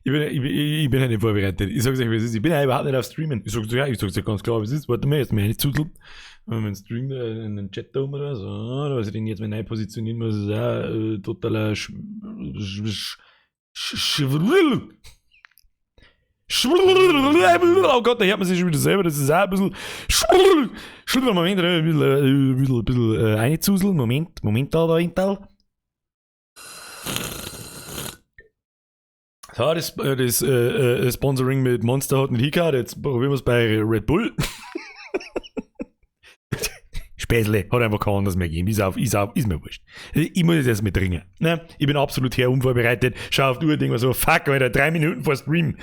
Ich bin, ich, bin- ich bin ja nicht vorbereitet. Ich sag's euch, wie es ist. Ich bin ja überhaupt nicht auf Streamen. Ich sag's, ja, ich sag's dir ganz klar, wie es ist. Warte mal, jetzt mal nicht zudeln. Wenn man Stream in den Chat da um oder so, oder was ich den jetzt mal neu positionieren muss, ist auch totaler Sch Sch Sch Sch Oh Gott, da hört man sich schon wieder selber. Das ist auch ein bisschen. Moment, ein bisschen, ein bisschen, ein bisschen reinzuseln. Moment, Moment da, da, Intel. So, das Sponsoring mit Monster hat nicht hingehauen. Jetzt probieren wir es bei Red Bull. Späßle, hat einfach kein anderes mehr gegeben. Ist, auf, ist, auf, ist mir wurscht. Ich muss jetzt erst mit dringen. Ne? Ich bin absolut her unvorbereitet. Schau auf die Uhr, denk mir so, fuck, Alter, 3 Minuten vor Stream.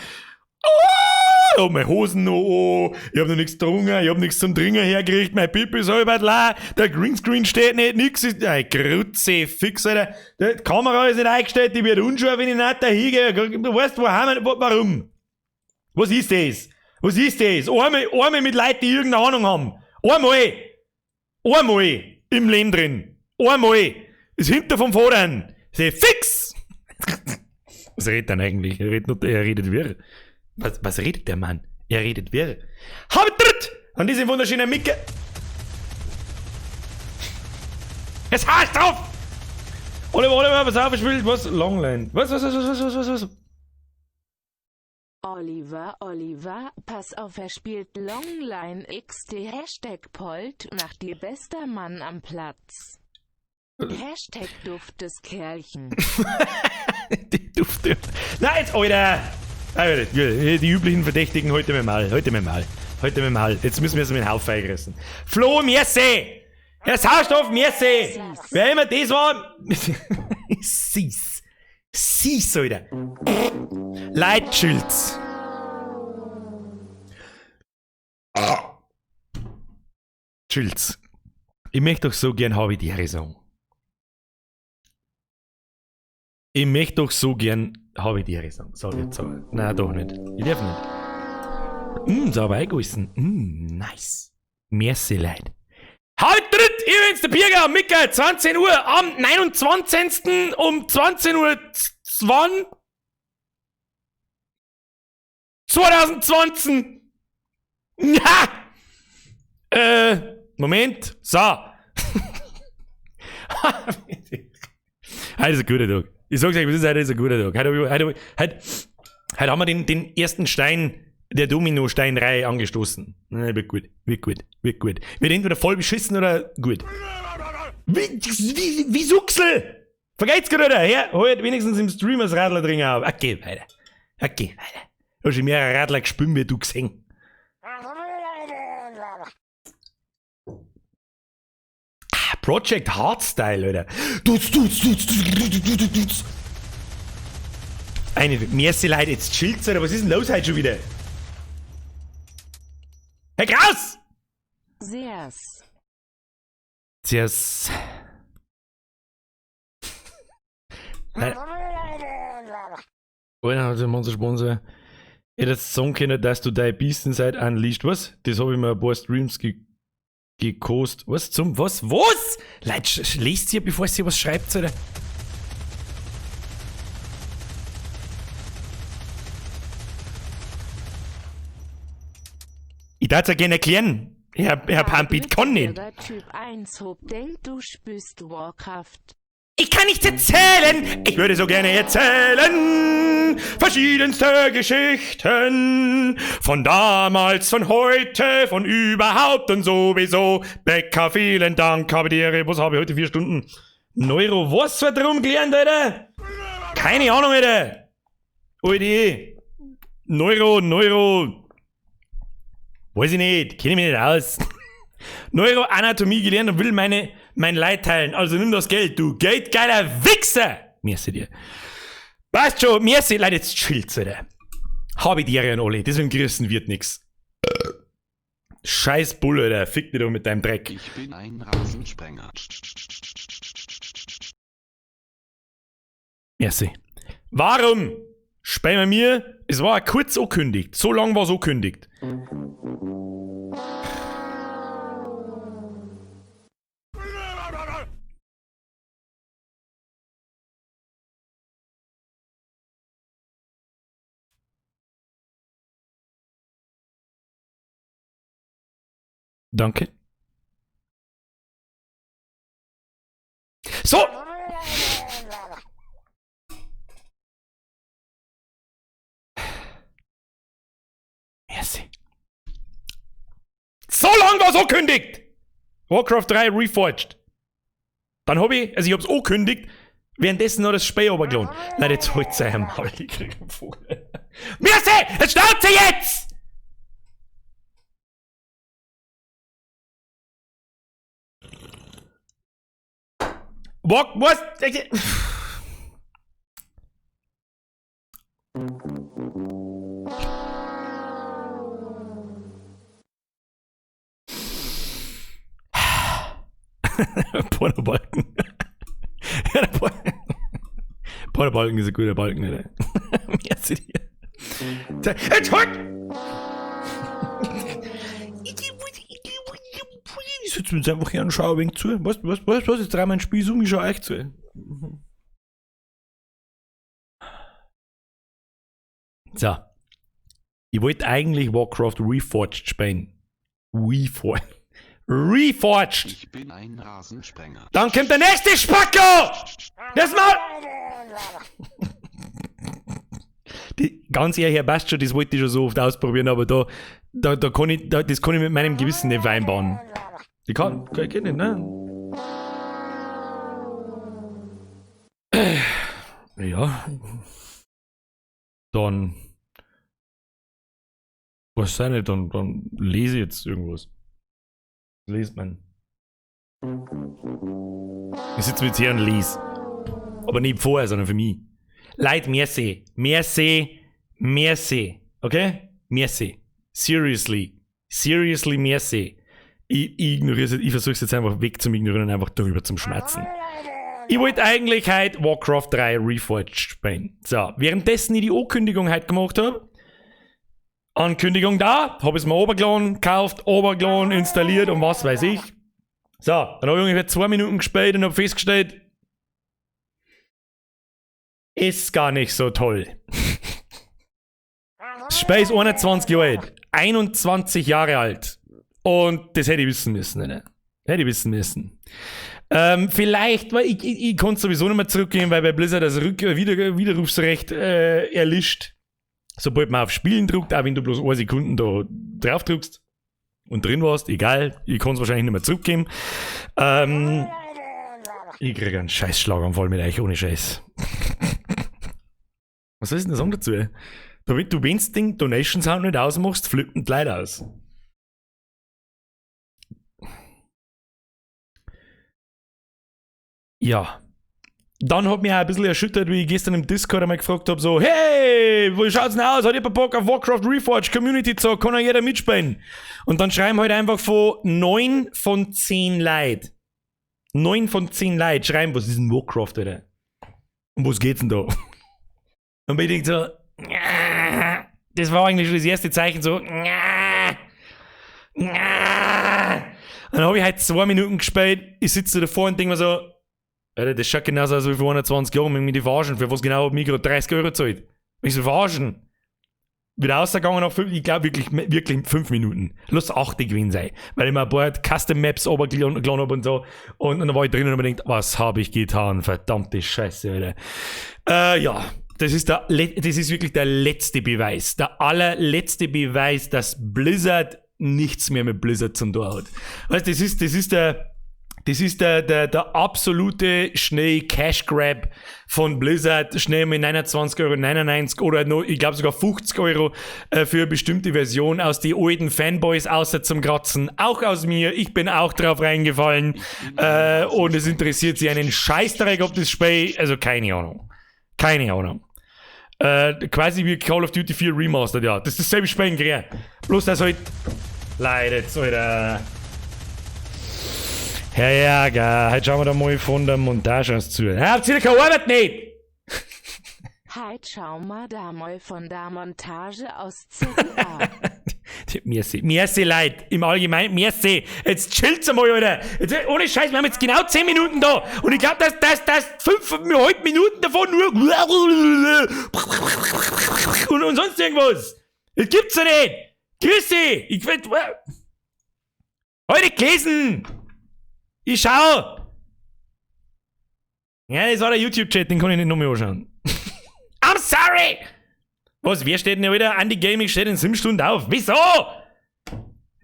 Oh, ich hab meine Hosen noch an, ich hab noch nichts getrunken, ich hab nichts zum Trinken hergekriegt, mein Pipi ist halb leer, der Greenscreen steht nicht, nix ist, ey, Grütze, fix, Alter, die Kamera ist nicht eingestellt, die wird unscharf, wenn ich nicht da hingehe. Du weißt, wo haben wir, warum? Was ist das? Was ist das? Einmal, einmal mit Leuten, die irgendeine Ahnung haben. Einmal. Einmal im Leben drin. Einmal. Ist hinter vom Vorderen. Ist fix! Was redet denn eigentlich? Er redet, nur, er redet wirr. Was redet der Mann? Er redet wirr. Habt an diesem wunderschönen Micke. Es heißt drauf! Oliver, Oliver, pass auf, ich will was? Longline. Was, was, was, was, was, was, was? Oliver, Oliver, pass auf, er spielt Longline XD Hashtag Polt nach dir bester Mann am Platz. Hashtag duftes Kerlchen. Die Dufte. Na jetzt, Alter! Alter, die üblichen Verdächtigen heute mal, heute mal, heute mal. Jetzt müssen wir es mit dem Haufen eingerissen. Flo, merci! Herr Sauerstoff, merci! Wer immer das war. Süß. Süß, Alter. Leitschilds. Chills. Ich möchte doch so gern habe ich die sagen. Ich möchte doch so gern habe ich die sagen. So, jetzt aber. Nein, doch nicht. Ich darf nicht. Sauber eingegossen. Nice. Merci, Leute. Halt dritt! Ich bin's, der Birger, Micke, 20 Uhr am 29. um 20 Uhr 2020. Ja! Moment. So. Heute ist ein guter Tag. Ich sag's euch, heute ist ein guter Tag. Heute haben wir den ersten Stein der Domino-Steinreihe angestoßen. Na, wird gut, wird gut, wird gut. Wird entweder voll beschissen oder gut. Wie Suchsel! Vergeht's gerade, oder? Her, halt wenigstens im Stream das Radler drin auf. Okay, weiter. Okay, weiter. Ich hab schon mehrere Radler gespült, wie du gesehen. Project Hardstyle, Alter. Tut's, tut's, tut's, tut's, tut's, tut's, tut's. Eine, merci Leute, jetzt chillt's, Alter. Was ist denn los heute schon wieder? Herr Kraus! Sehr's. Sehr's. Nein. Alter, hat unser Sponsor. Ich hätte jetzt sagen können, dass du deine Biesten-Seite unleashed. Was? Das hab ich mir ein paar Streams gekostet. Was zum? Was? Was? Leute, lest ihr, bevor ihr was schreibt, Alter? Ich darf es ja gerne erklären. Herr Pampit kann nicht. Typ 1 Hob denkt, du spürst Warcraft. Ich kann nichts erzählen. Ich würde so gerne erzählen. Verschiedenste Geschichten. Von damals, von heute, von überhaupt und sowieso. Becker, vielen Dank. Habe die Ehre. Was habe ich heute? 4 Stunden? Neuro, was für drum gelernt, Alter? Keine Ahnung, Alter. Alter. Neuro. Weiß ich nicht. Kenne mich nicht aus. Neuroanatomie gelernt und will mein Leid teilen. Also nimm das Geld, du geldgeiler Wichser! Merci dir. Passt schon, merci. Leute, jetzt chillt's, Alter. Hab ich die Ehre an alle. Deswegen grüßen wird nix. Scheiß Bulle, Alter. Fick dich doch mit deinem Dreck. Ich bin ein Rasensprenger. Merci. Warum spielen wir mir? Es war kurz angekündigt. So lang war's angekündigt. Danke. So! Merci. So lang war's angekündigt! Warcraft 3 Reforged. Dann hab ich, also ich hab's angekündigt, währenddessen noch das Spiel runtergeladen. Leute, jetzt holt's euch am Maul, ich krieg einen Vogel. Merci! Jetzt Schnauze jetzt! Walk, was? Pornobalken. Ja, der Pornobalken ist ein guter Balken, Alter. Merci dir. Jetzt halt! Ich sitze mir jetzt einfach hier und schaue ein wenig zu. Was, jetzt dreh mein Spiel um, ich schau euch zu. So. Ich wollte eigentlich Warcraft Reforged spielen. Reforged. Reforged! Ich bin ein Rasensprenger. Dann kommt der nächste Spacko! Das mal! Die, ganz ehrlich, Herr Bastard, das wollte ich schon so oft ausprobieren, aber da kann ich, das kann ich mit meinem Gewissen nicht vereinbaren. Ich kann geht nicht, ne? Ja. Dann. Was sei nicht, dann lese ich jetzt irgendwas. Liest man. Ich sitze jetzt hier und lese. Aber nicht vorher, sondern für mich. Leute, merci. Merci. Merci. Okay? Merci. Seriously. Seriously, merci. Ich ignoriere es, ich versuche es jetzt einfach weg zum Ignorieren und einfach darüber zum Schmerzen. Ich wollte eigentlich heute Warcraft 3 Reforged spielen. So, währenddessen ich die Ankündigung heute gemacht habe. Ankündigung da, habe es mir runtergeladen, gekauft, runtergeladen, installiert und was weiß ich. So, dann habe ich ungefähr 2 Minuten gespielt und habe festgestellt, ist gar nicht so toll. Das Spiel ist 21 Jahre alt. 21 Jahre alt. Und das hätte ich wissen müssen, ne? Hätte ich wissen müssen. Vielleicht, weil ich konnte sowieso nicht mehr zurückgehen, weil bei Blizzard das Widerrufsrecht erlischt. Sobald man auf Spielen drückt, auch wenn du bloß 1 Sekunde da drauf drückst und drin warst, egal, ich kann es wahrscheinlich nicht mehr zurückgeben. Ich kriege einen scheiß Schlaganfall mit euch, ohne Scheiß. Was soll ich denn sagen dazu? Damit du, wenn's den Donation Sound nicht ausmachst, flippen die Leute aus. Ja. Dann hat mich auch ein bisschen erschüttert, wie ich gestern im Discord einmal gefragt habe, so, hey, wie schaut's denn aus? Hat jemand Bock auf Warcraft Reforged Community Zock? Kann ja jeder mitspielen? Und dann schreiben halt einfach von 9 von 10 Leuten. 9 von 10 Leuten schreiben, was ist denn Warcraft, Alter? Um was geht's denn da? Und ich denk so, das war eigentlich schon das erste Zeichen, so, und dann habe ich halt 2 Minuten gespielt, ich sitze da davor und denk mir so, Alter, das schaut genauso aus wie vor 120 Jahren, wenn mich die verarschen. Für was genau hat mich gerade 30 Euro gezahlt? Mich so verarschen. Wieder rausgegangen nach 5, ich glaube wirklich, wirklich 5 Minuten. Lass 8 gewesen sein. Weil ich mir ein paar Custom Maps runtergeladen habe und so. Und dann war ich drin und hab mir gedacht, was habe ich getan? Verdammte Scheiße, Alter. Ja, das ist wirklich der letzte Beweis. Der allerletzte Beweis, dass Blizzard nichts mehr mit Blizzard zum tun hat. Weißt, das ist der absolute schnell Cash Grab von Blizzard, schnell mit 29,99 € oder noch, ich glaube sogar 50 € für eine bestimmte Version aus die alten Fanboys außer zum Kratzen. Auch aus mir, ich bin auch drauf reingefallen und es interessiert sich einen Scheißdreck, ob das Spiel, also keine Ahnung. Keine Ahnung. Quasi wie Call of Duty 4 Remastered, ja. Das ist dasselbe Spiel in Grün. Bloß das halt leidet, Alter. Herr Jäger, heute schauen wir da mal von der Montage aus zu. Habt ihr keine Arbeit nicht? Heute schauen wir da mal von der Montage aus zu. Merci, merci Leid, im Allgemeinen, merci. Jetzt chillt's einmal, Alter. Jetzt, ohne Scheiß, wir haben jetzt genau 10 Minuten da. Und ich glaube, dass 5,5 Minuten davon nur und sonst irgendwas. Das gibt's ja nicht. Grüß dich. Ich will. Heute gelesen! Ich schau! Ja, das war der YouTube-Chat, den kann ich nicht noch mehr anschauen. I'm sorry! Was, wer steht denn wieder? Andy Gaming steht in 7 Stunden auf. Wieso?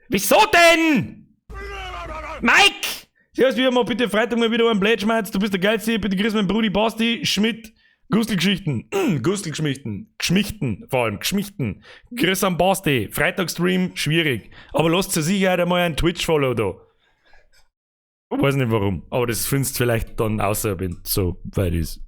Wieso denn? Mike! Servus, wir mal bitte Freitag mal wieder einen Blödschmerz. Du bist der Geilste. Bitte grüß meinen Brudi Basti Schmidt. Gustelgeschichten. Gustelgeschichten. Geschmichten. Vor allem. Geschmichten. Grüß am Basti. Freitagstream, schwierig. Aber lasst zur Sicherheit einmal einen Twitch-Follow da. Ich weiß nicht warum, aber das findest du vielleicht dann außer, wenn es so weit ist.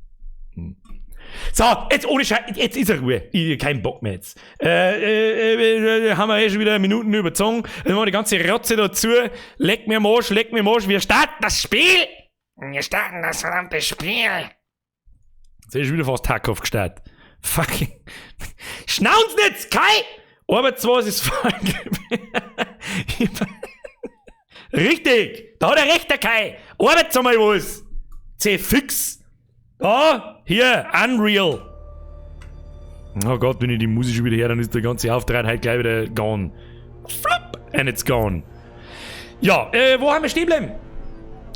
So, jetzt ohne Scheiß, jetzt ist er Ruhe. Ich hab keinen Bock mehr jetzt. Haben wir eh schon wieder Minuten überzogen. Dann machen wir die ganze Rotze dazu. Leck mir am Arsch, leck mir am Arsch. Wir starten das Spiel! Wir starten das verdammte Spiel! Jetzt ist schon wieder fast Tarkov gestartet. Fucking. Schnauz nicht, Kai! Arbeitswas ist voll. Richtig! Da hat er recht, der Kai! Arbeits einmal was! C fix! Da, hier, Unreal! Oh Gott, wenn ich die Musik schon wieder her, dann ist der ganze Auftrag halt gleich wieder gone. Flop! And it's gone. Ja, wo haben wir stehen bleiben?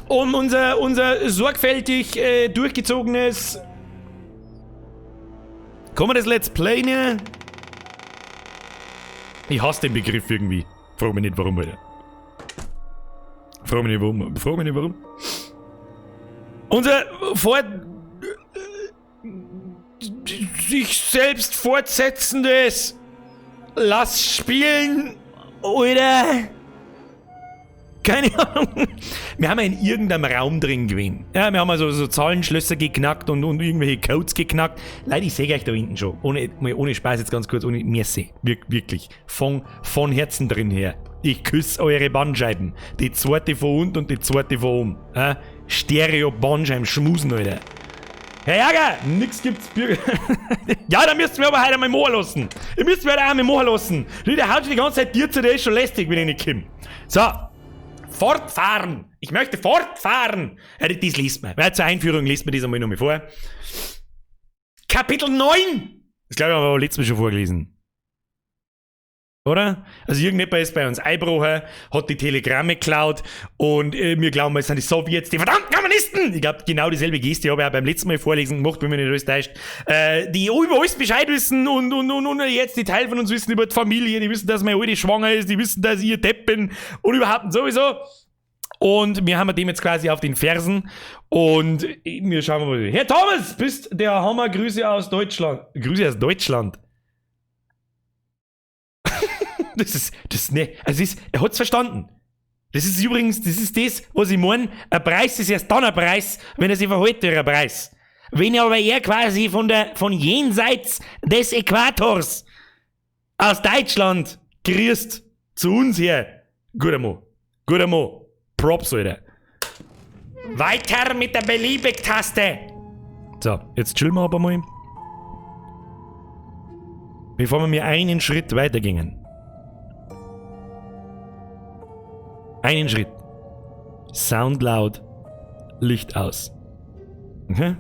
Um unser sorgfältig durchgezogenes. Kann man das Let's Play nennen? Ich hasse den Begriff irgendwie. Frag mich nicht warum, Alter. Frag mich nicht warum. Frag mich nicht warum. Unser vor sich selbst fortsetzendes Lass spielen oder keine Ahnung. Wir haben ja in irgendeinem Raum drin gewesen. Ja, wir haben also so Zahlenschlösser geknackt und irgendwelche Codes geknackt. Leute, ich sehe euch da hinten schon. Ohne, mal ohne Spaß jetzt ganz kurz, ohne Merci. Wirklich. Von Herzen drin her. Ich küsse eure Bandscheiben. Die zweite von unten und die zweite von oben. Ja? Stereo-Bandscheiben, schmusen, Alter. Herr Jäger, nix gibt's Bürger. Ja, da müsst ihr mir aber heute einmal machen lassen. Ihr müsst mir heute einmal machen lassen. Der haut schon die ganze Zeit dir zu, der ist schon lästig, wenn ich nicht komme. So. Fortfahren! Ich möchte fortfahren! Ja, das liest man. Ja, zur Einführung liest man das einmal nochmal vor. Kapitel 9! Das glaube ich, haben wir aber letztes Mal schon vorgelesen. Oder? Also irgendjemand ist bei uns eingebrochen, hat die Telegramme geklaut und wir glauben, es sind die Sowjets, die verdammten Kommunisten! Ich glaube, genau dieselbe Geste habe ich auch beim letzten Mal vorlesen gemacht, wenn mich nicht alles täuscht. Die über alles Bescheid wissen und jetzt die Teil von uns wissen über die Familie, die wissen, dass meine Alte schwanger ist, die wissen, dass ich ihr Depp bin und überhaupt sowieso. Und wir haben dem jetzt quasi auf den Fersen und wir schauen mal. Herr Thomas, bist der Hammer, Grüße aus Deutschland. Grüße aus Deutschland. Das ist, ne, also ist, er hat's verstanden. Das ist übrigens, das ist das, was ich meine. Ein Preis ist erst dann ein Preis, wenn er sich verhält durch einen Preis. Wenn aber er quasi von jenseits des Äquators aus Deutschland grüßt zu uns her. Guter Mo. Guter Mo. Props, Alter. Weiter mit der Beliebig-Taste. So, jetzt chillen wir aber mal. Bevor wir mir einen Schritt weitergingen. Einen Schritt. Sound laut, Licht aus. Okay?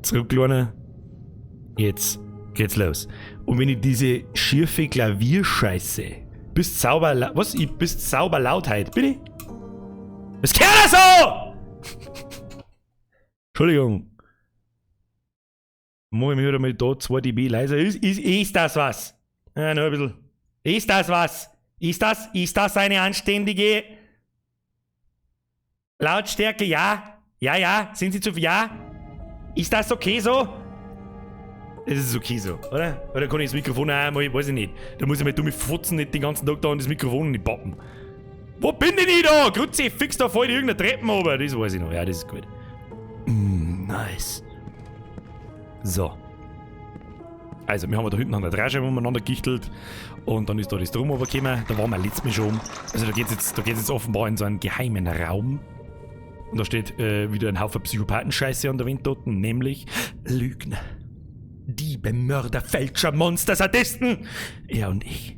Zurück, Kleiner. Jetzt geht's los. Und wenn ich diese schiefe Klavierscheiße bis sauber, was? Ich bist sauber Lautheit, bin ich? Was kann das so? Entschuldigung. Mach ich mir wieder mal da 2 dB leiser. Ist das was? Ja, noch ein bisschen. Ist das was? Ist das eine anständige Lautstärke? Ja. Ja, ja. Sind Sie zu viel? Ja. Ist das okay so? Es ist okay so, oder? Oder kann ich das Mikrofon auch einmal, weiß ich nicht. Da muss ich mal dumme Fotzen nicht den ganzen Tag da an das Mikrofon nicht pappen. Wo bin denn ich da? Grüezi, fix da voll irgendeine Treppen runter. Das weiß ich noch. Ja, das ist gut. Nice. So. Also, wir haben da hinten an der Dreischeibe umeinander gichtelt und dann ist da das drum runtergekommen. Da waren wir letztes Mal schon. Also, da geht's jetzt offenbar in so einen geheimen Raum. Und da steht wieder ein Haufen Psychopathenscheiße an der Wand dort, nämlich Lügner, Diebe, Mörder, Fälscher, Monster, Sadisten. Er und ich.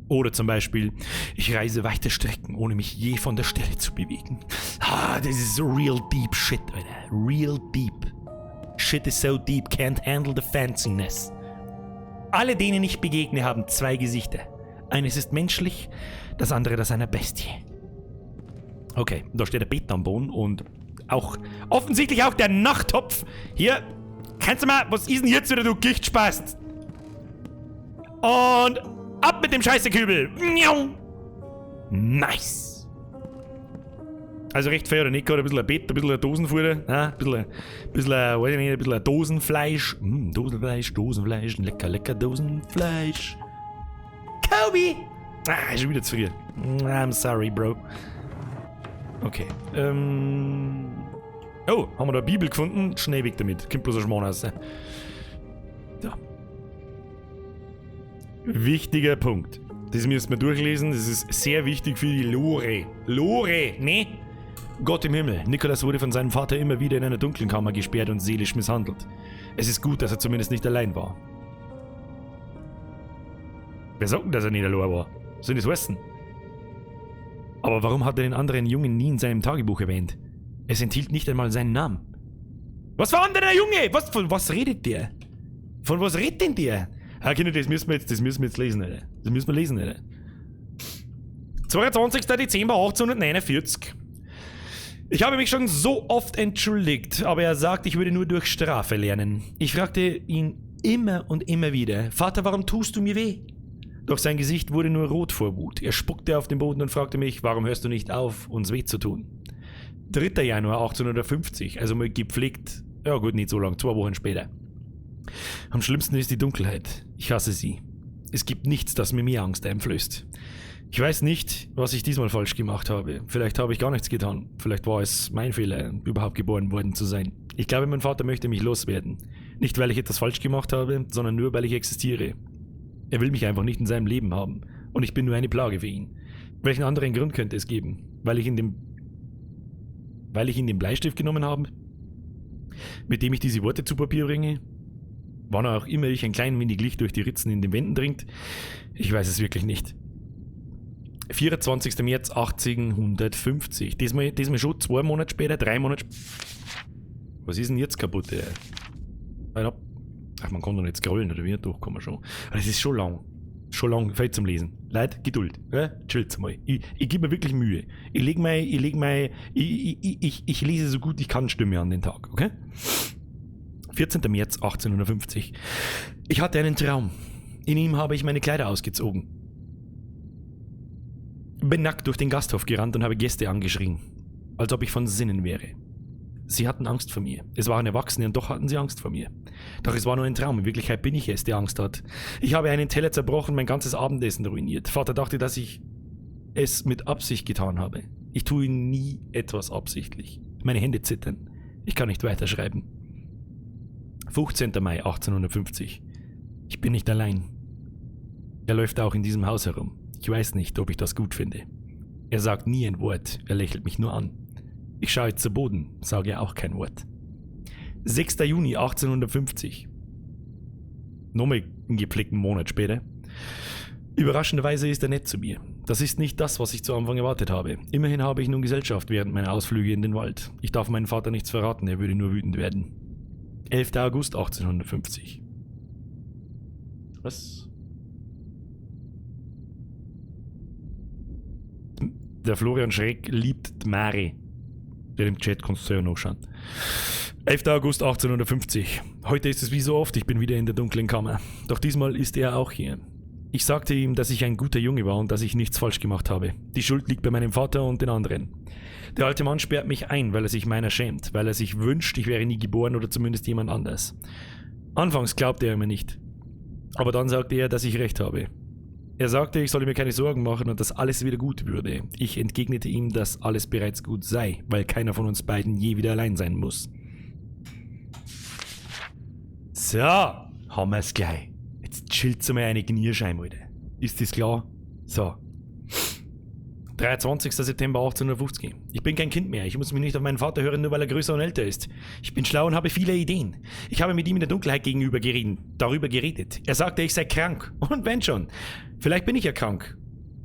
Oder zum Beispiel, ich reise weite Strecken, ohne mich je von der Stelle zu bewegen. Ah, das ist so real deep shit, Alter. Real deep. Shit is so deep, can't handle the fanciness. Alle, denen ich begegne, haben zwei Gesichter. Eines ist menschlich, das andere das einer Bestie. Okay, da steht der Bett am Boden und auch offensichtlich auch der Nachttopf. Hier, kannst du mal, was ist denn jetzt wieder, du Gichtspast? Und ab mit dem Scheißekübel. Nice. Also recht fair oder nicht, gerade ein bisschen ein Bett, ein bisschen ein Dosenfutter, ne? Ein bisschen, weiß ich nicht, ein bisschen ein Dosenfleisch. Dosenfleisch, Dosenfleisch, lecker, lecker Dosenfleisch. Kobe! Ah, schon wieder zu früh. I'm sorry, Bro. Okay. Oh, haben wir da eine Bibel gefunden? Schnell weg damit. Kommt bloß ein Schmarrn raus. So. Wichtiger Punkt. Das müssen wir durchlesen. Das ist sehr wichtig für die Lore. Lore, ne? Gott im Himmel. Nikolas wurde von seinem Vater immer wieder in einer dunklen Kammer gesperrt und seelisch misshandelt. Es ist gut, dass er zumindest nicht allein war. Wer sagt denn, dass er nicht allein war? Was soll das heißen? Aber warum hat er den anderen Jungen nie in seinem Tagebuch erwähnt? Es enthielt nicht einmal seinen Namen. Was war denn der Junge? Was, von was redet der? Von was redet denn der? Ah, Kinder, das müssen wir jetzt, das müssen wir jetzt lesen, Alter. Das müssen wir lesen, Alter. 22. Dezember 1849. Ich habe mich schon so oft entschuldigt, aber er sagt, ich würde nur durch Strafe lernen. Ich fragte ihn immer und immer wieder, Vater, warum tust du mir weh? Doch sein Gesicht wurde nur rot vor Wut. Er spuckte auf den Boden und fragte mich, warum hörst du nicht auf, uns weh zu tun? 3. Januar 1850, also mal gepflegt, ja gut, nicht so lang, 2 Wochen später. Am schlimmsten ist die Dunkelheit. Ich hasse sie. Es gibt nichts, das mir mehr Angst einflößt. Ich weiß nicht, was ich diesmal falsch gemacht habe. Vielleicht habe ich gar nichts getan. Vielleicht war es mein Fehler, überhaupt geboren worden zu sein. Ich glaube, mein Vater möchte mich loswerden. Nicht, weil ich etwas falsch gemacht habe, sondern nur, weil ich existiere. Er will mich einfach nicht in seinem Leben haben. Und ich bin nur eine Plage für ihn. Welchen anderen Grund könnte es geben? Weil ich ihn den Bleistift genommen habe? Mit dem ich diese Worte zu Papier bringe? Wann auch immer ich ein klein wenig Licht durch die Ritzen in den Wänden dringt? Ich weiß es wirklich nicht. 24. März 1850. Diesmal schon 2 Monate später, 3 Monate später. Was ist denn jetzt kaputt, ey? Ach, man kann doch nicht scrollen, oder wie? Doch, kann man schon. Aber das ist schon lang. Schon lang, fällt zum Lesen. Leute, Geduld. Ja? Chillt's mal. Ich gebe mir wirklich Mühe. Ich lese so gut ich kann Stimme an den Tag, okay? 14. März 1850. Ich hatte einen Traum. In ihm habe ich meine Kleider ausgezogen. Bin nackt durch den Gasthof gerannt und habe Gäste angeschrien, als ob ich von Sinnen wäre. Sie hatten Angst vor mir. Es waren Erwachsene und doch hatten sie Angst vor mir. Doch es war nur ein Traum. In Wirklichkeit bin ich es, der Angst hat. Ich habe einen Teller zerbrochen, mein ganzes Abendessen ruiniert. Vater dachte, dass ich es mit Absicht getan habe. Ich tue nie etwas absichtlich. Meine Hände zittern. Ich kann nicht weiterschreiben. 15. Mai 1850. Ich bin nicht allein. Er läuft auch in diesem Haus herum. Ich weiß nicht, ob ich das gut finde. Er sagt nie ein Wort, er lächelt mich nur an. Ich schaue zu Boden, sage auch kein Wort. 6. Juni 1850. Nochmal einen gepflegten Monat später. Überraschenderweise ist er nett zu mir. Das ist nicht das, was ich zu Anfang erwartet habe. Immerhin habe ich nun Gesellschaft während meiner Ausflüge in den Wald. Ich darf meinen Vater nichts verraten, er würde nur wütend werden. 11. August 1850. Was? Der Florian Schreck liebt die Mari. Der im Chat kannst du ja nachschauen. 11. August 1850. Heute ist es wie so oft, ich bin wieder in der dunklen Kammer. Doch diesmal ist er auch hier. Ich sagte ihm, dass ich ein guter Junge war und dass ich nichts falsch gemacht habe. Die Schuld liegt bei meinem Vater und den anderen. Der alte Mann sperrt mich ein, weil er sich meiner schämt, weil er sich wünscht, ich wäre nie geboren oder zumindest jemand anders. Anfangs glaubte er mir nicht. Aber dann sagte er, dass ich recht habe. Er sagte, ich solle mir keine Sorgen machen und dass alles wieder gut würde. Ich entgegnete ihm, dass alles bereits gut sei, weil keiner von uns beiden je wieder allein sein muss. So, haben wir's gleich. Jetzt chillt's mal eine Knierscheim, Alter. Ist das klar? So. 23. September 1850. Ich bin kein Kind mehr. Ich muss mich nicht auf meinen Vater hören, nur weil er größer und älter ist. Ich bin schlau und habe viele Ideen. Ich habe mit ihm in der Dunkelheit gegenüber darüber geredet. Er sagte, ich sei krank. Und wenn schon. Vielleicht bin ich ja krank.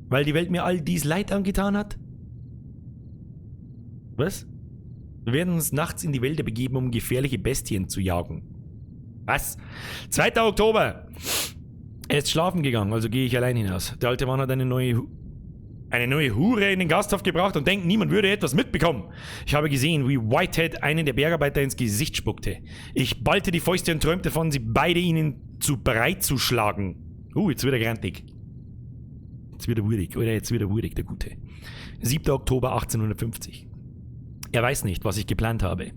Weil die Welt mir all dies Leid angetan hat? Was? Wir werden uns nachts in die Wälder begeben, um gefährliche Bestien zu jagen. Was? 2. Oktober. Er ist schlafen gegangen, also gehe ich allein hinaus. Der alte Mann hat eine neue Hure in den Gasthof gebracht und denkt, niemand würde etwas mitbekommen. Ich habe gesehen, wie Whitehead einen der Bergarbeiter ins Gesicht spuckte. Ich ballte die Fäuste und träumte davon, sie beide ihnen zu breit zu schlagen. Jetzt wird er grantig. Jetzt wird er wurig, oder? Jetzt wird er wurig, der Gute. 7. Oktober 1850. Er weiß nicht, was ich geplant habe.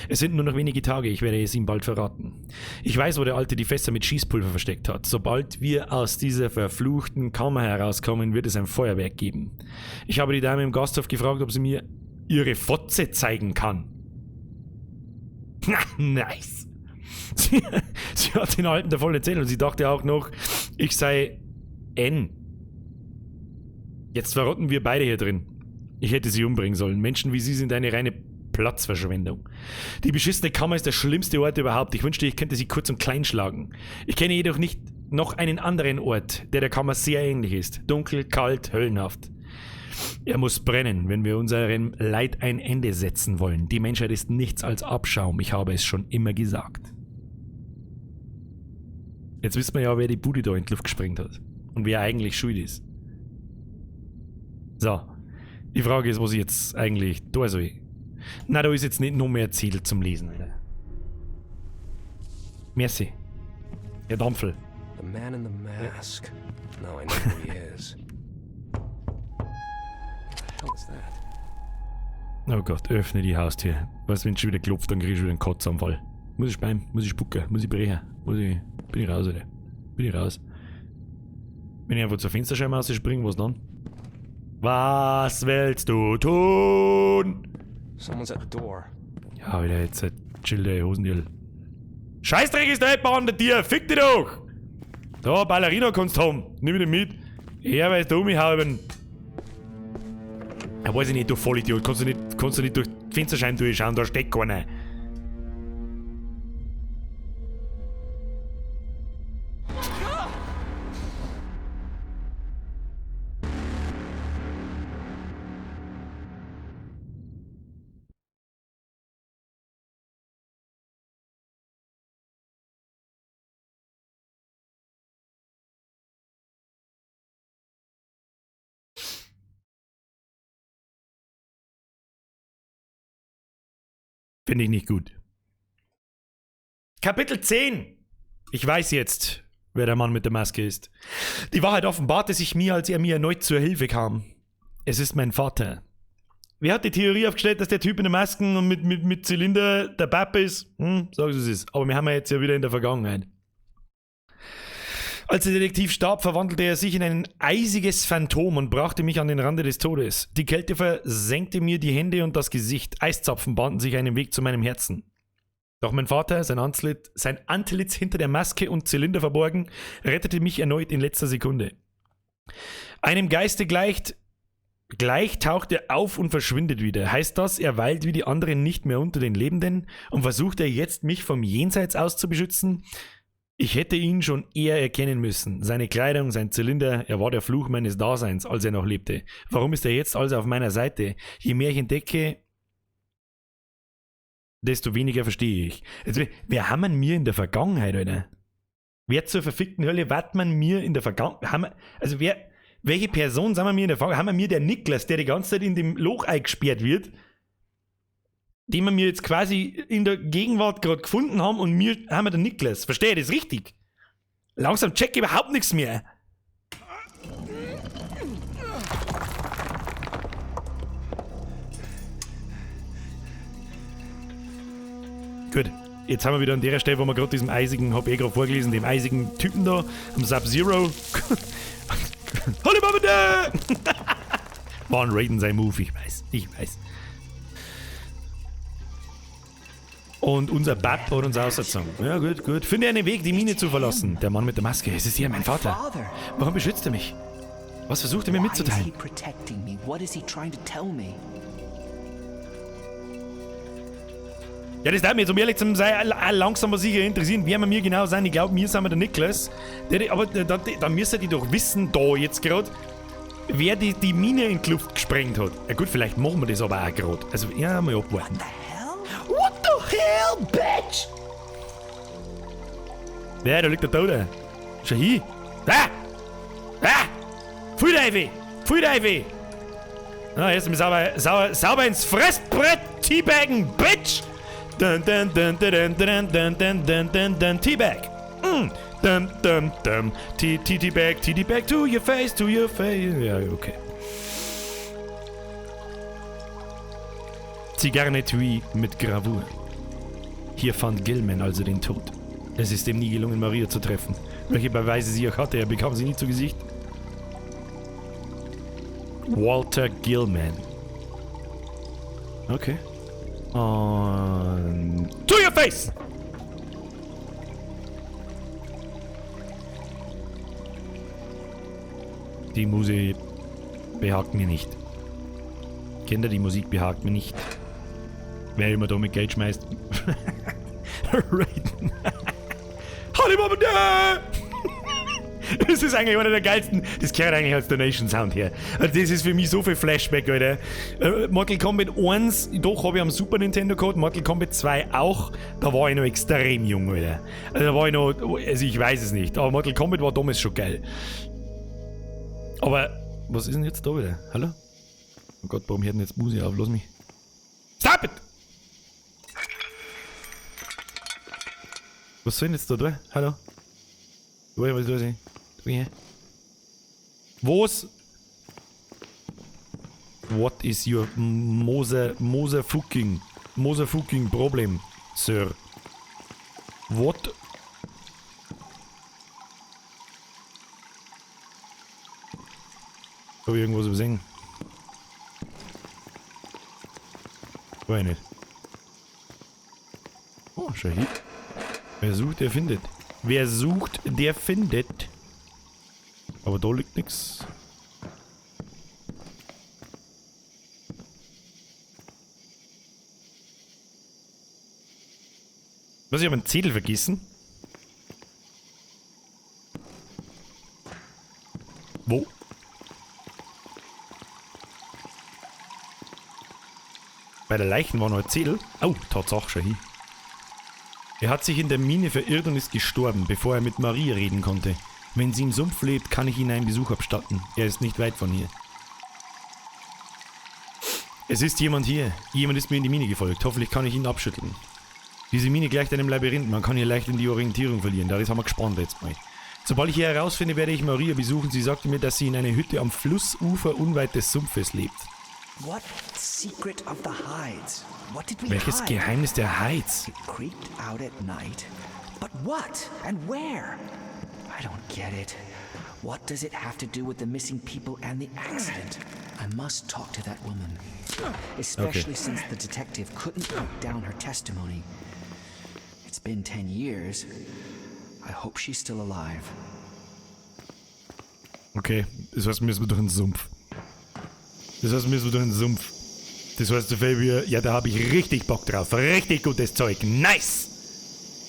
Es sind nur noch wenige Tage, ich werde es ihm bald verraten. Ich weiß, wo der Alte die Fässer mit Schießpulver versteckt hat. Sobald wir aus dieser verfluchten Kammer herauskommen, wird es ein Feuerwerk geben. Ich habe die Dame im Gasthof gefragt, ob sie mir ihre Fotze zeigen kann. Nice. Sie hat den Alten davon erzählt und sie dachte auch noch, ich sei N. Jetzt verrotten wir beide hier drin. Ich hätte sie umbringen sollen. Menschen wie sie sind eine reine Platzverschwendung. Die beschissene Kammer ist der schlimmste Ort überhaupt. Ich wünschte, ich könnte sie kurz und klein schlagen. Ich kenne jedoch nicht noch einen anderen Ort, der der Kammer sehr ähnlich ist. Dunkel, kalt, höllenhaft. Er muss brennen, wenn wir unserem Leid ein Ende setzen wollen. Die Menschheit ist nichts als Abschaum. Ich habe es schon immer gesagt. Jetzt wissen wir ja, wer die Bude da in die Luft gesprengt hat. Und wer eigentlich schuld ist. So. Die Frage ist, was ich jetzt eigentlich da soll. Na, da ist jetzt nicht noch mehr Zettel zum Lesen, Alter. Merci. Herr Dampfel. The man in the mask. Now I know who he is. What the hell is that? Oh Gott, öffne die Haustür. Was, wenn schon wieder klopft, dann krieg ich wieder einen Kotzanfall. Muss ich speien, muss ich spucken, muss ich brechen, muss ich... Bin ich raus, Alter. Bin ich raus. Wenn ich einfach zur Fensterscheibe rausspringe, was dann? Was willst du tun? Someone's at the door. Ja, wieder jetzt halt chill der Hosendirl. Scheißdreck ist da jemand an der Tür, fick dich doch! Da, Ballerina kannst du haben. Nimm ihn mit. Er weiß da umhauen. Ja, weiß ich nicht, du Vollidiot. Kannst du nicht durch die Fensterscheiben durchschauen, da steckt keiner. Finde ich nicht gut. Kapitel 10. Ich weiß jetzt, wer der Mann mit der Maske ist. Die Wahrheit offenbarte sich mir, als er mir erneut zur Hilfe kam. Es ist mein Vater. Wer hat die Theorie aufgestellt, dass der Typ in der Masken und mit Zylinder der Pappe ist? Sag es ist. Aber wir haben ja jetzt ja wieder in der Vergangenheit. Als der Detektiv starb, verwandelte er sich in ein eisiges Phantom und brachte mich an den Rande des Todes. Die Kälte versenkte mir die Hände und das Gesicht. Eiszapfen bahnten sich einen Weg zu meinem Herzen. Doch mein Vater, sein Antlitz hinter der Maske und Zylinder verborgen, rettete mich erneut in letzter Sekunde. Einem Geiste gleich taucht er auf und verschwindet wieder. Heißt das, er weilt wie die anderen nicht mehr unter den Lebenden und versucht er jetzt, mich vom Jenseits aus zu beschützen? Ich hätte ihn schon eher erkennen müssen. Seine Kleidung, sein Zylinder, er war der Fluch meines Daseins, als er noch lebte. Warum ist er jetzt also auf meiner Seite? Je mehr ich entdecke, desto weniger verstehe ich. Also, wer haben wir mir in der Vergangenheit, Alter? Wer zur verfickten Hölle wat man mir in der Vergangenheit? Also wer, welche Person sind wir mir in der Vergangenheit? Haben wir mir der Niklas, der die ganze Zeit in dem Loch eingesperrt wird, den wir mir jetzt quasi in der Gegenwart gerade gefunden haben und mir haben wir den Niklas. Verstehe ich das richtig? Langsam check ich überhaupt nichts mehr. Gut, jetzt haben wir wieder an der Stelle, wo wir gerade diesem eisigen, hab ich gerade vorgelesen, dem eisigen Typen da, am Sub-Zero. Hallo Mama! War ein Raiden sein Move, ich weiß, ich weiß. Und unser Bab hat uns ausgezogen. Ja, gut, gut. Finde einen Weg, die Mine zu verlassen. Der Mann mit der Maske. Es ist hier mein Vater. Warum beschützt er mich? Was versucht er mir mitzuteilen? Ja, das darf mich jetzt, um ehrlich zu sein, langsam aber sicher interessieren, wer wir mir genau sind. Ich glaube, mir sind wir der Niklas. Aber da müsste die doch wissen, da jetzt gerade, wer die Mine in die Luft gesprengt hat. Ja gut, vielleicht machen wir das aber auch gerade. Also, ja, mal abwarten. What the hell, bitch? Ja, da liegt der Tote. Schau hin. Ah! Ah! Pfui Teufel! Pfui Teufel! Na, jetzt mal sauber, sauber, sauber ins Fressbrett teabaggen, Bitch! Dun, dun, dun, dun, dun, dun, dun, dun, dun, dun, Teabag! Dun, dun, dun. T, T, Teabag, T, Teabag to your face, to your face. Ja, okay. Zigarrenetui mit Gravur. Hier fand Gilman also den Tod. Es ist ihm nie gelungen, Maria zu treffen. Welche Beweise sie auch hatte, er bekam sie nie zu Gesicht. Walter Gilman. Okay. Und to your face! Die Musik behagt mir nicht. Kinder, die Musik behagt mir nicht. Wer immer da mit Geld schmeißt. Raiden. Hollywood! Das ist eigentlich einer der geilsten. Das gehört eigentlich als Donation Sound her. Also das ist für mich so viel Flashback, Alter. Mortal Kombat 1, doch habe ich am Super Nintendo gehabt, Mortal Kombat 2 auch. Da war ich noch extrem jung, Alter. Also da war ich noch, also ich weiß es nicht, aber Mortal Kombat war damals schon geil. Aber, was ist denn jetzt da wieder? Hallo? Oh Gott, warum hört denn jetzt Musik auf? Lass mich. Stop it! Was soll denn jetzt da tun? Hallo? Was soll ich? Was? What is your motherfucking problem, sir? What? Hab ich irgendwas übersehen? Weiß ich nicht. Oh, schau hier. Wer sucht, der findet. Wer sucht, der findet. Aber da liegt nix. Was, ich hab einen Zettel vergessen? Wo? Bei der Leichen war noch ein Zettel. Oh, Tatsache, schau hin. Er hat sich in der Mine verirrt und ist gestorben, bevor er mit Marie reden konnte. Wenn sie im Sumpf lebt, kann ich ihnen einen Besuch abstatten. Er ist nicht weit von hier. Es ist jemand hier. Jemand ist mir in die Mine gefolgt. Hoffentlich kann ich ihn abschütteln. Diese Mine gleicht einem Labyrinth. Man kann hier leicht in die Orientierung verlieren. Das haben wir gespannt jetzt mal. Sobald ich hier herausfinde, werde ich Maria besuchen. Sie sagte mir, dass sie in einer Hütte am Flussufer unweit des Sumpfes lebt. What secret of the Hydes? What did we Welches hide? Geheimnis der Hydes? It creeped out at night. But what and where? I don't get it. What does it have to do with the missing people and the accident? I must talk to that woman. Especially since the detective couldn't put down her testimony. It's been 10 years. I hope she's still alive. Okay, das heißt, müssen wir durch den Sumpf. Das heißt, müssen wir durch den Sumpf. Das heißt, so viel wie, ja, da hab ich richtig Bock drauf. Richtig gutes Zeug. Nice!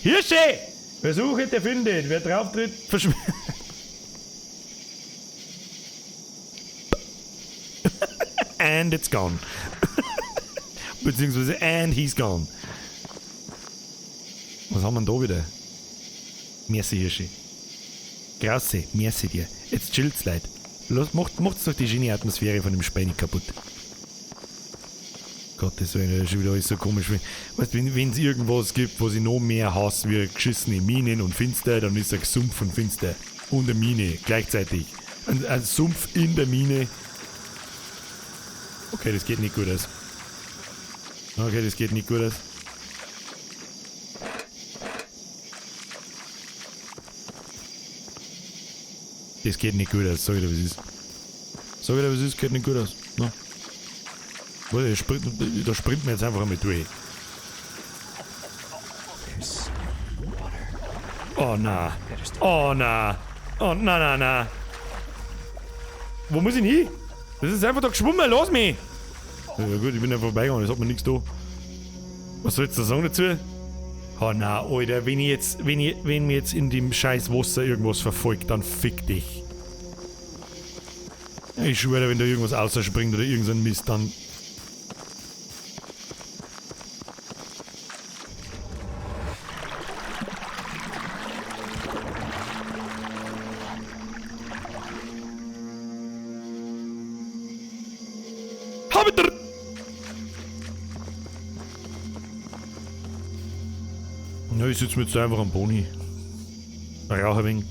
Hirsche! Wer sucht, der findet. Wer drauf tritt, verschwindet. And it's gone. Beziehungsweise, and he's gone. Was haben wir denn da wieder? Merci, Hirschi. Grazie, merci dir. Jetzt chillt's, Leute. Los, macht's doch die schöne Atmosphäre von dem Spiel nicht kaputt. Gottes Willen, das ist schon wieder alles so komisch. Weißt du, wenn's irgendwas gibt, wo sie noch mehr hassen wie geschissene Minen und Finster, dann ist ein Sumpf und Finster. Und eine Mine gleichzeitig. Ein Sumpf in der Mine. Okay, das geht nicht gut aus. Okay, das geht nicht gut aus. Das geht nicht gut aus, sag ich dir, was ist. Sag ich dir, was ist, geht nicht gut aus. No. Warte, da springt man jetzt einfach einmal durch. Oh na. Oh na. Oh na na na. Wo muss ich denn hin? Das ist einfach da geschwommen, lass mich! Ja gut, ich bin ja vorbeigegangen, das hat mir nichts da. Was soll ich jetzt da sagen dazu? Oh na, Alter, wenn mir jetzt in dem scheiß Wasser irgendwas verfolgt, dann fick dich. Ich schwöre, wenn da irgendwas rausspringt oder irgend so ein Mist, dann... Kilometer! Ja, ich sitze mir jetzt einfach am Boni. Rauche ein wenig.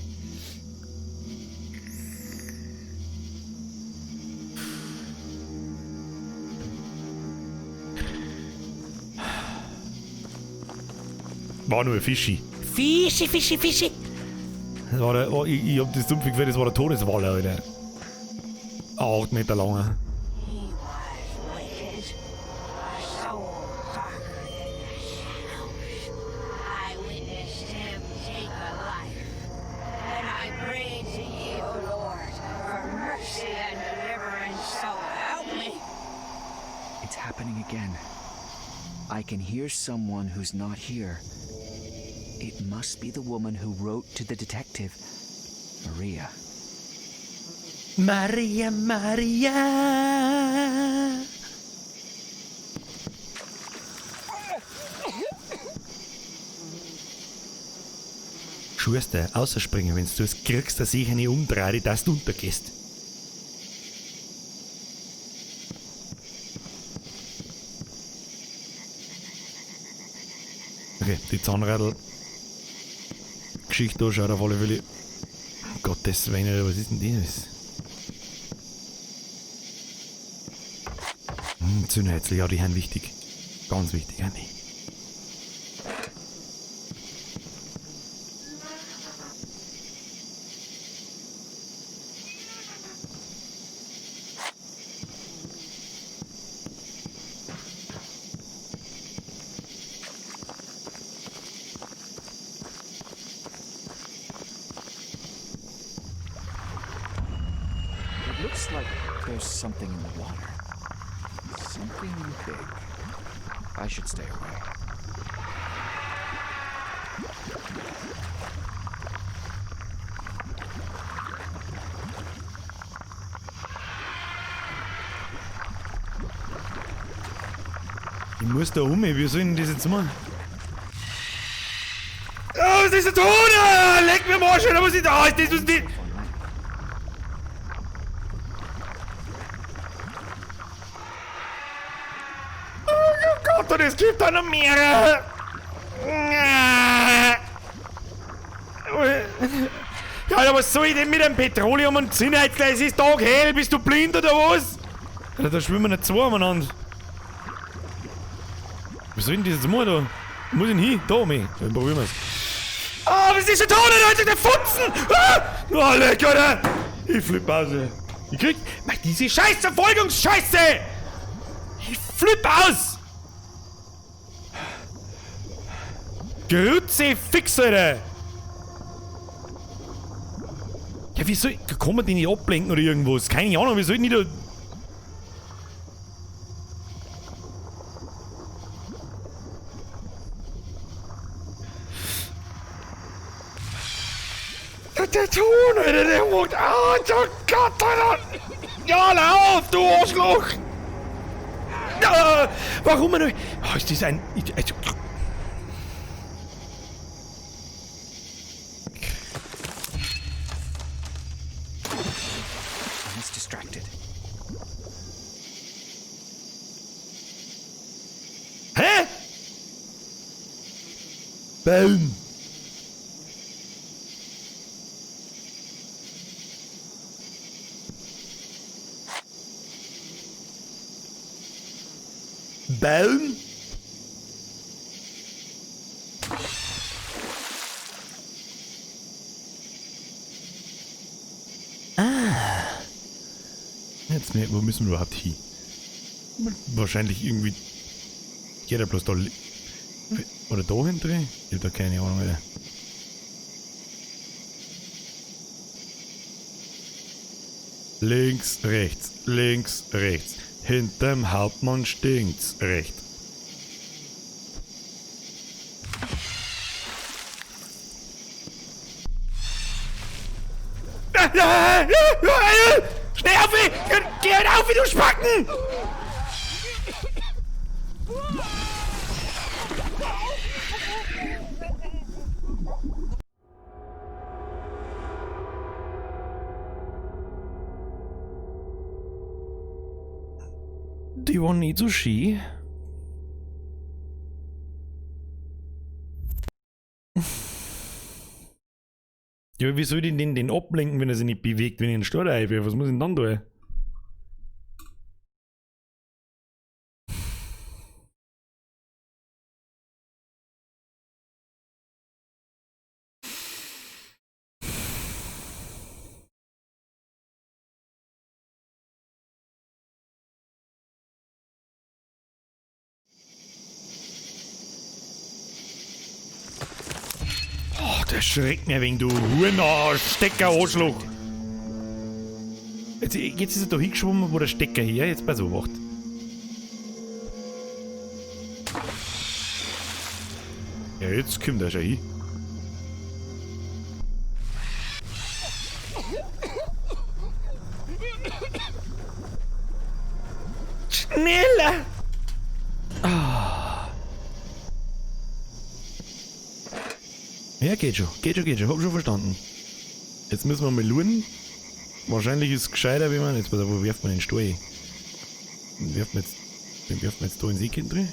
War nur ein Fischi. Fischi, Fischi, Fischi. Das war der, oh, ich hab das dumpf gefällt, das war der Todeswalle, Alter. 8 Meter lang. He was wicked. So darker than the shadows. I witnessed him take a life. And I prayed to ye, O Lord, for mercy and deliverance, so help me. It's happening again. I can hear someone who's not here. It must be the woman who wrote to the detective, Maria. Maria, Maria. Schuster, außerspringen, wenn du es kriegst, dass ich eine umdrehe, dass du untergehst. Okay, die Zahnradl. Geschichte da schaut auf alle Fälle. Um Gottes Willen, was ist denn das? Zündhölzl, ja, die sind wichtig. Ganz wichtig, sind die. It looks like there's something in the water. Something big. I should stay away. Ich muss da um, wie soll ich denn das jetzt machen? Oh, was ist der Ton? Leck mir mal schon, was ist da? Ist das, was ist das? Oh Gott, und es gibt da noch mehrere. Ja, Alter, was soll ich denn mit dem Petroleum und Zinnheizler? Es ist taghell, bist du blind oder was? Alter, da schwimmen nicht zwei umeinander. Was soll denn das jetzt machen da? Wo muss ich denn hin? Da, meh. Dann probieren wir's. Ah, was ist denn da? Da ist der Futzen! Ah! Oh, leck, Alter! Ich flipp aus, ey. Ich krieg... Mach diese scheiß Verfolgungsscheiße! Ich flipp aus! Grütze fix, Alter! Ja, wie soll... Kann man die nicht ablenken oder irgendwas? Keine Ahnung, wie soll ich denn da... Der Ton, Alter, der macht... Ah, oh Gott, Alter! Ja, lauf, du Arschloch! Ah, warum? Oh, ist das ein... I was distracted. Hä? Baum. Baum? Ah. Jetzt, wo müssen wir überhaupt hin? Wahrscheinlich irgendwie... Geht er bloß da... Oder da hin drin? Ich hab da keine Ahnung, Alter. Links, rechts, links, rechts. Hinterm Hauptmann stinkt's recht. Schnell auf! Geh halt auf, du Spacken! Die war nicht so schön. Ja, wie soll ich denn den ablenken, wenn er sich nicht bewegt, wenn ich einen Steuer einwerfe? Was muss ich denn dann tun? Oh, der schreckt mir wegen du Hurenarsch, Stecker, Arschloch. Jetzt ist er da hingeschwommen, wo der Stecker her, jetzt pass auf, wacht. Ja, jetzt kommt er schon hin. Schneller! Ah. Ja, geht schon, geht schon, geht schon, hab schon verstanden. Jetzt müssen wir mal schauen. Wahrscheinlich ist es gescheiter, wenn man. Jetzt pass auf, wo wirft man den Stuhl? Den wirft man jetzt, da in den See drin.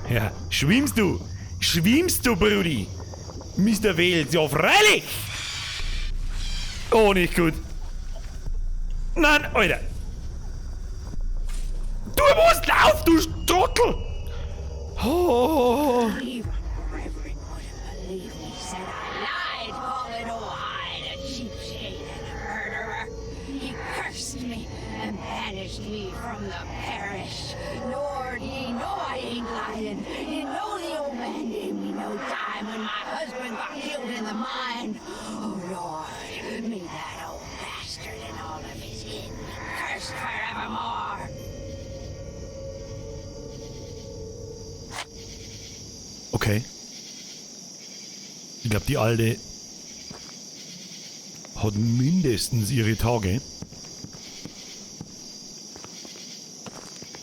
Ja, schwimmst du? Schwimmst du, Brudi? Mr. Wels, ja freilich! Oh, nicht gut. Nein, Alter! Du musst lauf, du Trottel! Oh. Me from the parish. Lord, ye know I ain't lying. You know the old man gave me no time when my husband got killed in the mine. Oh, Lord, may that old bastard and all of his kin be cursed forevermore. Okay. Ich glaube, die Alte hat mindestens ihre Tage.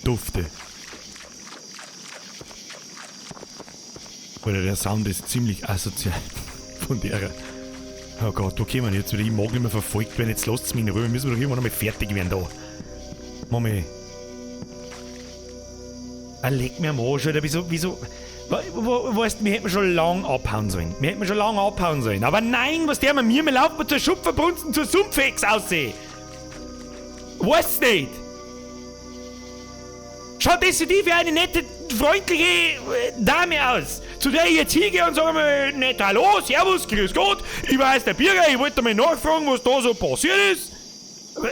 Dufte. Oder der Sound ist ziemlich asozial von der. Oh Gott, wo kommen wir jetzt wieder? Ich mag nicht mehr verfolgt werden. Jetzt lasst mich in Ruhe. Wir müssen doch irgendwann einmal fertig werden da. Mami. Ah, leck mir am Arsch, Alter. Wieso? Weißt du, wir hätten schon lang abhauen sollen. Wir hätten schon lang abhauen sollen. Aber nein, was der mit mir? Wir laufen zur Schupferbrunzen, zur Sumpfhex aussehen. Weißt du nicht? Schaut das die für eine nette, freundliche Dame aus, zu der ich jetzt hingehe und sage mal nett Hallo, Servus, Grüß Gott, ich weiß der Birger, ich wollte mal nachfragen, was da so passiert ist. Aber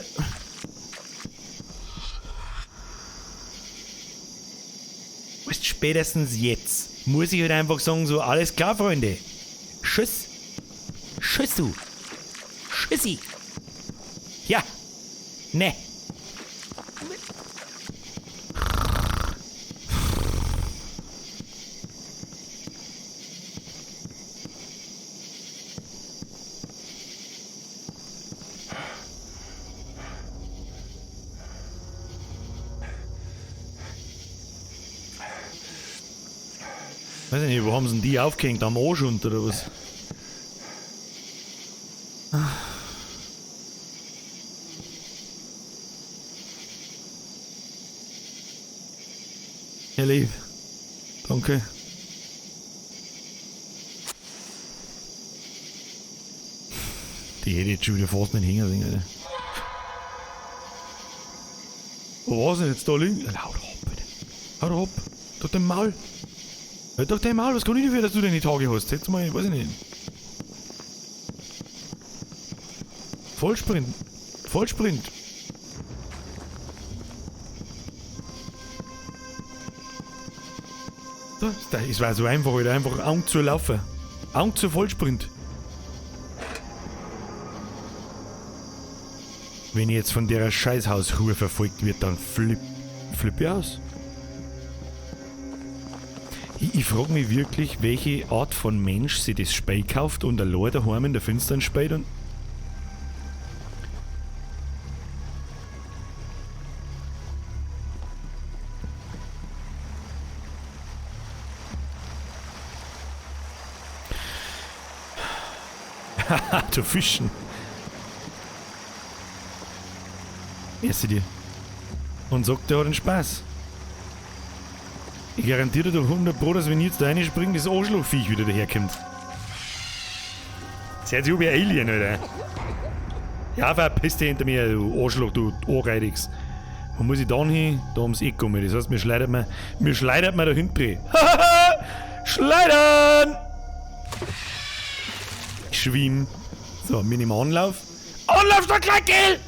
weißt, spätestens jetzt muss ich halt einfach sagen, so, alles klar, Freunde. Tschüss. Tschüss, du. Tschüssi. Ja. Ne. Weiß ich nicht, wo haben sie denn die aufgehängt? Am Arsch unter oder was? Ja, lieb. Danke. Die hätte ich jetzt schon wieder fast nicht hängen sehen, Alter. Wo war's denn jetzt da liegen? Hau doch ab, bitte. Hau doch ab. Doch dein Maul. Halt doch dein Maul, was kann ich dafür, dass du deine Tage hast? Jetzt mal, weiß ich nicht. Vollsprint. Vollsprint. Das war so einfach, Alter. Einfach Augen zu laufen. Augen zu Vollsprint. Wenn ich jetzt von der Scheißhausruhe verfolgt wird, dann flipp ich aus. Ich frage mich wirklich, welche Art von Mensch sich das Spiel kauft und allein daheim in der Finstern spielt und. Haha, zu fischen. Merci dir. Und sagt, der hat einen Spaß. Ich garantiere dir 100 Pro, dass wenn ich jetzt da reinspringe, das Arschlochviech wieder daherkommt. Das hört sich an wie ein Alien, Alter. Ja, verpiss dich hinter mir, du Arschloch, du Anreidigs. Wo muss ich da hin? Da ums Eck kommen. Das heißt, mir schleudert man da hinten. Schleudern! Schwimm. So, wir nehmen Anlauf. Anlauf statt Klackel!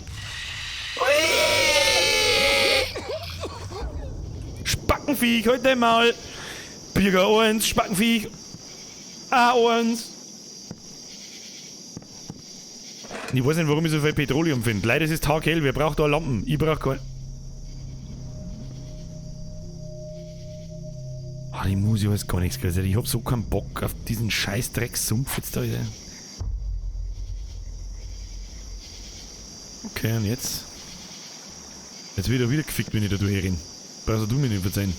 Spackenviech, halt dein Maul! Birger 1, Spackenviech. A1. Ich weiß nicht, warum ich so viel Petroleum finde. Leider ist es taghell, wer braucht da Lampen? Ich brauch keine. Ah, die Musik weiß gar nichts, gell. Ich hab so keinen Bock auf diesen scheiß Dreckssumpf jetzt da wieder. Okay, und jetzt? Jetzt wird er wieder gefickt, wenn ich da durchrenne. Brauchst du mir nicht verzeihen.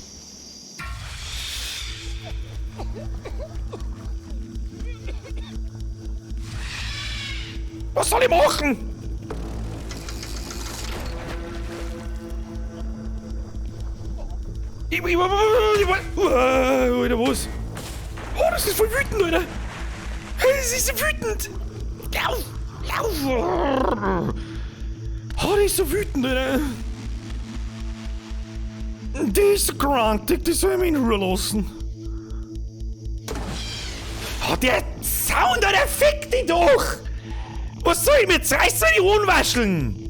Was soll ich machen? Alter, was? Oh, das ist voll wütend, Alter. Das ist so wütend. Lauf, lauf. Oh, das ist so wütend, Alter. Die ist so grantig, die soll ich mich in Ruhe lassen. Oh, der Sound, Alter, fick dich doch! Was soll ich mir jetzt reißen, die Hoden wascheln?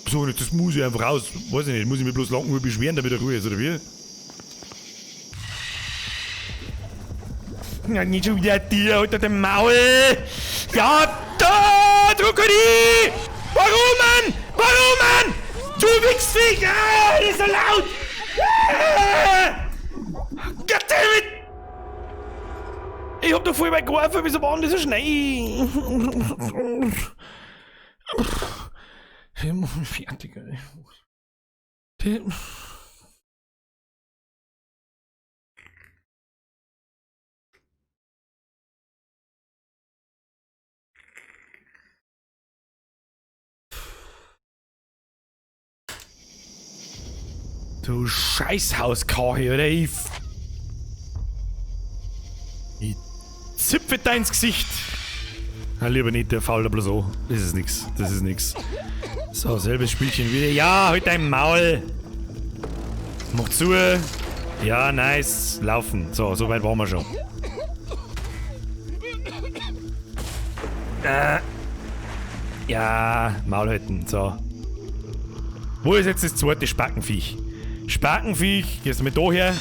So, das muss ich einfach raus. Weiß ich nicht, muss ich mich bloß lang nur beschweren, damit er Ruhe ist, oder wie? Ja, nicht schon wieder dir, alter, dein Maul! Ja, da, Krokodil! Warum, Mann? Warum, Mann? Du Wichsviech! Ah, das ist so laut! Ah! Goddammit! Ich hab da voll weit geworfen, wieso war denn das so schnell? Ich mach mich fertig, Alter. Du Scheißhauskache, oder? Ich zipfe da ins Gesicht. Na, lieber nicht, der fault bloß an. Das ist nix, das ist nix. So, selbes Spielchen wieder. Ja, halt dein Maul! Mach zu. Ja, nice. Laufen. So, so weit waren wir schon. Ja, Maul halten. So. Wo ist jetzt das zweite Spackenviech? Spackenviech, gehst du mit da her?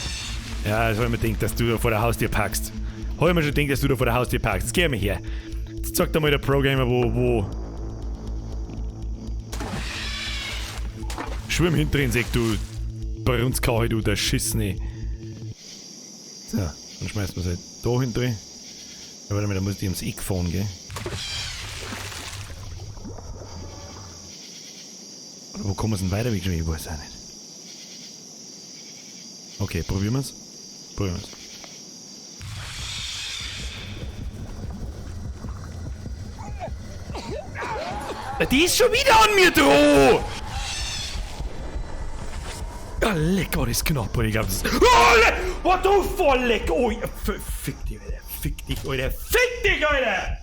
Ja, das hab ich mir gedacht, dass du da vor der Haustür packst. Hab ich mir schon gedacht, dass du da vor der Haustür packst. Jetzt geh mal her. Jetzt zeigt dir mal der Pro-Gamer, wo. Schwimm hinter den Sack, du Brunzkache, du der Schissene. So, dann schmeißt man es halt da hinten drin. Ja, warte mal, da muss ich ums Eck fahren, gell? Oder wo kommen wir denn weiter? Ich weiß auch nicht. Okay, probieren wir's. Probieren wir's. Die ist schon wieder an mir droh! Ja, lecker, das ist knapp, ich glaub, das ist. Oh, what the fuck, leck! Oh, fick dich, Alter. Fick dich, Alter. Fick dich, Alter!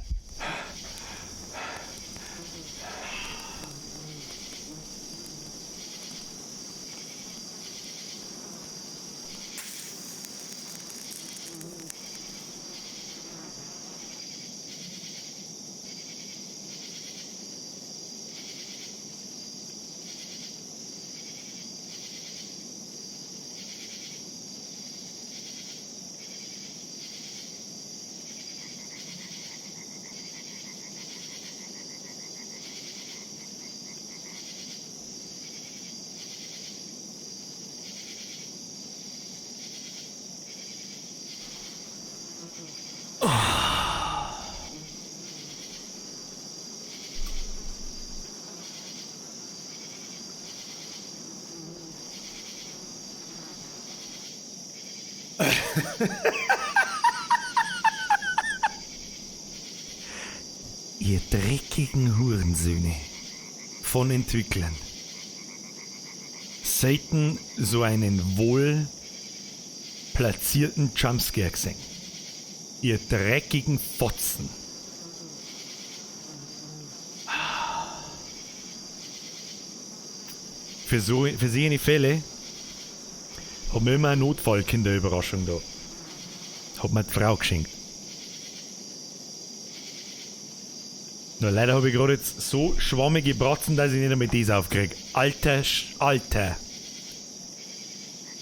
Ihr dreckigen Hurensöhne. von Entwicklern selten so einen wohl platzierten Jumpscare gesehen. Ihr dreckigen Fotzen. Für solche Fälle hat man immer eine Notfallkinderüberraschung da. Hat mir die Frau geschenkt. Na, leider habe ich gerade jetzt so schwammige Bratzen, dass ich nicht einmal das aufkrieg. Alter, Alter.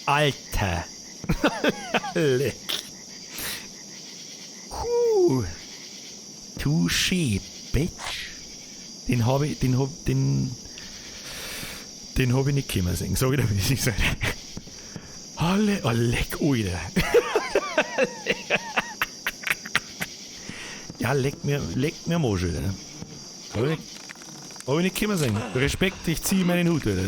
Alter. Leck. Huh. Touché, Bitch. Den habe ich, den hab, den, den hab ich nicht kommen sehen. Sag ich dir, wie es ist. Alle, oh, leck, Alter. Ja, leck mir am Arsch, Alter. Hab ich nicht kommen sehen. Respekt, ich ziehe meinen Hut, Alter.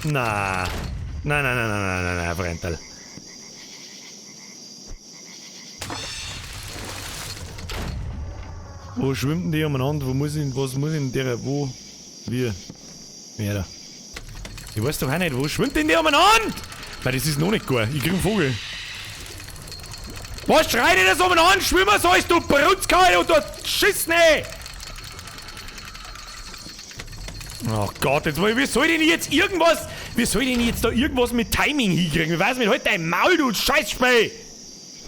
Na. Nein, nein, nein, nein, nein, nein, Freundl. Wo schwimmt denn die umeinander? Wo muss ich, was muss ich denn der, wo, wie, wer da? Ich weiß doch auch nicht, wo schwimmt denn die umeinander? Weil das ist noch nicht gut. Ich krieg einen Vogel. Was schreit denn das umeinander? Schwimmen sollst du Brutzkeil und du Schissne! Oh Gott, jetzt, wie soll denn jetzt irgendwas, wie soll denn jetzt da irgendwas mit Timing hinkriegen? Ich weiß nicht, halt dein Maul, du Scheißspiel!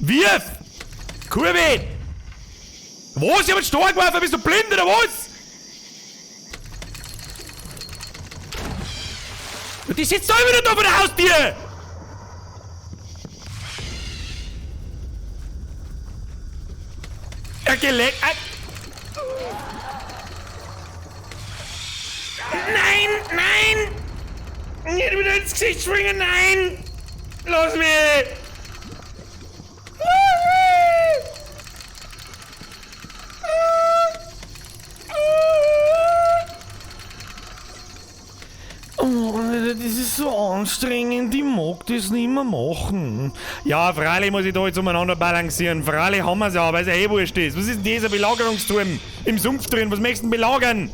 Wirf! Kurve! Was? Ich hab einen Stor geworfen, bist du blind oder was? Und die sitzt da immer noch da vor der Haustür! Ja, geleckt! Nein, nein! Nicht wieder ins Gesicht springen, nein! Lass mich! Oh, das ist so anstrengend, ich mag das nicht mehr machen. Ja, freilich muss ich da jetzt umeinander balancieren. Freilich haben wir's ja, weil es ja eh wurscht ist. Was ist denn dieser Belagerungsturm im Sumpf drin? Was möchtest du denn belagern?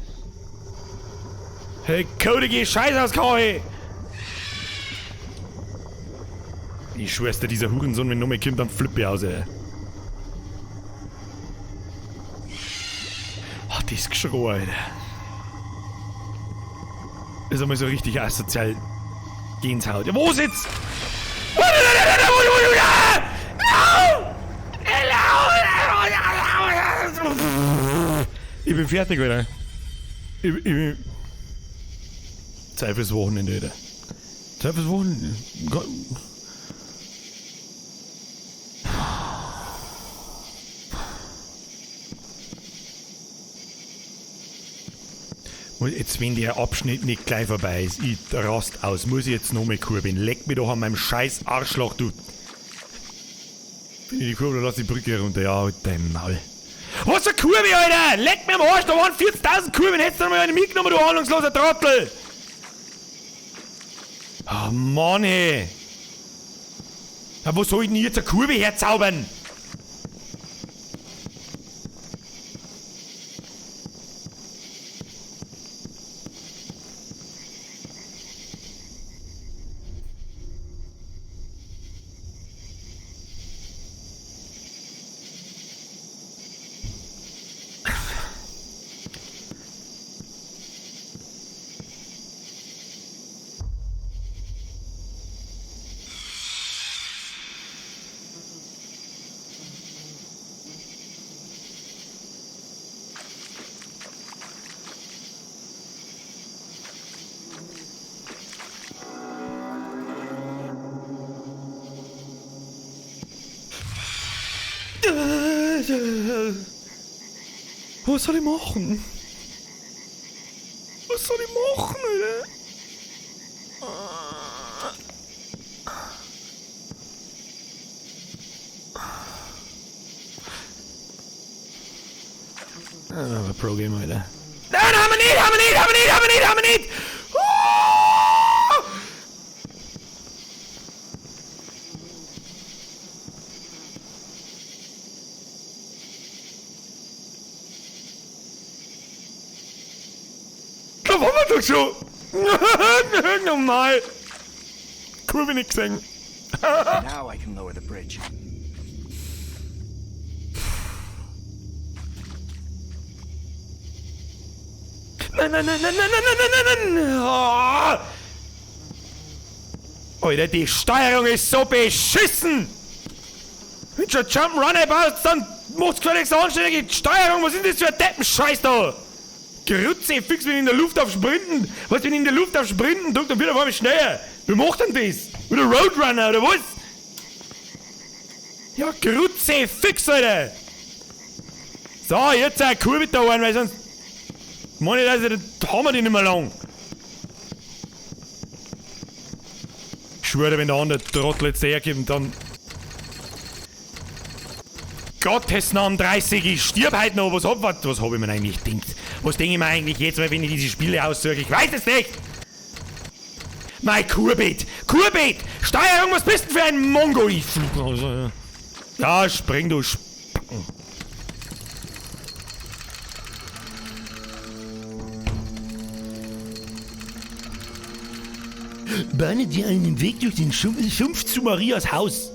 Hey, kodige Scheißhauskaue! Ich schwör's dir, dieser Hurensohn, wenn nochmal kommt, dann flippe ich aus, ey. Oh, das Geschrei, Alter. Das ist einmal so richtig asozial. Genshaut. Ja, wo ist jetzt? Ich bin fertig, Alter. Ich bin... Zeit fürs Wochenende, Alter. Zeit fürs Wochenende. Jetzt, wenn der Abschnitt nicht gleich vorbei ist, ich rast aus, muss ich jetzt nochmal kurbeln. Leck mich doch an meinem scheiß Arschloch, du. Bin ich die Kurbel, lass die Brücke runter. Ja, halt dein Maul. Was für Kurve, Alter! Leck mir am Arsch, da waren 40.000 Kurven, hättest du noch mal eine mitgenommen, du ahnungsloser Trottel! Oh Mann, ey! Ja, wo soll ich denn jetzt eine Kurve herzaubern? Was soll ich machen? Was soll ich machen, Alter? Aber Pro-Gamer, Alter. haben wir nicht, haben wir nicht, haben wir nicht! Oh! Da waren wir doch schon! Normal! Kurve nicht gesehen. Now I can lower the bridge. Nein, nein, nein, nein, nein, nein, nein, nein, nein, nein! Oh! Alter, die Steuerung ist so beschissen! Wenn du schon Jump'n'Run baust, dann musst du nichts anständige Steuerung. Was ist denn das für ein Deppenscheiß da? Grütze, fix, wenn ich in der Luft auf Sprinten. Was, wenn ich in der Luft auf Sprinten drückt, dann wird er auf einmal schneller. Wie macht denn das? Oder Roadrunner, oder was? Ja, Grütze, fix, Alter! So, jetzt eine Kurve da rein, weil sonst. Meine ich, also, dann haben wir die nicht mehr lang. Ich schwöre, wenn der andere Trottel jetzt herkommt, dann. Gottes Namen 30, ich stirb heute noch. Was hab, was hab ich mir eigentlich gedacht? Was denke ich mir eigentlich jetzt mal, wenn ich diese Spiele aussuche? Ich weiß es nicht! Mein Kurbit! Kurbit! Steuerung, was bist denn für ein Mongo? Ich flieg. Ja, spring du Spacken. Bahne dir einen Weg durch den Sumpf zu Marias Haus.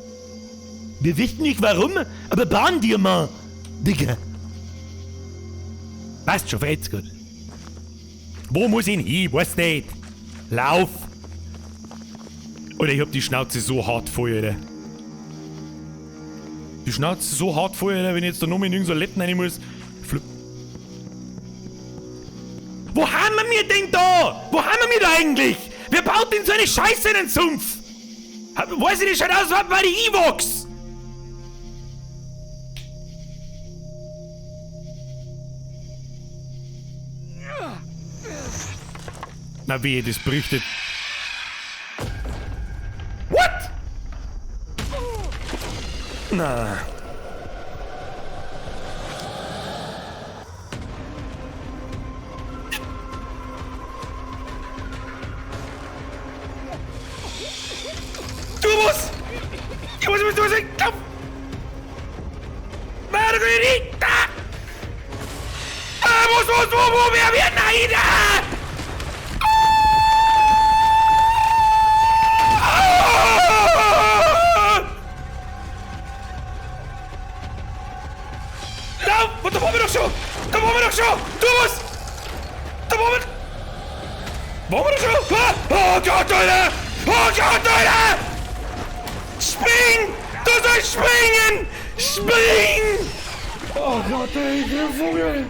Wir wissen nicht warum, aber bahn dir mal, Digga. Passt schon, Fritz, gut. Wo muss ich hin? Weiß nicht. Lauf. Oder ich hab die Schnauze so hart voll, Alter. Die Schnauze so hart voll, Alter, wenn ich jetzt da nochmal in irgendein Letten rein muss. Flip. Wo haben wir denn da? Wo haben wir da eigentlich? Wer baut denn so eine Scheiße in den Sumpf? Weiß ich nicht, schaut aus, was bei die Ewoks. Na wehe, das bricht jetzt. What? Na. Du musst! Du musst, du musst, du musst! Margarita! Ah, wo, wo, wo, wer, wer, nein! Ah! Ah! Lauf! Da waren wir doch schon! Da waren wir doch schon! Du musst! Da waren wir... Waren wir doch schon? Ah! Oh Gott, Alter! Oh Gott, Alter! Spring! Du sollst springen! Spring! Oh Gott, ey, der Vogel!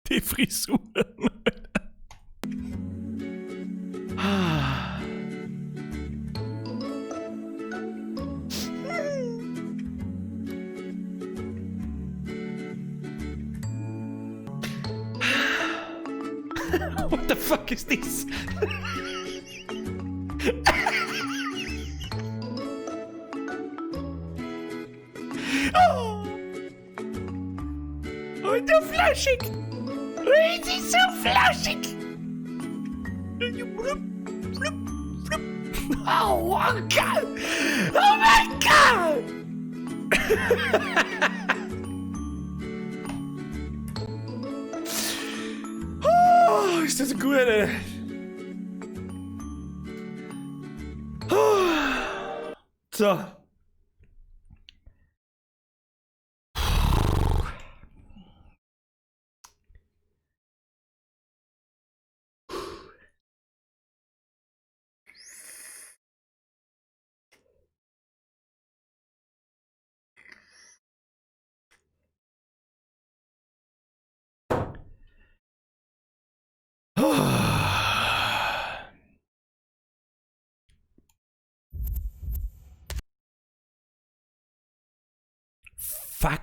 Die Frisuren. What the fuck is this? Alter, flauschig! Es ist so flauschig! Oh, oh Gott! Oh mein Gott! Oh, ist das gut, ey. Oh. So. Fuck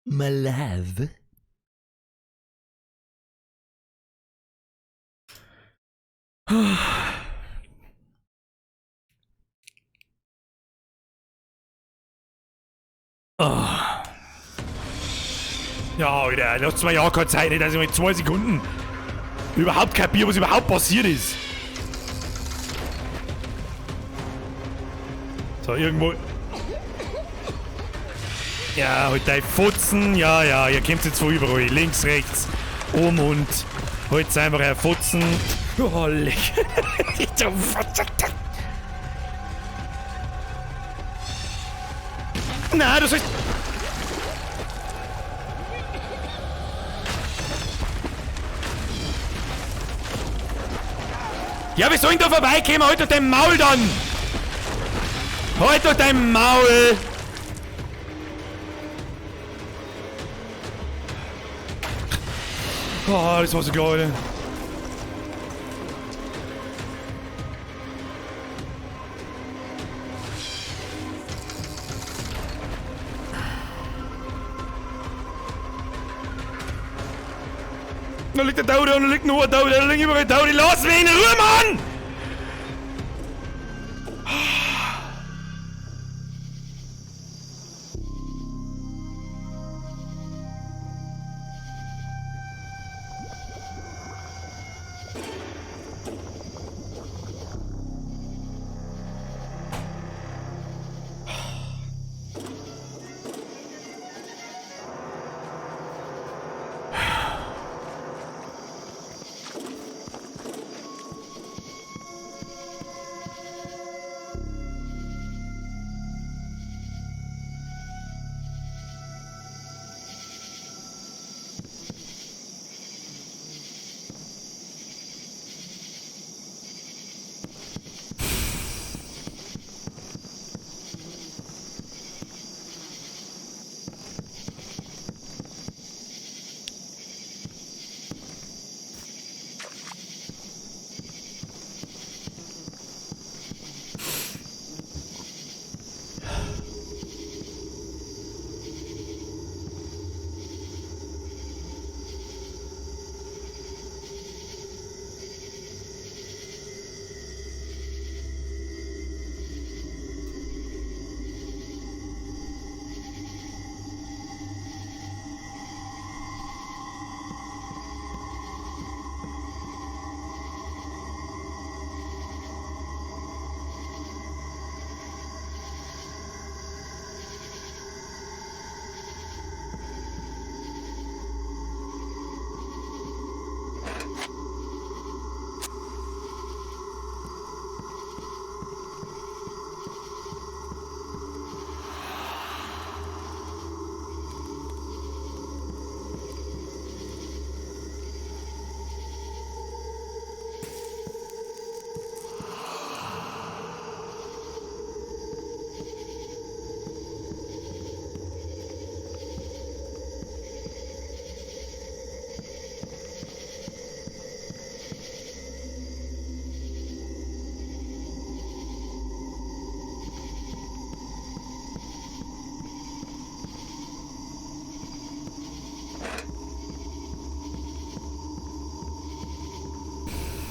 my life. Oh. Ja, Alter, lass mir ja keine Zeit, nicht, dass ich mal 2 Sekunden überhaupt kapiere, was überhaupt passiert ist. So, irgendwo. Ja, halt dein Fotzen. Ja, ja, ihr kommt jetzt von überall. Links, rechts, oben und halt einfach ein Fotzen. Oh, leck. Nein, das ist. Ja, wir sollen da vorbeikommen? Halt doch dein Maul dann! Halt doch dein Maul! Oh, das war so geil. Da liegt der Taude und da liegt noch ein Taude, da liegt überall Taude. Lass mich in Ruhe, Mann!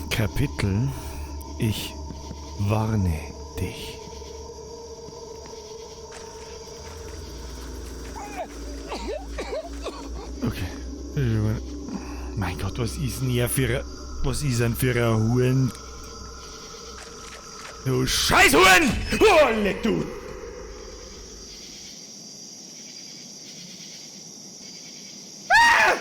Kapitel Ich warne dich. Mein Gott, was ist denn er für ein... Was ist denn für ein Huren? Du Scheißhuren! Oh, leck du! Ah!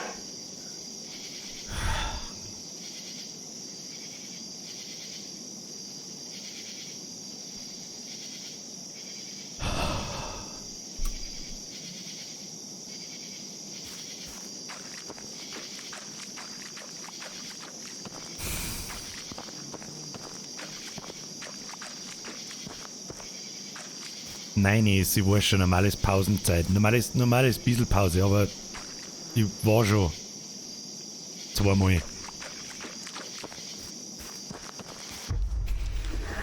Nein, nee, sie war schon normales Pausenzeit. Normales bisschen Pause, aber ich war schon zweimal.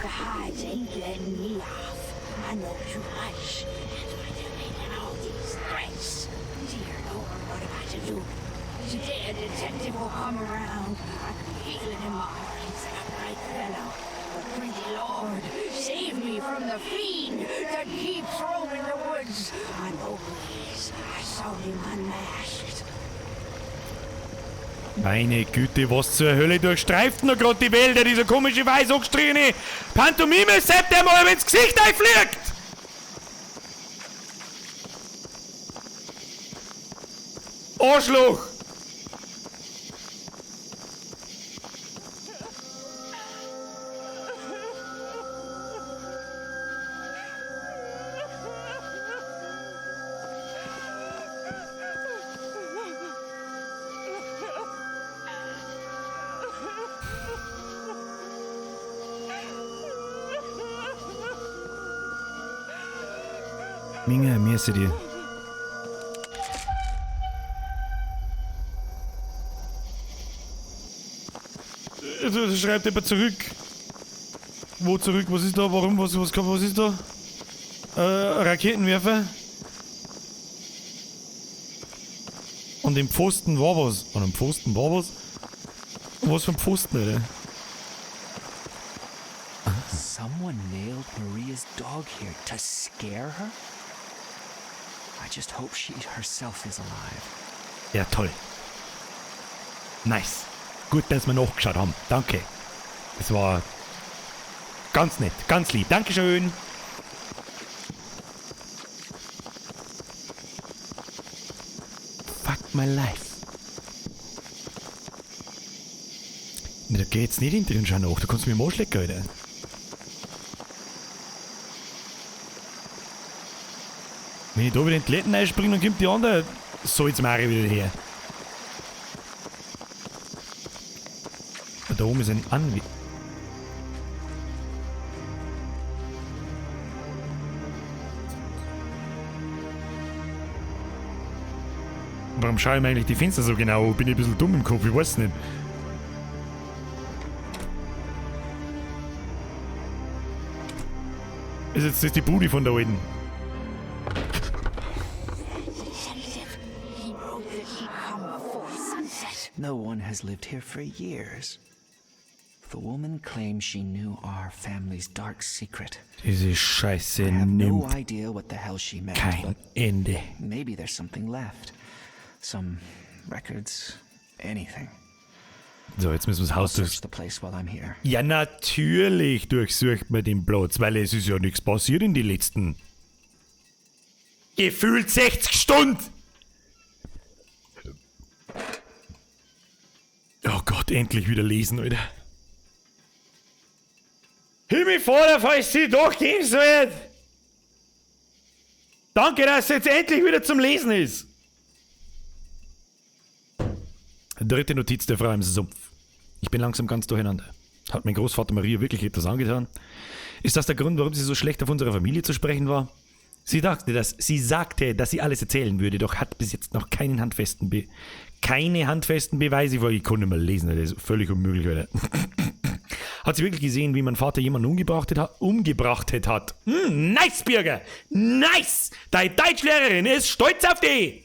The hides ain't letting me off. I know too much. That's why they're making all these threats. Dear Lord, what am I to do? Today a detective will come around. I can feel it in my heart. He's an upright fellow. But pretty Lord, save me from the fiend that keeps roaming the woods. I know who he is. I saw him unmasked. Meine Güte, was zur Hölle durchstreift noch grad die Wälder, dieser komische weiß angestrichene Pantomime-Sepp, der mal ins Gesicht einfliegt! Arschloch! Minga, merci dir. Da schreibt jemand zurück. Wo zurück? Was ist da? Warum? Was ist da? Raketenwerfer? Und im Pfosten war was. Und am Pfosten war was? Was für ein Pfosten, Alter? Someone nailed Maria's dog here to scare her? I just hope she herself is alive. Ja, toll. Nice. Gut, dass wir nachgeschaut haben. Danke. Das war ganz nett, ganz lieb. Dankeschön. Fuck my life. Ne, da geht's nicht hinter den Schau nach. Da kannst du mir im Arsch lecken, Alter. Wenn ich da wieder in die Toiletten einspringe, dann kommt die andere Salzmare wieder her. Da oben ist ein Anwe-. Warum schaue ich mir eigentlich die Fenster so genau an? Bin ich ein bisschen dumm im Kopf? Ich weiß nicht. Ist jetzt das die Bude von der Alten? No one has lived here for years. The woman claims she knew our family's dark secret. Diese Scheiße I have no nimmt idea what the hell she meant, kein but Ende. maybe there's something left. Some records, anything. So, jetzt müssen wir das Haus Search durch. the place while I'm here. Ja, natürlich durchsucht man den Platz, weil es ist ja nichts passiert in den letzten gefühlt 60 Stunden. Oh Gott, endlich wieder lesen, Alter. Himmelvater, falls sie doch gehen soll. Danke, dass es jetzt endlich wieder zum Lesen ist. Dritte Notiz der Frau im Sumpf. Ich bin langsam ganz durcheinander. Hat mein Großvater Maria wirklich etwas angetan? Ist das der Grund, warum sie so schlecht auf unsere Familie zu sprechen war? Sie sagte, dass sie alles erzählen würde, doch hat bis jetzt noch keine handfesten Beweise vor. Ich konnte nicht mehr lesen, das ist völlig unmöglich, Alter. Hat sie wirklich gesehen, wie mein Vater jemanden umgebracht hat? Umgebracht hat? Nice, Birger! Nice! Deine Deutschlehrerin ist stolz auf dich!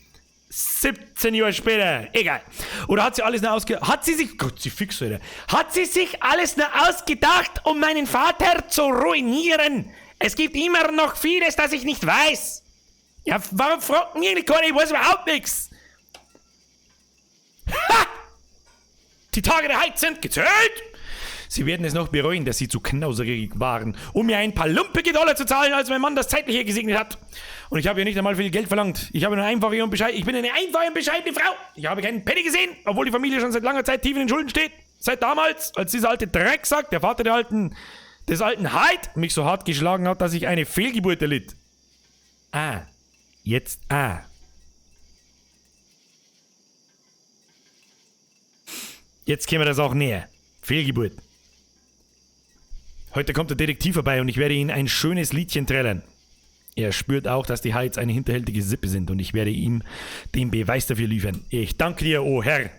17 Jahre später. Egal. Oder hat sie alles nur ausge-, hat sie sich, Gott, sie fix, Alter. Hat sie sich alles nur ausgedacht, um meinen Vater zu ruinieren? Es gibt immer noch vieles, das ich nicht weiß. Ja, warum fragt mich eigentlich keiner? Ich weiß überhaupt nichts. Die Tage der Heid sind gezählt! Sie werden es noch bereuen, dass sie zu knauserig waren, um mir ein paar lumpige Dollar zu zahlen, als mein Mann das Zeitliche gesegnet hat. Und ich habe ja nicht einmal viel Geld verlangt. Ich habe nur einfache und bescheidene, ich bin eine einfache und bescheidene Frau. Ich habe keinen Penny gesehen, obwohl die Familie schon seit langer Zeit tief in den Schulden steht. Seit damals, als dieser alte Drecksack, der Vater des alten Hyde, mich so hart geschlagen hat, dass ich eine Fehlgeburt erlitt. Ah, jetzt, ah. Jetzt kämen wir das auch näher. Fehlgeburt. Heute kommt der Detektiv vorbei und ich werde ihn ein schönes Liedchen trällern. Er spürt auch, dass die Hydes eine hinterhältige Sippe sind und ich werde ihm den Beweis dafür liefern. Ich danke dir, o Herr.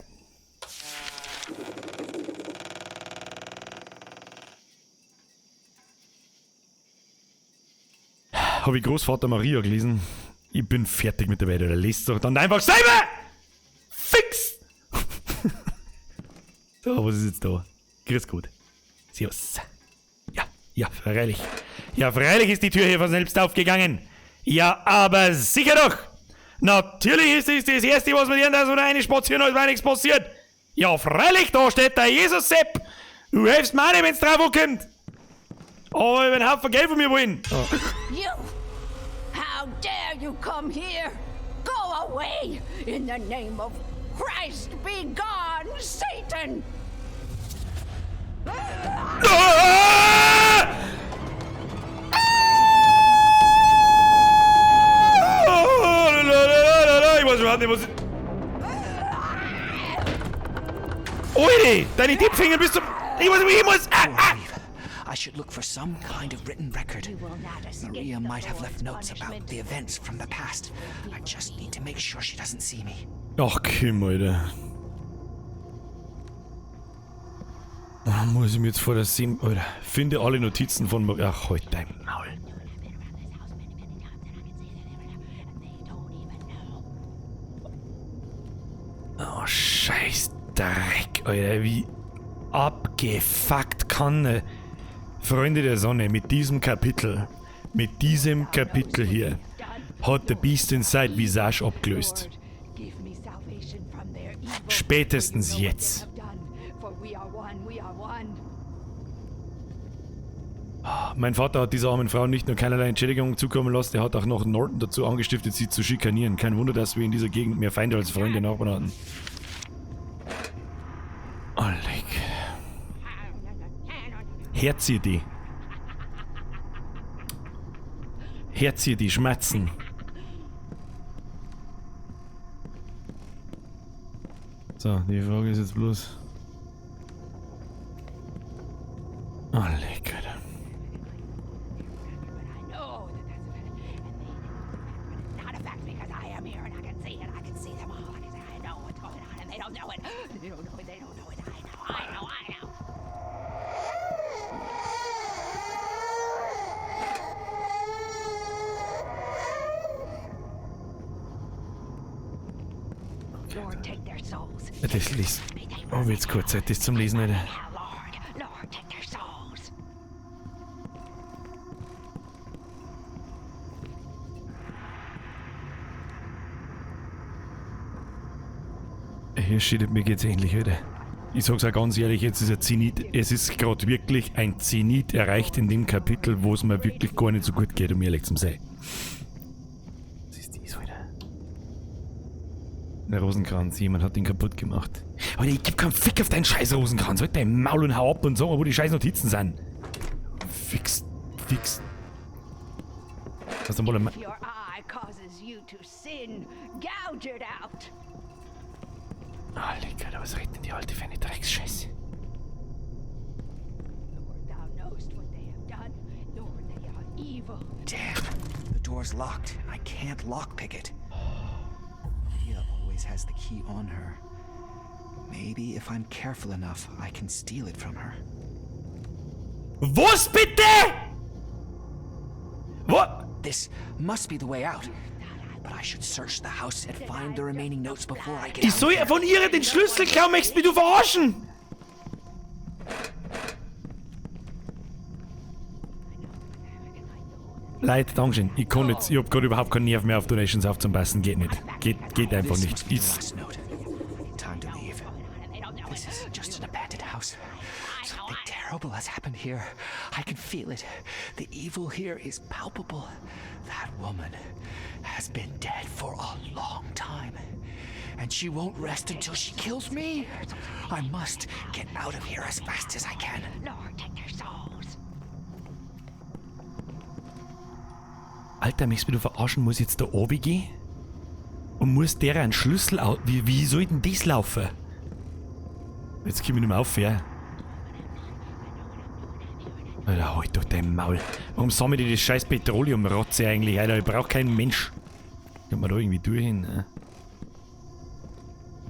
Habe ich Großvater Maria gelesen? Ich bin fertig mit der Welt. Oder lest doch dann einfach selber! Fix! So, was ist jetzt da? Grüß Gott. Servus. Ja, ja, freilich. Ja, freilich ist die Tür hier von selbst aufgegangen. Ja, aber sicher doch! Natürlich ist es das Erste, was wir lernen, dass wir eine spazieren, als wenn nichts passiert. Ja, freilich, da steht der Jesus-Sepp. Du hilfst mir auch nicht, wenn's drauf ankommt. Aber ich will einen Haufen Geld von mir wollen. Oh. You! How dare you come here? Go away! In the name of Christ, be gone, Satan! Ah! Ich weiß überhaupt nicht, was... Alter, deine Dippfinger bist du... Ich weiß nicht, ich muss... Ah, ah. I should look for some kind of written record. Maria might have left notes about the events from the past. I just need to make sure she doesn't see me. Ach, Kim, Alter. Oh, muss ich mir jetzt vor der Sim... Alter, finde alle Notizen von Maria... Ach, halt dein Maul. Oh, scheiß Dreck, Alter. Wie abgefuckt kann... Freunde der Sonne, mit diesem Kapitel hier, hat The Beast Inside Visage abgelöst. Spätestens jetzt. Mein Vater hat dieser armen Frau nicht nur keinerlei Entschädigung zukommen lassen, er hat auch noch Norton dazu angestiftet, sie zu schikanieren. Kein Wunder, dass wir in dieser Gegend mehr Feinde als Freunde Nachbarn hatten. Oh, leck. Herzidee. Herzidee, Schmerzen. So, die Frage ist jetzt bloß... Oh, leck, Alter. Das liest. Oh, jetzt kurz Zeit, das zum Lesen, Alter. Hier steht, mir geht's ähnlich, Alter. Ich sag's auch ganz ehrlich, jetzt ist ein Zenit. Es ist gerade wirklich ein Zenit erreicht in dem Kapitel, wo es mir wirklich gar nicht so gut geht, um ehrlich zu sein. Was ist das, Alter? Der Rosenkranz, jemand hat ihn kaputt gemacht. Alter, ich geb keinen Fick auf deinen scheiß Rosenkranz. Halt dein Maul und hau ab und sag mal, wo die scheiß Notizen sind. Fix, fix. Was denn wohl If your eye causes you to sin, gouge it out. Ah, lecker, Alter, was redet denn die Alte für eine Drecksscheiße? Lord, thou knowest what they have done. Lord, they are evil. Damn, the door's locked. I can't lockpick it. Maria always has the key on her. Maybe if I'm careful enough, I can steal it from her. Was bitte? What? This must be the way out. But I should search the house and find the remaining notes before I get Ich soll ja von ihr den Schlüssel klauen, möchtest mich du verarschen? Leute, Dankeschön. Ich kann jetzt, ich hab grad überhaupt keinen Nerv mehr auf Donations aufzupassen. Geht nicht. Geht einfach nicht. Ist Time to leave. This is just terrible has happened here. I can feel it. The evil here is palpable. That woman has been dead for a long time. And she won't rest until she kills me. I must get out of here as fast as I can. Lord, take their souls. Alter, möchtest du mich verarschen? Muss ich jetzt da oben gehen? Und muss der einen Schlüssel au-, wie soll denn das laufen? Jetzt komm ich nicht mehr auf, ja. Alter, halt doch dein Maul. Warum sammelt ich das scheiß Petroleumrotze eigentlich, Alter? Ich brauch keinen Mensch. Kommt man da irgendwie durch hin, ne?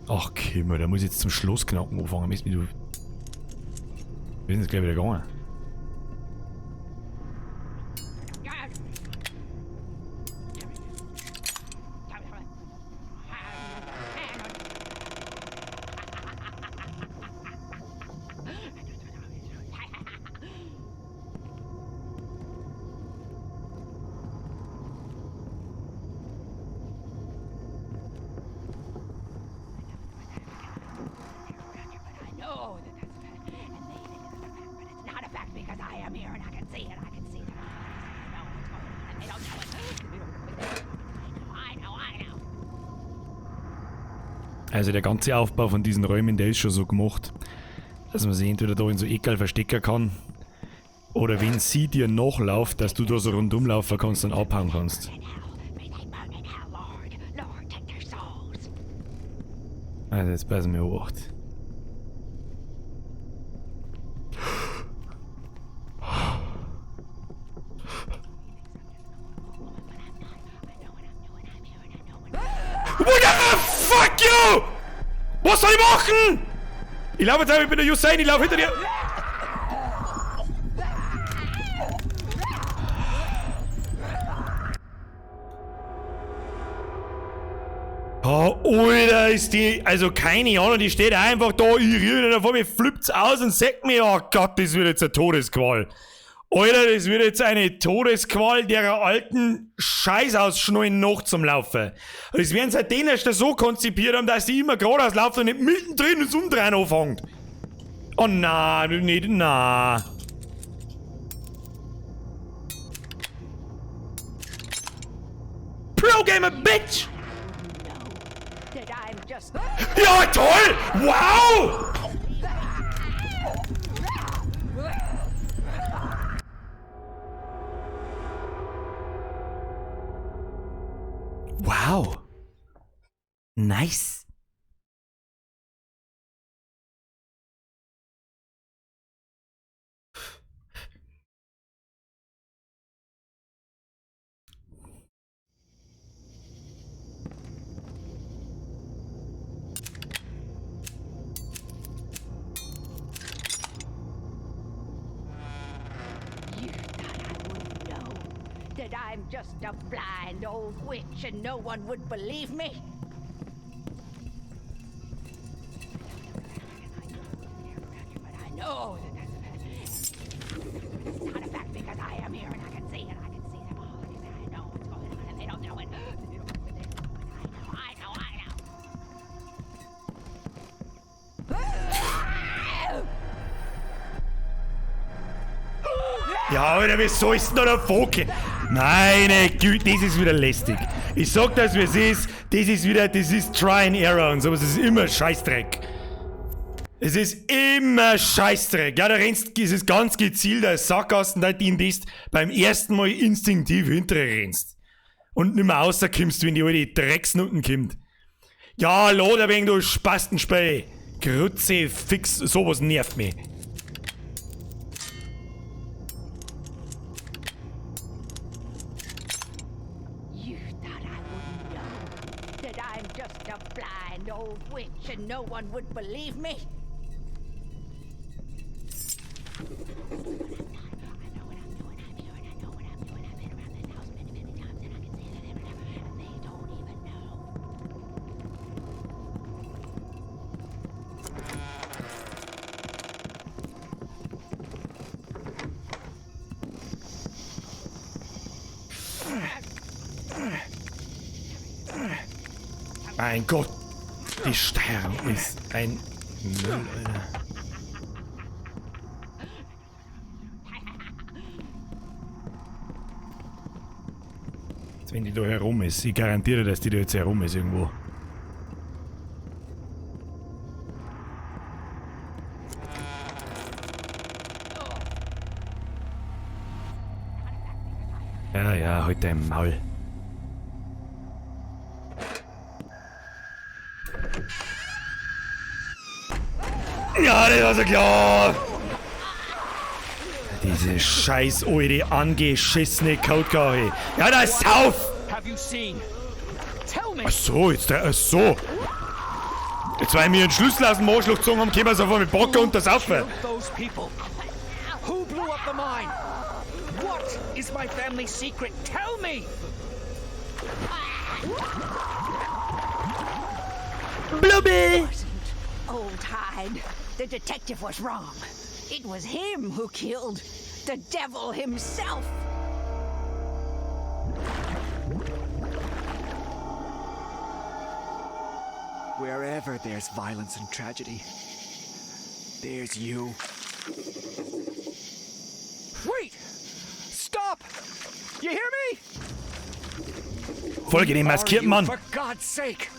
Ach, Kimmer, da muss ich jetzt zum Schloss knacken anfangen. Mist, du. Wir sind jetzt gleich wieder gegangen. Also der ganze Aufbau von diesen Räumen, der ist schon so gemacht, dass man sich entweder da in so Eckerl verstecken kann oder wenn sie dir nachläuft, dass du da so rundum laufen kannst und abhauen kannst. Also jetzt passen wir Obacht. What the fuck you? Was soll ich machen? Ich laufe jetzt einfach, ich bin der Usain, ich laufe hinter dir. Oh, Alter, ist die, also keine Ahnung, die steht einfach da, ich rühre nicht vor mir, flippt's aus und sagt mir, oh Gott, das wird jetzt eine Todesqual. Alter, das wird jetzt eine Todesqual derer alten Scheißausschnallen noch zum Laufen. Und das werden seit denen erst so konzipiert haben, dass die immer geradeaus laufen und nicht mittendrin ins Umdrehen anfängt. Oh na, nicht, na. Pro Gamer Bitch! Ja, toll! Wow! Wow. Nice. You thought I wouldn't know that I'm just a blind old witch and no one would believe me? But I know that that's a fact. It's not a fact because I am here and I can see and I can see them all. And I know what's going on and they don't know it. They don't know it. I know, I know, I know. Ja, Alter, wie soll's denn da davor gehen? Meine Güte, das ist wieder lästig. Ich sag das, wie es ist. Das ist wieder, das ist Try and Error und sowas. Das ist immer Scheißdreck. Es ist immer Scheißdreck. Ja, da rennst, es ist ganz gezielt als Sackgassen, da du das beim ersten Mal instinktiv hinterher rennst. Und nicht mehr rauskommst, wenn die alte Drecksnutten kommt. Ja, lad ein wenig, du Spastenspiel. Grütze, fix, sowas nervt mich. You thought I wouldn't know that I'm just a blind old witch and no one would believe me? I know what I'm doing. I'm here and I know what I'm doing. I've been around this house many, many times and I can see that and they don't even know. Mein Gott, die Steuerung ist ein Müll, Alter. Wenn die da herum ist. Ich garantiere, dass die da jetzt herum ist irgendwo. Ja, ja, halt dein Maul. Ja, das war so klar. Diese scheiß alte, angeschissene Codekarre. Ja, da ist auf! Ach so, jetzt der, ach so. Jetzt, weil wir einen Schlüssel aus dem Arschloch gezogen haben, können wir sofort mit Bock und das aufhören. Who blew up the mine? What is my family's secret? Tell me! Blubby! Old Hyde. The detective was wrong. It was him who killed the devil himself. Wherever there's violence and tragedy, there's you. Wait! Stop! You hear me? Folge dem maskierten Mann. For God's sake!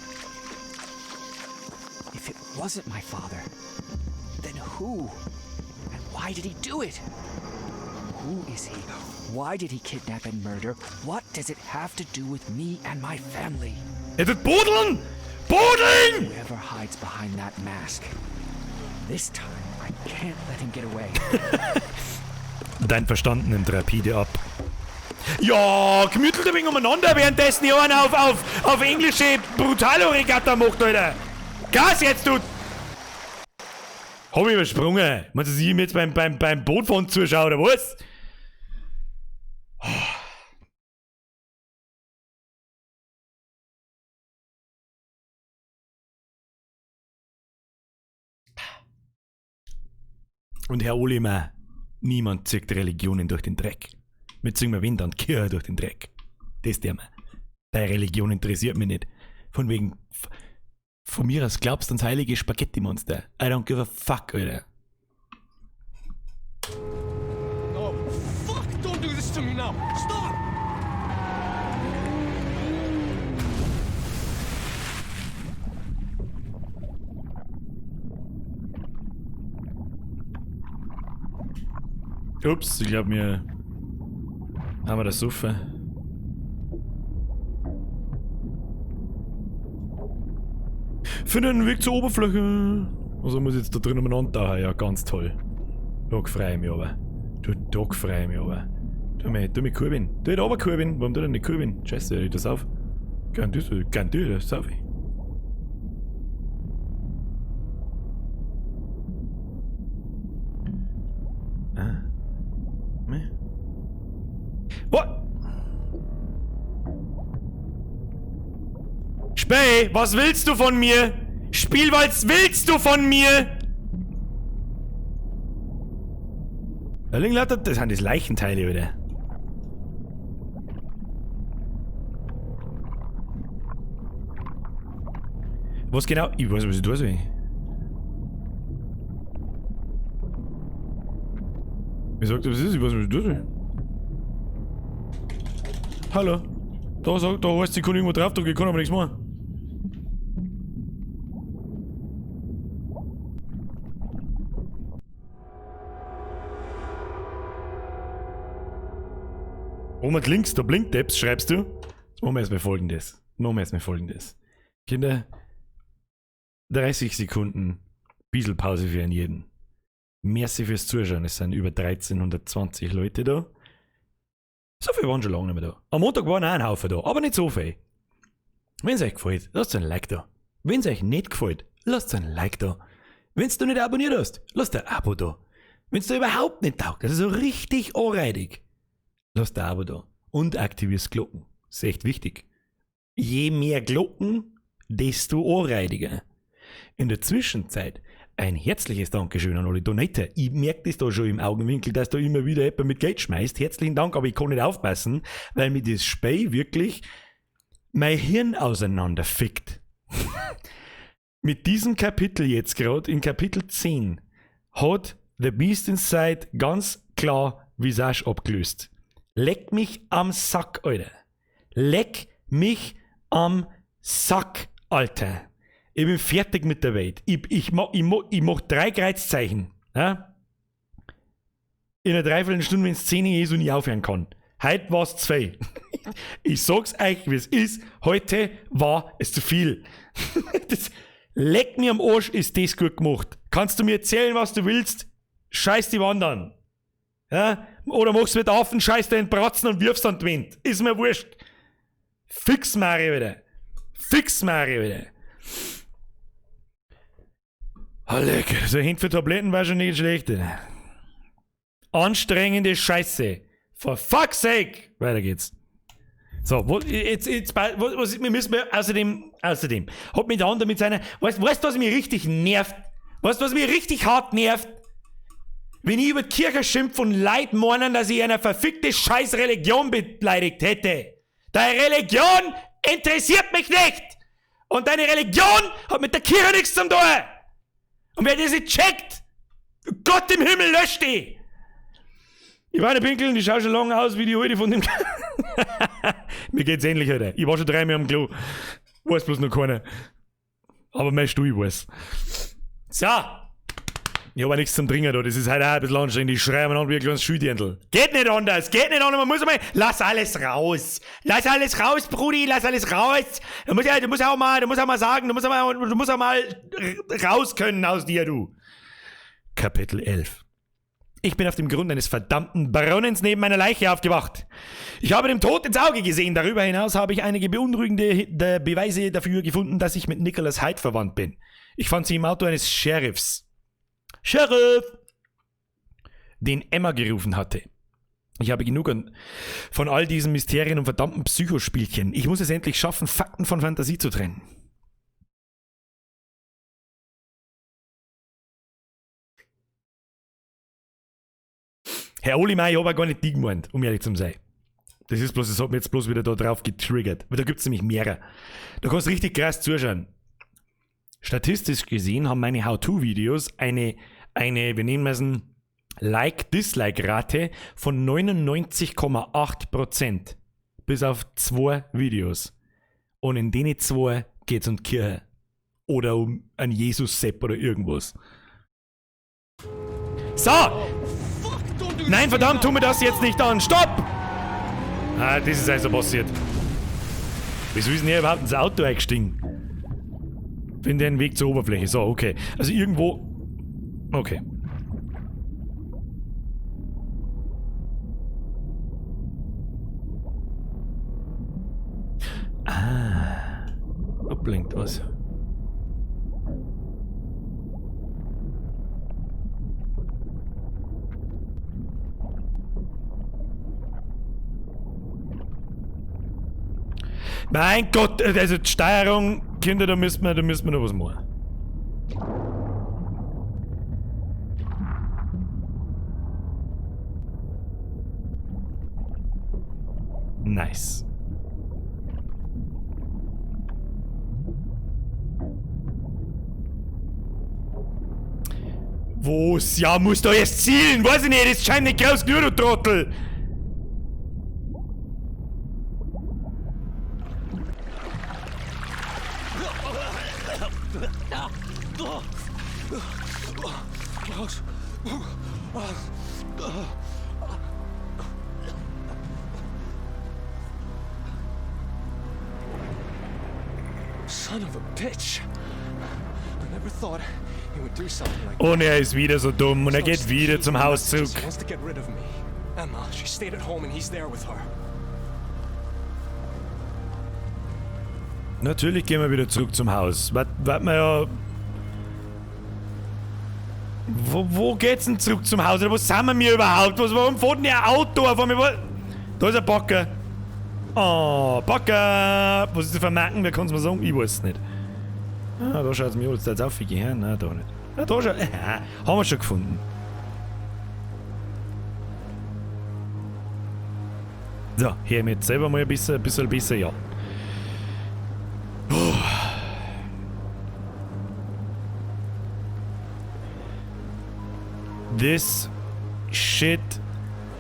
If it wasn't my father, then who? And why did he do it? Who is he? Why did he kidnap and murder? What does it have to do with me and my family? Er tut Bodeln! Bodeln! Whoever hides behind that mask. This time, I can't let him get away. Dein Verstand nimmt rapide ab. Ja, gemütelt ein wenig umeinander, währenddessen die einen auf englische Brutalo-Regatta macht, Alter. Gas jetzt, du! Hab ich übersprungen. Meinst du, dass ich ihm jetzt beim Bootfahren zuschaue, oder was? Und Herr Olimer, niemand zieht Religionen durch den Dreck. Wir ziehen wir Wind und Kirche durch den Dreck. Das der mir. Deine Religion interessiert mich nicht. Von wegen, von mir aus glaubst du ans heilige Spaghetti-Monster. I don't give a fuck, Alter. Oh, fuck! Don't do this to me now! Stop! Ups, ich glaub, wir haben wir das Sofa. Finde einen Weg zur Oberfläche. Also muss ich jetzt da drin umeinander tauchen. Ja, ganz toll. Da freu ich mich aber. Du, da freu ich mich aber. Tu mich kurbeln. Tu nicht aber kurbeln. Warum tu ich nicht kurbeln? Scheiße, ich das auf. Gern du, gern du, das auf. Ah. Ne? What? Spey, was willst du von mir? Spiel, was willst du von mir? Da liegen lauter, das sind das Leichenteile wieder. Was genau? Ich weiß nicht, was ich tun soll. Ich sag dir, was ist? Ich weiß nicht, was ich tun soll. Hallo. Da sagt, da heißt, ich kann irgendwo drauf drücken, ich kann aber nichts machen. Oben links, da blinkt Apps, schreibst du. Jetzt machen wir erstmal Folgendes. Machen wir erstmal Folgendes. Kinder, 30 Sekunden Bieselpause für einen jeden. Merci fürs Zuschauen. Es sind über 1320 Leute da. So viel waren schon lange nicht mehr da. Am Montag waren auch ein Haufen da, aber nicht so viel. Wenn's euch gefällt, lasst ein Like da. Wenn's euch nicht gefällt, lasst ein Like da. Wenn's du nicht abonniert hast, lasst ein Abo da. Wenn's dir überhaupt nicht taugt, das ist so richtig anreidig, lasst ein Abo da. Und aktivierst Glocken. Das ist echt wichtig. Je mehr Glocken, desto anreidiger. In der Zwischenzeit ein herzliches Dankeschön an alle Donater. Ich merke das da schon im Augenwinkel, dass da immer wieder jemand mit Geld schmeißt. Herzlichen Dank, aber ich kann nicht aufpassen, weil mir das Spiel wirklich mein Hirn auseinanderfickt. Mit diesem Kapitel jetzt grad, in Kapitel 10, hat The Beast Inside ganz klar Visage abgelöst. Leck mich am Sack, Alter. Leck mich am Sack, Alter. Ich bin fertig mit der Welt. Ich mach 3 Kreuzzeichen. Ja? In einer Dreiviertelstunde, wenn es 10 ist und ich aufhören kann. Heute war's 2. Ich sag's euch, wie es ist. Heute war es zu viel. Das leck mir am Arsch, ist das gut gemacht. Kannst du mir erzählen, was du willst? Scheiß die Wand an. Ja? Oder machst mit Affen, scheiß den Bratzen und wirfst an die Wind. Ist mir wurscht. Fix Mario wieder. Fix Mario wieder. Oh, lecker. So Hände für Tabletten war schon nicht schlecht. Anstrengende Scheiße. For fuck's sake! Weiter geht's. So, wo, jetzt, jetzt, was, wir müssen, außerdem, hat mich der andere mit seiner, weißt du, was mich richtig nervt? Weißt du, was mich richtig hart nervt? Wenn ich über die Kirche schimpf und Leute meinen, dass ich eine verfickte scheiß Religion beleidigt hätte. Deine Religion interessiert mich nicht! Und deine Religion hat mit der Kirche nichts zu tun! Und wer das nicht checkt, Gott im Himmel löscht die! Ich war nicht pinkeln, die schaut schon lange aus wie die alte von dem. Mir geht's ähnlich, Alter. Ich war schon 3 Mal am Klo. Weiß bloß noch keiner. Aber mein Stuhl weiß. So. Ich hab auch nichts zum Trinken da. Das ist heute auch ein bisschen anstrengend. Ich schreie mir an wie ein kleines Schüdirndl. Geht nicht anders. Geht nicht anders. Man muss einmal. Lass alles raus. Lass alles raus, Brudi. Lass alles raus. Du musst auch mal sagen. Du musst auch mal raus können aus dir, du. Kapitel 11. Ich bin auf dem Grund eines verdammten Brunnens neben meiner Leiche aufgewacht. Ich habe dem Tod ins Auge gesehen. Darüber hinaus habe ich einige beunruhigende Beweise dafür gefunden, dass ich mit Nicholas Hyde verwandt bin. Ich fand sie im Auto eines Sheriffs. Sheriff! Den Emma gerufen hatte. Ich habe genug von all diesen Mysterien und verdammten Psychospielchen. Ich muss es endlich schaffen, Fakten von Fantasie zu trennen. Herr Olimar, ich habe auch gar nicht die gemeint, um ehrlich zu sein. Das ist bloß, das hat mich jetzt bloß wieder da drauf getriggert. Weil da gibt es nämlich mehrere. Da kannst du richtig krass zuschauen. Statistisch gesehen haben meine How-To-Videos eine, wir nehmen es ein Like-Dislike-Rate von 99,8%. Bis auf 2 Videos. Und in denen 2 geht es um die Kirche. Oder um einen Jesus-Sepp oder irgendwas. So! Nein, verdammt, tu mir das jetzt nicht an. Stopp! Ah, das ist also passiert. Wieso ist denn hier überhaupt ins Auto eingestiegen? Finde einen Weg zur Oberfläche. So, okay. Also irgendwo... Okay. Ah. Da blinkt was. Mein Gott, also die Steuerung, Kinder, da müssen wir noch was machen. Nice. Wo's? Ja, muss da erst zielen! Weiß ich nicht, das scheint nicht groß genug, du Trottel! Son of a bitch. I never thought he would do something like Und er ist wieder so dumm und er geht wieder zum Haus zurück. He wants to get rid of me. Emma, she stayed at home and he's there with her. Natürlich gehen wir wieder zurück zum Haus. Warte mal ja. Wo geht's denn zurück zum Haus? Oder wo sind wir mir überhaupt? Warum fährt denn ein Auto auf einmal? Da ist ein Bagger. Oh, Bagger! Was ist das für ein Marken? Wer kann's mir sagen? Ich weiß es nicht. Ah, da schaut's mir an, jetzt aufgehen. Nein, da nicht. Ah, da schon. Haben wir schon gefunden. So, hier mit selber mal ein bisschen, ja. Oh. This shit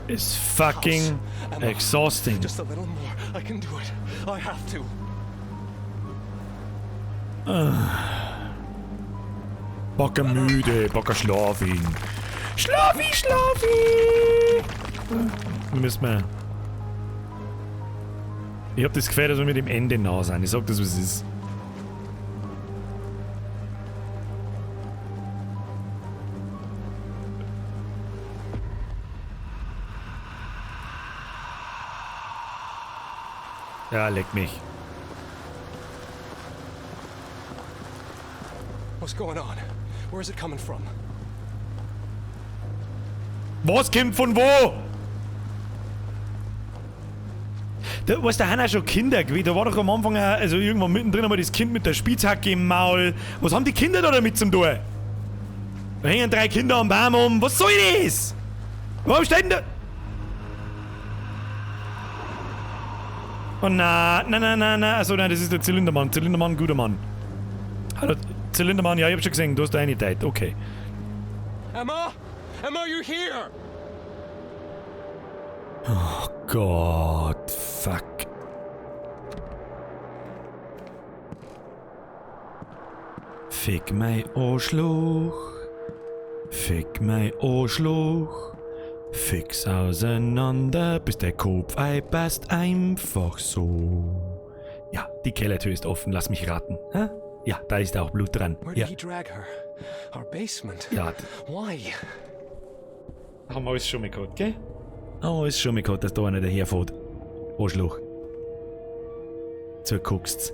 Is fucking House. Emma, exhausting. Just a little more. I can do it. I have to. Bocker müde, Bocker schlafen. Schlafi, schlafi! Müssen wir. Ich hab das Gefühl, dass wir mit dem Ende nah sind. Ich sag das, was es ist. Ja, leck mich. What's going on? Where's it coming from? Was kommt von wo? Da, weißt du, da haben auch schon Kinder gewesen. Da war doch am Anfang, auch, also irgendwann mittendrin einmal das Kind mit der Spitzhacke im Maul. Was haben die Kinder da damit zum tun? Da hängen 3 Kinder am Baum um. Was soll das? Warum steht denn da? Oh na, na, na, na, na. Achso, nein, das ist der Zylindermann. Zylindermann, guter Mann. Hallo, Zylindermann, ja, ich hab schon gesehen, du hast da eine Zeit. Okay. Emma? Emma, are you here? Oh Gott, fuck. Fick mein Arschloch. Fick mein Arschloch. Fix auseinander, bis der Kopf einpasst, einfach so. Ja, die Kellertür ist offen, lass mich raten. Hä? Ja, da ist auch Blut dran. Where did Ja. he drag her? Our basement. Ja. Why? Haben wir alles schon mal gehabt, gell? Haben wir alles schon mal gehabt, dass da einer daherfährt. Arschloch. Zuguckst's.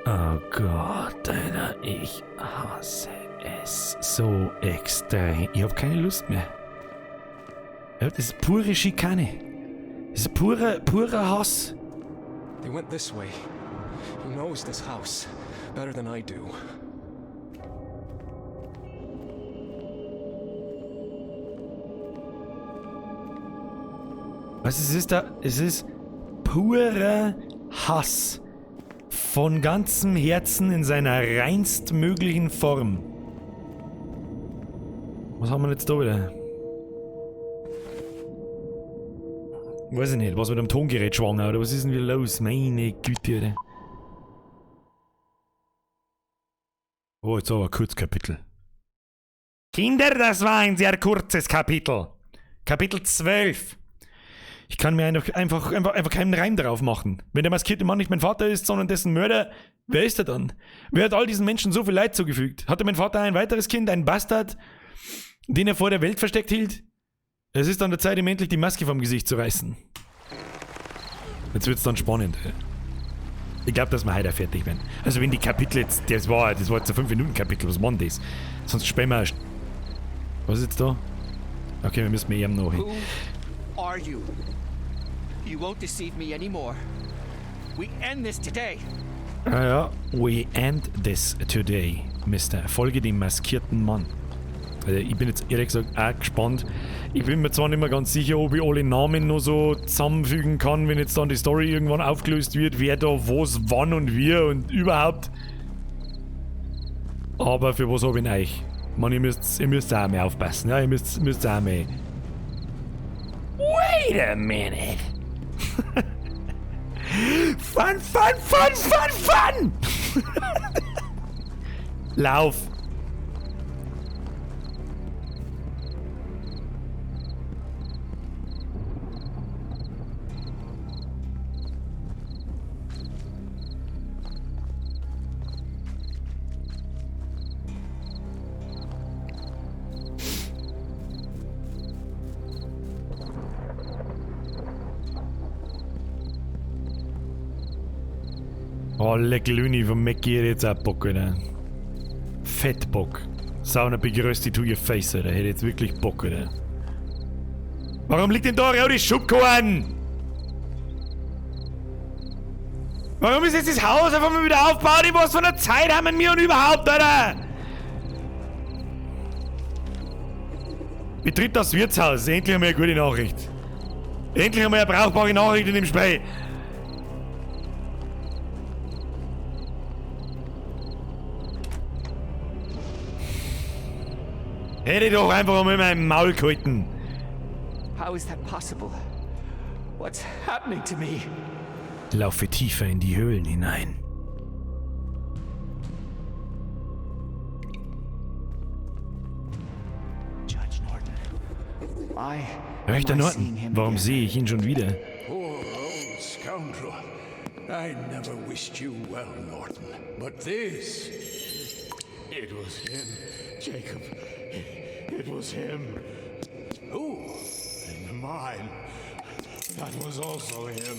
Oh Gott, Alter, ich hasse es so extrem. Ich hab keine Lust mehr. Ja, das ist pure Schikane. Das ist purer Hass. They went this way. He knows this house better than I do. Was es ist da? Es ist purer Hass. Von ganzem Herzen in seiner reinstmöglichen Form. Was haben wir jetzt da wieder? Weiß ich nicht, was mit dem Tongerät schwanger oder was ist denn wieder los? Meine Güte, Alter. Oh, jetzt aber ein Kurzkapitel. Kinder, das war ein sehr kurzes Kapitel. Kapitel 12. Ich kann mir einfach keinen Reim drauf machen. Wenn der maskierte Mann nicht mein Vater ist, sondern dessen Mörder, wer ist er dann? Wer hat all diesen Menschen so viel Leid zugefügt? Hatte mein Vater ein weiteres Kind, einen Bastard, den er vor der Welt versteckt hielt? Es ist an der Zeit, ihm endlich die Maske vom Gesicht zu reißen. Jetzt wird's dann spannend. Ich glaub, dass wir heute auch fertig werden. Also wenn die Kapitel jetzt, das war jetzt ein 5-Minuten-Kapitel, was war denn das? Sonst spielen wir erst. Was ist jetzt da? Okay, wir müssen mit ihm noch hin. Who are you? You won't deceive me anymore. We end this today. Ah ja, we end this today, Mister. Folge dem maskierten Mann. Also ich bin jetzt ehrlich gesagt auch gespannt. Ich bin mir zwar nicht mehr ganz sicher, ob ich alle Namen noch so zusammenfügen kann, wenn jetzt dann die Story irgendwann aufgelöst wird, wer da was, wann und wie und überhaupt. Aber für was hab ich denn euch? Man, ihr müsst auch mehr aufpassen. Ja, ihr müsst auch mehr. Wait a minute! Fun, fun, fun, fun, fun! Lauf! Oh, leck Lüni von Mackie hätte jetzt auch Bock, Alter. Fett Bock. Sauna begrüßt to your face, Alter. Hätte jetzt wirklich Bock, Alter. Warum liegt denn da ein rotes Schubkorn? Warum ist jetzt das Haus einfach mal wieder aufgebaut? In was von der Zeit haben wir und überhaupt, Alter? Betritt das Wirtshaus. Endlich einmal eine gute Nachricht. Endlich einmal eine brauchbare Nachricht in dem Spiel. Hätte ich doch einfach mal in meinem Maul gehalten. How is that possible? What's happening to me? Laufe tiefer in die Höhlen hinein. Judge Norton. Why Richter am I Norton, seeing him warum again? sehe ich ihn schon wieder? Poor old scoundrel. I never wished you well, Norton. But this. It was him, Jacob. It was him. Who? In the mine. That was also him.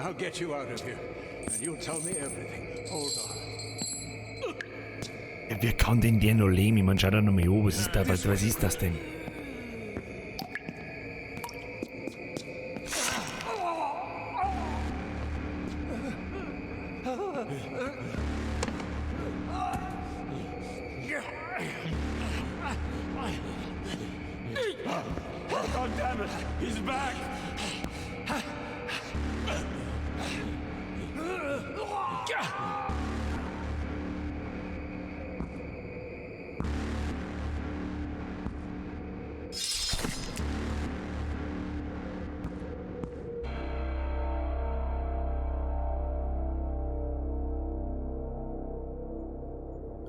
I'll get you out of here, and you'll tell me everything. Hold on. Ja, wer kann denn der noch leben? Ich meine, schau da noch mal an, was ist da, was ist das denn? God damn it! He's back!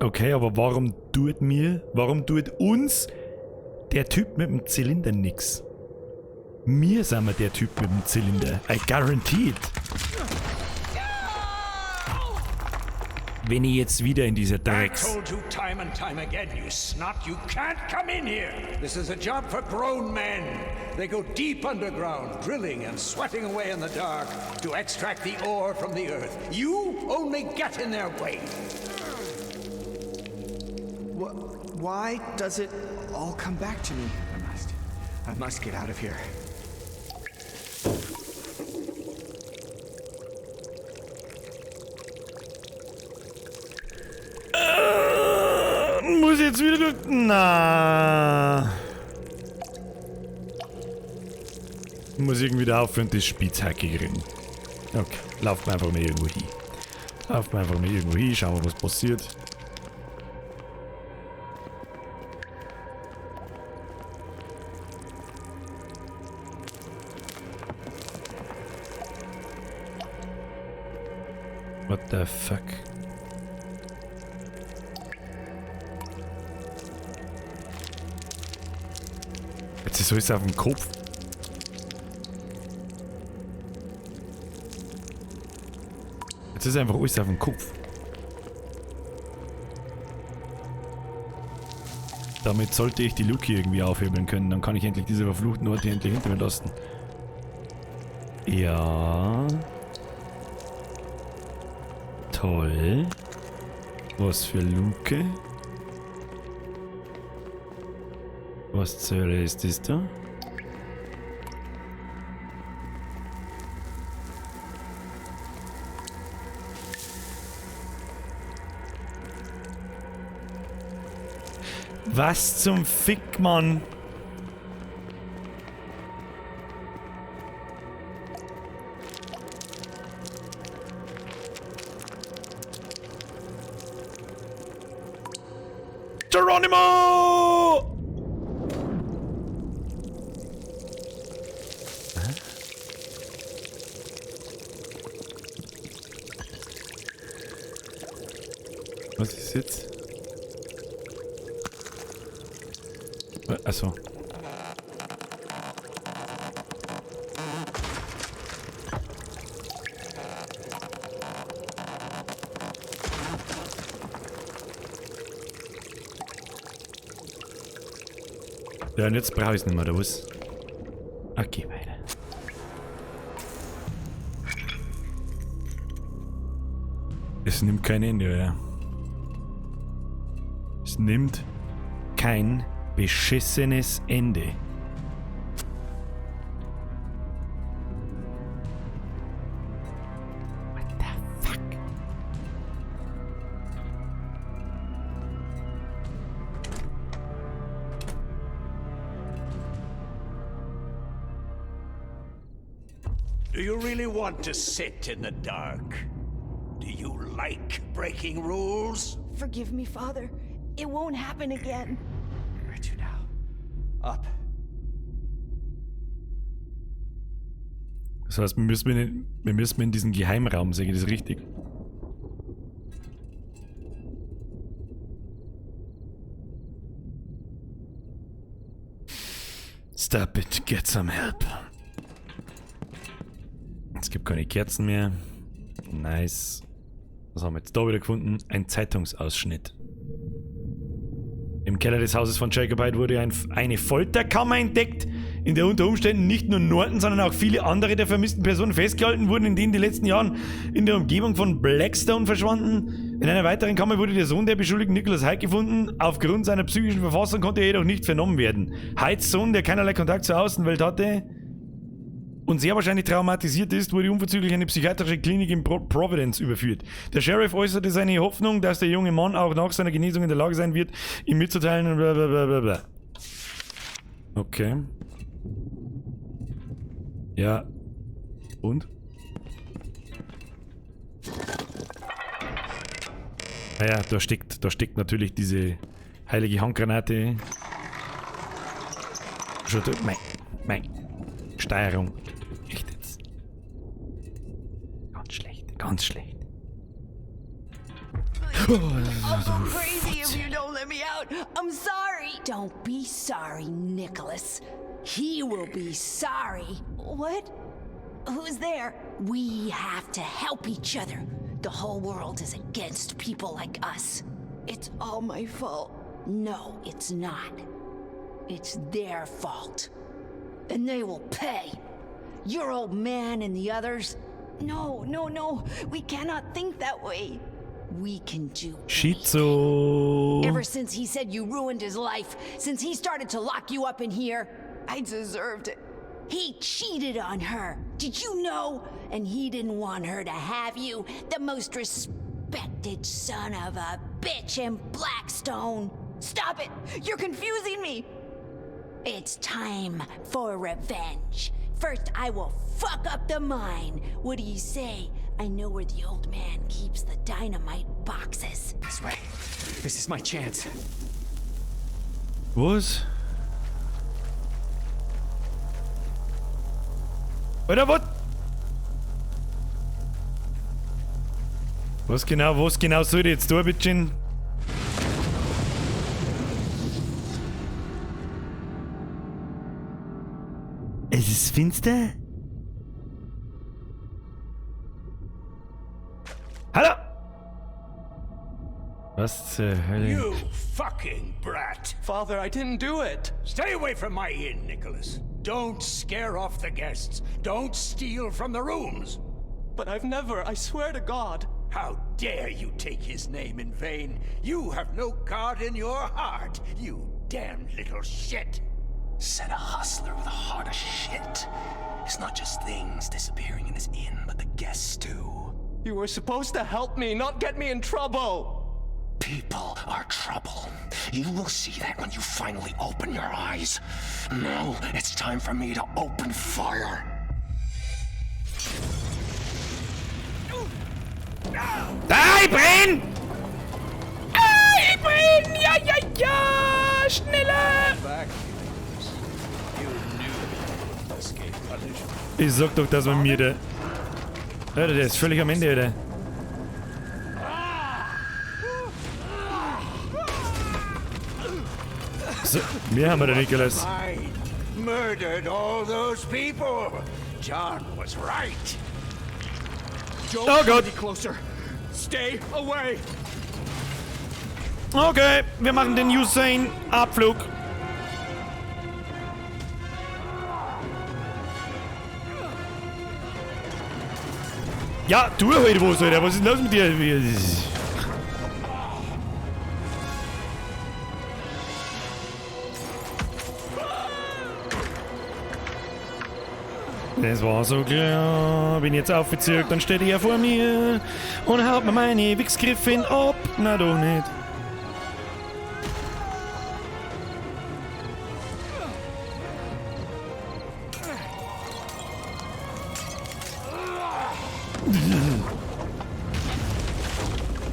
Okay, aber warum tut mir, warum tut uns der Typ mit dem Zylinder nix? Mir sind wir der Typ mit dem Zylinder. I guarantee it. Wenn ich jetzt wieder in dieser I Drecks... told you time and time again, you snot, you can't come in here. This is a job for grown men. They go deep underground, drilling and sweating away in the dark to extract the ore from the earth. You only get in their way. Why does it all come back to me? I must get out of here. Muss ich jetzt wieder durch... Na. Muss irgendwie wieder aufhören, das Spitzhacke kriegen. Okay, laufen wir einfach mal irgendwo hin. Laufen wir einfach mal irgendwo hin, schauen wir, was passiert. What the fuck? Jetzt ist alles auf dem Kopf. Jetzt ist einfach alles auf dem Kopf. Damit sollte ich die Luke irgendwie aufhebeln können. Dann kann ich endlich diese verfluchten Orte endlich hinter mir lassen. Ja. Toll. Was für Luke? Was zur Hölle ist das da? Was zum Fick, Mann? Geronimo! Hä? Was ist jetzt? Achso. Ja, und jetzt brauche ich es nicht mehr, oder was? Okay, weiter. Es nimmt kein Ende, oder? Es nimmt kein beschissenes Ende. What the fuck? Do you really want to sit in the dark? Do you like breaking rules? Forgive me, Father. It won't happen again. Up. Das heißt, wir müssen in diesen Geheimraum, sehe ich das richtig? Stop it, get some help. Es gibt keine Kerzen mehr. Nice. Was haben wir jetzt da wieder gefunden? Ein Zeitungsausschnitt. Im Keller des Hauses von Jacob Hyde wurde eine Folterkammer entdeckt, in der unter Umständen nicht nur Norton, sondern auch viele andere der vermissten Personen festgehalten wurden, in denen die letzten Jahren in der Umgebung von Blackstone verschwanden. In einer weiteren Kammer wurde der Sohn der Beschuldigten Nicholas Hyde gefunden. Aufgrund seiner psychischen Verfassung konnte er jedoch nicht vernommen werden. Hydes Sohn, der keinerlei Kontakt zur Außenwelt hatte und sehr wahrscheinlich traumatisiert ist, wurde unverzüglich in eine psychiatrische Klinik in Providence überführt. Der Sheriff äußerte seine Hoffnung, dass der junge Mann auch nach seiner Genesung in der Lage sein wird, ihm mitzuteilen und bla bla bla bla bla. Okay. Ja. Und? Naja, da steckt natürlich diese heilige Handgranate. Schon da, mein. Steuerung. Echt jetzt. Ganz schlecht, ganz schlecht. I'll go crazy if you don't let me out. I'm sorry. Don't be sorry, Nicholas. He will be sorry. What? Who's there? We have to help each other. The whole world is against people like us. It's all my fault. No, it's not. It's their fault. And they will pay. Your old man and the others. No, no, no. We cannot think that way. We can do Schizo. Ever since he said you ruined his life, since he started to lock you up in here, I deserved it. He cheated on her. Did you know? And he didn't want her to have you, the most respected son of a bitch in Blackstone. Stop it! You're confusing me! It's time for revenge. First, I will fuck up the mine. What do you say? I know where the old man keeps the dynamite boxes. This way. This is my chance. Was? Oder was? Was genau soll ich jetzt da, bitteschön? Es ist finster. Hallo! Was zur Hölle? You fucking brat! Father, I didn't do it! Stay away from my inn, Nicholas. Don't scare off the guests. Don't steal from the rooms. But I've never, I swear to God. How dare you take his name in vain? You have no God in your heart, you damned little shit. Said a hustler with a heart of shit. It's not just things disappearing in his inn, but the guests too. You were supposed to help me, not get me in trouble. People are trouble. You will see that when you finally open your eyes. Now it's time for me to open fire. Da, ich brenn! Ah, ich brenn! Ja, ja, ja! Schneller! Ich sag doch, dass man mir da... Alter, der ist völlig am Ende, Alter. So, wir haben den Nicholas. Murdered all those people. John was right. Don't Oh Gott. come any closer. Stay away. Okay, wir machen den Usain Abflug. Ja, du halt was, Alter. Was ist los mit dir? Das war so klar. Bin jetzt aufgezirkt, dann steht er vor mir und haut mir meine Wichsgriffin ab. Na doch nicht.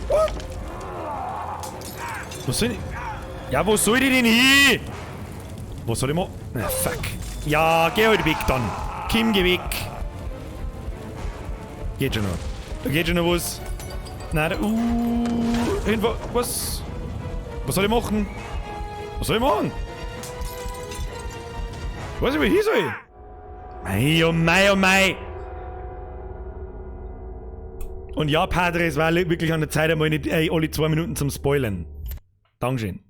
What? Wo soll ich? Ja, wo soll ich denn hin? Was soll ich machen? Na, fuck. Ja, geh halt weg dann. Kim, geh weg. Geht schon noch. Da geht schon noch was. Nein, da, was? Was soll ich machen? Was soll ich machen? Weiß ich, wo ich hin soll? Mei, oh mei, oh mei. Und ja, Padre, es war wirklich an der Zeit, einmal nicht alle 2 Minuten zum Spoilern. Dankeschön.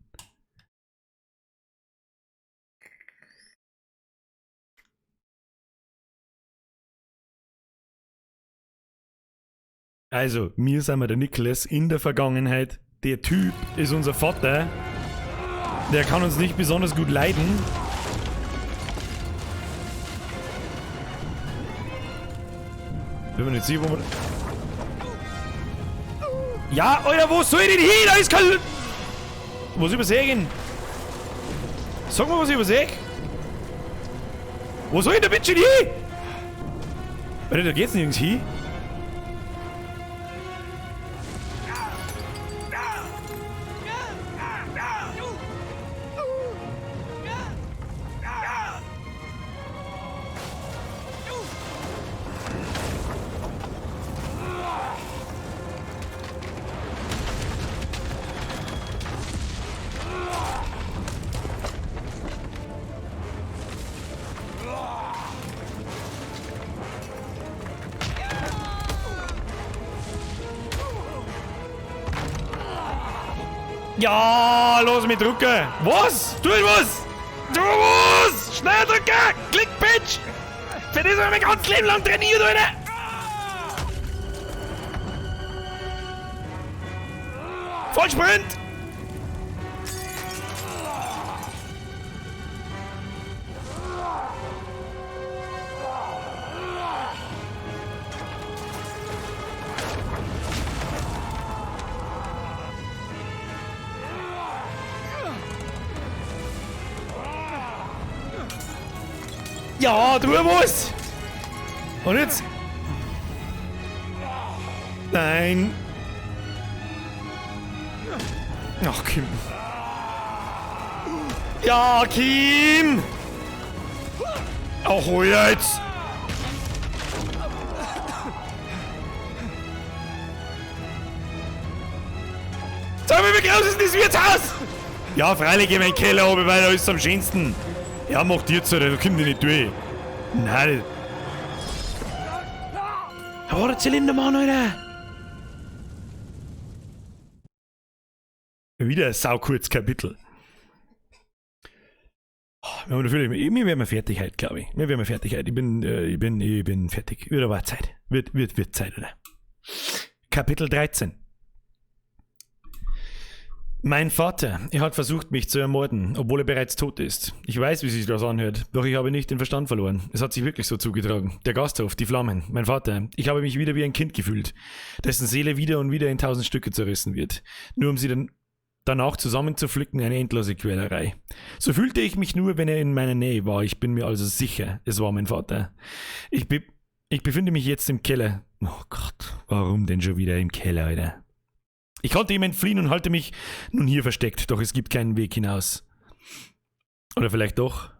Also, mir sind wir der Nicholas in der Vergangenheit. Der Typ ist unser Vater. Der kann uns nicht besonders gut leiden. Bin mir nicht sicher, wo man... Ja, Alter, wo soll ich denn hin? Da ist kein... Was übersehe ich denn? Sag mal, was ich übersehe. Wo soll ich denn bitte hin? Alter, da geht's nirgends hin. Ja, los mit drücken. Was? Tu was? Tu was? Schnell drücken! Klick, Bitch! Für das habe ich mein ganzes Leben lang trainiert, Alter! Vollsprint! Ja, du was? Und jetzt? Nein. Ach, Kim. Ja, Kim! Ach, hol jetzt! Sag mir, wie groß ist denn das Wirtshaus? Ja, freilich in meinen Keller oben, weil da ist es am schönsten. Ja, mach dir zu, da kommt die nicht durch. Nein. Da war der Zylindermann, Alter. Wieder ein saukurzes Kapitel. Wir haben natürlich, mir werden wir fertig heute, glaube ich. Mir werden wir fertig heute. Ich bin fertig. Wird aber Zeit. Wird Zeit, oder? Kapitel 13. Mein Vater, er hat versucht, mich zu ermorden, obwohl er bereits tot ist. Ich weiß, wie sich das anhört, doch ich habe nicht den Verstand verloren. Es hat sich wirklich so zugetragen. Der Gasthof, die Flammen, mein Vater. Ich habe mich wieder wie ein Kind gefühlt, dessen Seele wieder und wieder in 1000 Stücke zerrissen wird. Nur um sie dann danach zusammenzuflicken, eine endlose Quälerei. So fühlte ich mich nur, wenn er in meiner Nähe war. Ich bin mir also sicher, es war mein Vater. Ich befinde mich jetzt im Keller. Oh Gott, warum denn schon wieder im Keller, Alter? Ich konnte ihm entfliehen und halte mich nun hier versteckt, doch es gibt keinen Weg hinaus. Oder vielleicht doch?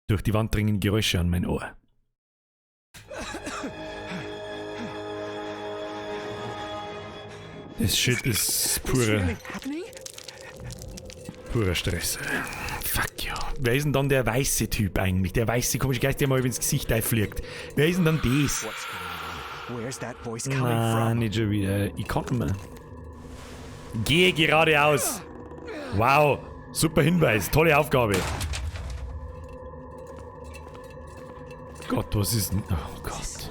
Durch die Wand dringen Geräusche an mein Ohr. Das Shit ist purer Stress. Fuck you. Wer ist denn dann der weiße Typ eigentlich? Der weiße komische Geist, der mal ins Gesicht einfliegt. Wer ist denn dann das? Nein, nicht schon wieder. Ich kann nicht mehr. Gehe geradeaus. Wow, super Hinweis. Tolle Aufgabe. Gott, was ist denn... Oh Gott.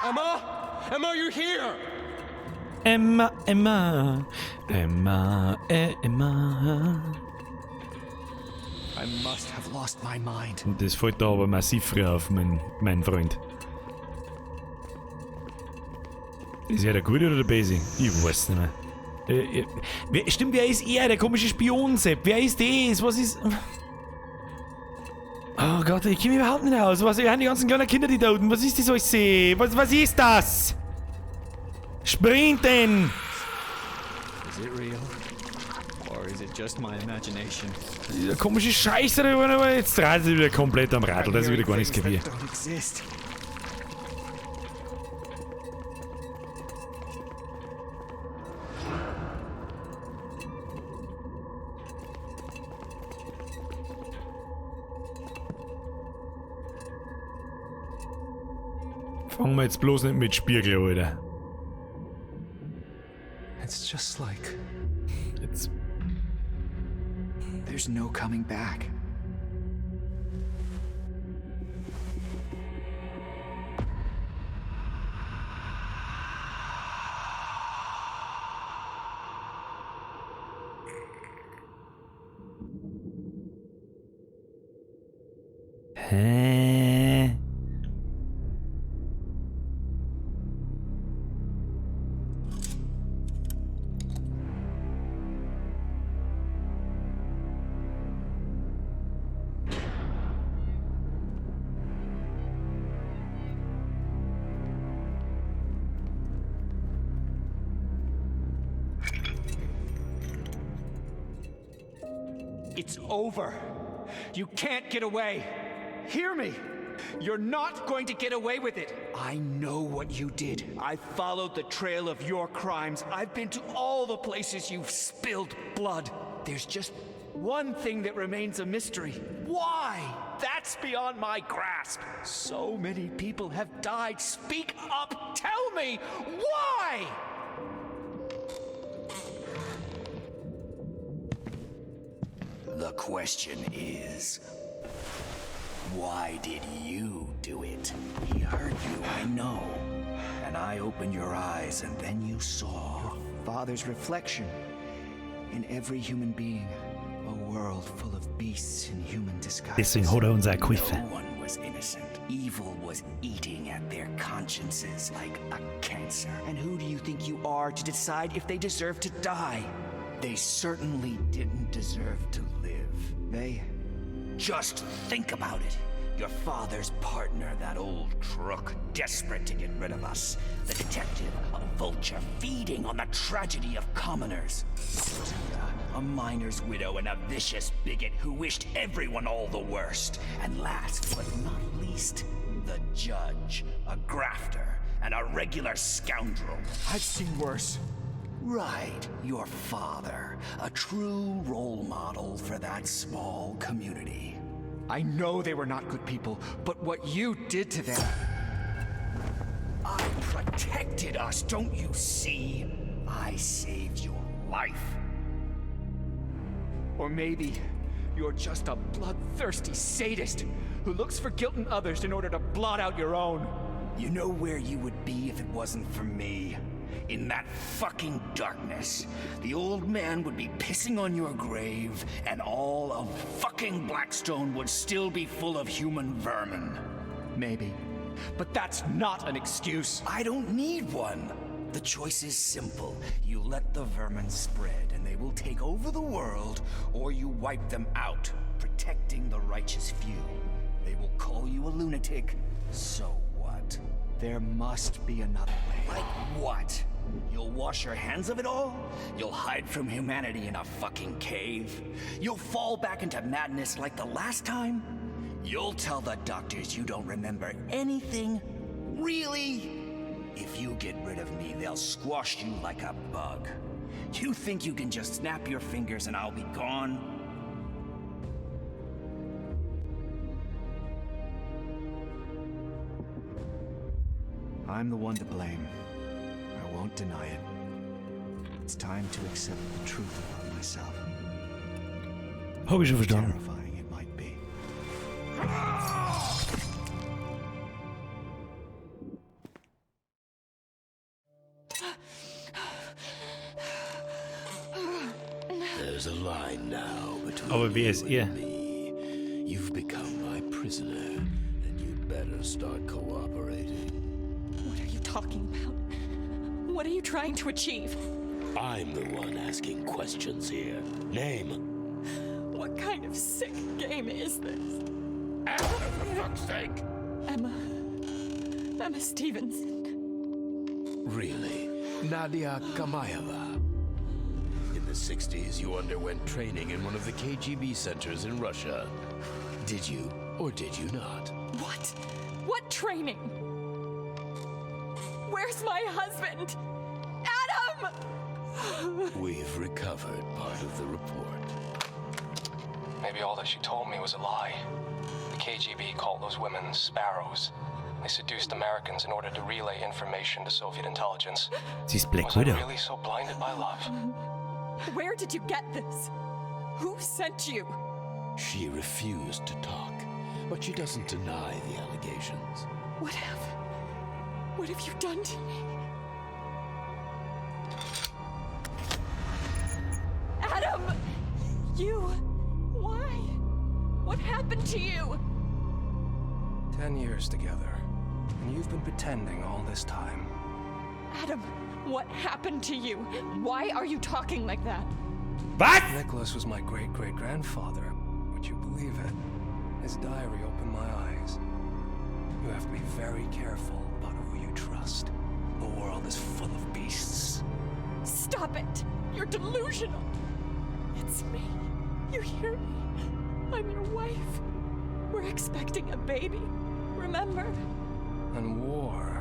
Emma? Emma, are you here? Emma, Emma. Emma, Emma. I must have lost my mind. Das fällt da aber massiv früh auf, mein Freund. Ist er der Gute oder der Böse? Ich weiß nicht mehr. Stimmt, wer ist er? Der komische Spion, Sepp. Wer ist das? Was ist... Oh Gott, ich komme überhaupt nicht aus. Was sind die ganzen kleinen Kinder, die da unten? Was ist das alles? Was ist das? Sprinten! Is it real? Or is it just my imagination? Dieser komische Scheiße, aber jetzt dreht sich wieder komplett am Radl, das ist wieder gar nichts kapiert. Don't exist. Fangen wir jetzt bloß nicht mit Spiegel, Alter. It's just like Jetzt. There's no coming back. Hä? It's over. You can't get away. Hear me. You're not going to get away with it. I know what you did. I followed the trail of your crimes. I've been to all the places you've spilled blood. There's just one thing that remains a mystery. Why? That's beyond my grasp. So many people have died. Speak up. Tell me why? The question is, why did you do it? He hurt you, I know. And I opened your eyes, and then you saw. Father's reflection in every human being. A world full of beasts in human disguise. Deswegen hat uns auch geholfen. No one was innocent. Evil was eating at their consciences like a cancer. And who do you think you are to decide if they deserve to die? They certainly didn't deserve to live. They. Just think about it. Your father's partner, that old crook, desperate to get rid of us. The detective, a vulture feeding on the tragedy of commoners. Duda, a miner's widow and a vicious bigot who wished everyone all the worst. And last but not least, the judge, a grafter and a regular scoundrel. I've seen worse. Right, your father, a true role model for that small community. I know they were not good people, but what you did to them. I protected us, don't you see? I saved your life. Or maybe you're just a bloodthirsty sadist who looks for guilt in others in order to blot out your own. You know where you would be if it wasn't for me? In that fucking darkness. The old man would be pissing on your grave, and all of fucking Blackstone would still be full of human vermin. Maybe. But that's not an excuse. I don't need one. The choice is simple. You let the vermin spread, and they will take over the world, or you wipe them out, protecting the righteous few. They will call you a lunatic. So what? There must be another way. Like what? You'll wash your hands of it all? You'll hide from humanity in a fucking cave? You'll fall back into madness like the last time? You'll tell the doctors you don't remember anything? Really? If you get rid of me, they'll squash you like a bug. You think you can just snap your fingers and I'll be gone? I'm the one to blame. I won't deny it. It's time to accept the truth about myself. Hab ich schon verstanden. Terrifying it might be. There's a line now between Aber wer ist you er? and me. You've become my prisoner, and you'd better start cooperating. What are you talking about? What are you trying to achieve? I'm the one asking questions here. Name. What kind of sick game is this? Answer, for fuck's sake! Emma. Emma Stevenson. Really? Nadia Kamayeva. the 60s, you underwent training in one of the KGB centers in Russia. Did you or did you not? What? What training? Where's my husband? Adam! We've recovered part of the report. Maybe all that she told me was a lie. The KGB called those women sparrows. They seduced Americans in order to relay information to Soviet intelligence. Sie ist Black Was I Widow. really so blinded by love? Where did you get this? Who sent you? She refused to talk, but she doesn't deny the allegations. What have. What have you done to me? Adam! You. Why? What happened to you? 10 years together, and you've been pretending all this time. Adam, what happened to you? Why are you talking like that? Was? Nicholas was my great great grandfather. Would you believe it? His diary opened my eyes. You have to be very careful about who you trust. The world is full of beasts. Stop it! You're delusional! It's me. You hear me? I'm your wife. We're expecting a baby. Remember? And war.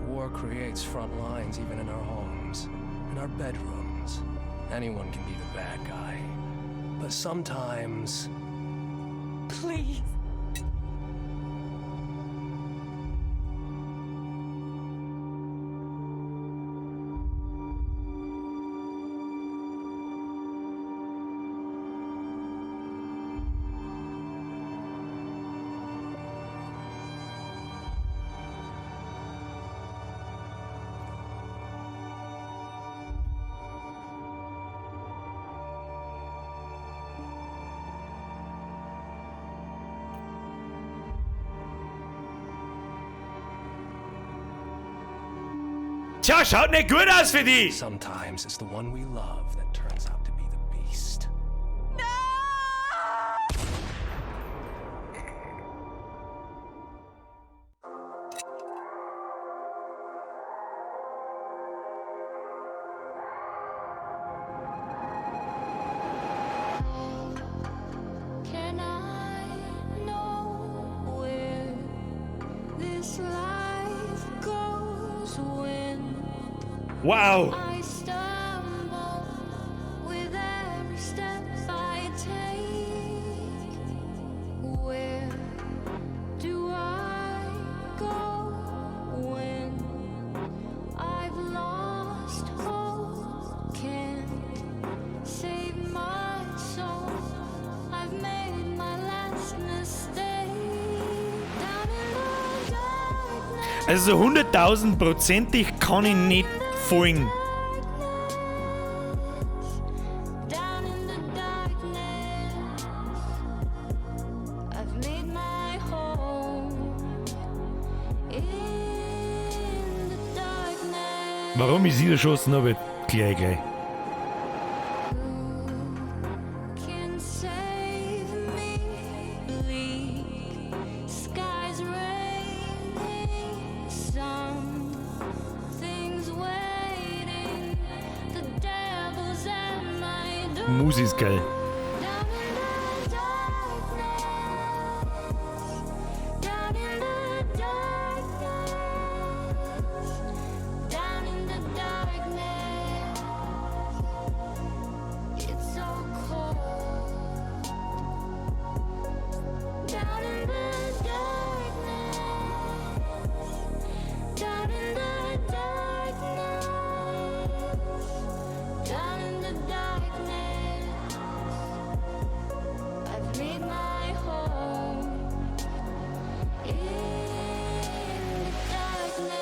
War creates front lines even in our homes, in our bedrooms. Anyone can be the bad guy. But sometimes. Please. Tja, schaut nicht gut aus für die! Sometimes it's the one we love that turns out to be the beast. Can I know where this life goes when Wow! I stumble with every step I take? Where do I go when I've lost hope? Can't save my soul. I've made my last mistake. Down in the darkness. Also so 100.000-prozentig kann ich nicht folgen. Down in the darkness, I've made my home. In the darkness, Warum ich sie erschossen habe, gleich, gleich. can save me. Bleak skies raining, something's waiting. The devil's at my door. Musi ist geil. Down in the darkness, down in the darkness, down in the darkness. It's so cold. Down in the darkness, down in the darkness, down in the darkness. I've made my home in the darkness.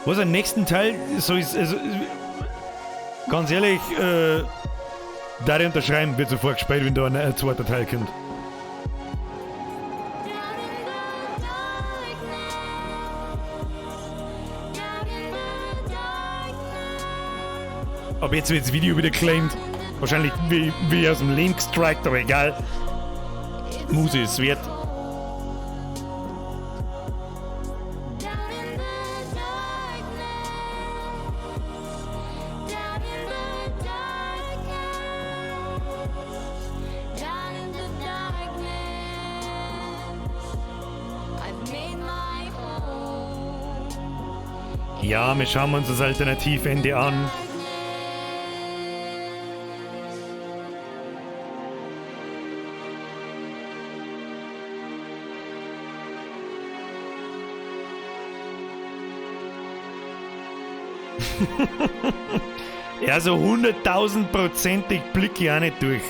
Was am nächsten Teil so ist, also, ganz ehrlich, da ich unterschreiben, wird sofort gespielt, wenn da ein zweiter Teil kommt. Down in the darkness, down in the darkness. Ab jetzt wird das Video wieder claimed. Wahrscheinlich wie aus dem Leben gestrikt, aber egal. Muse ist wert. Ja, wir schauen uns das Alternativende an. Ja, so 100.000-prozentig blicke ich auch nicht durch.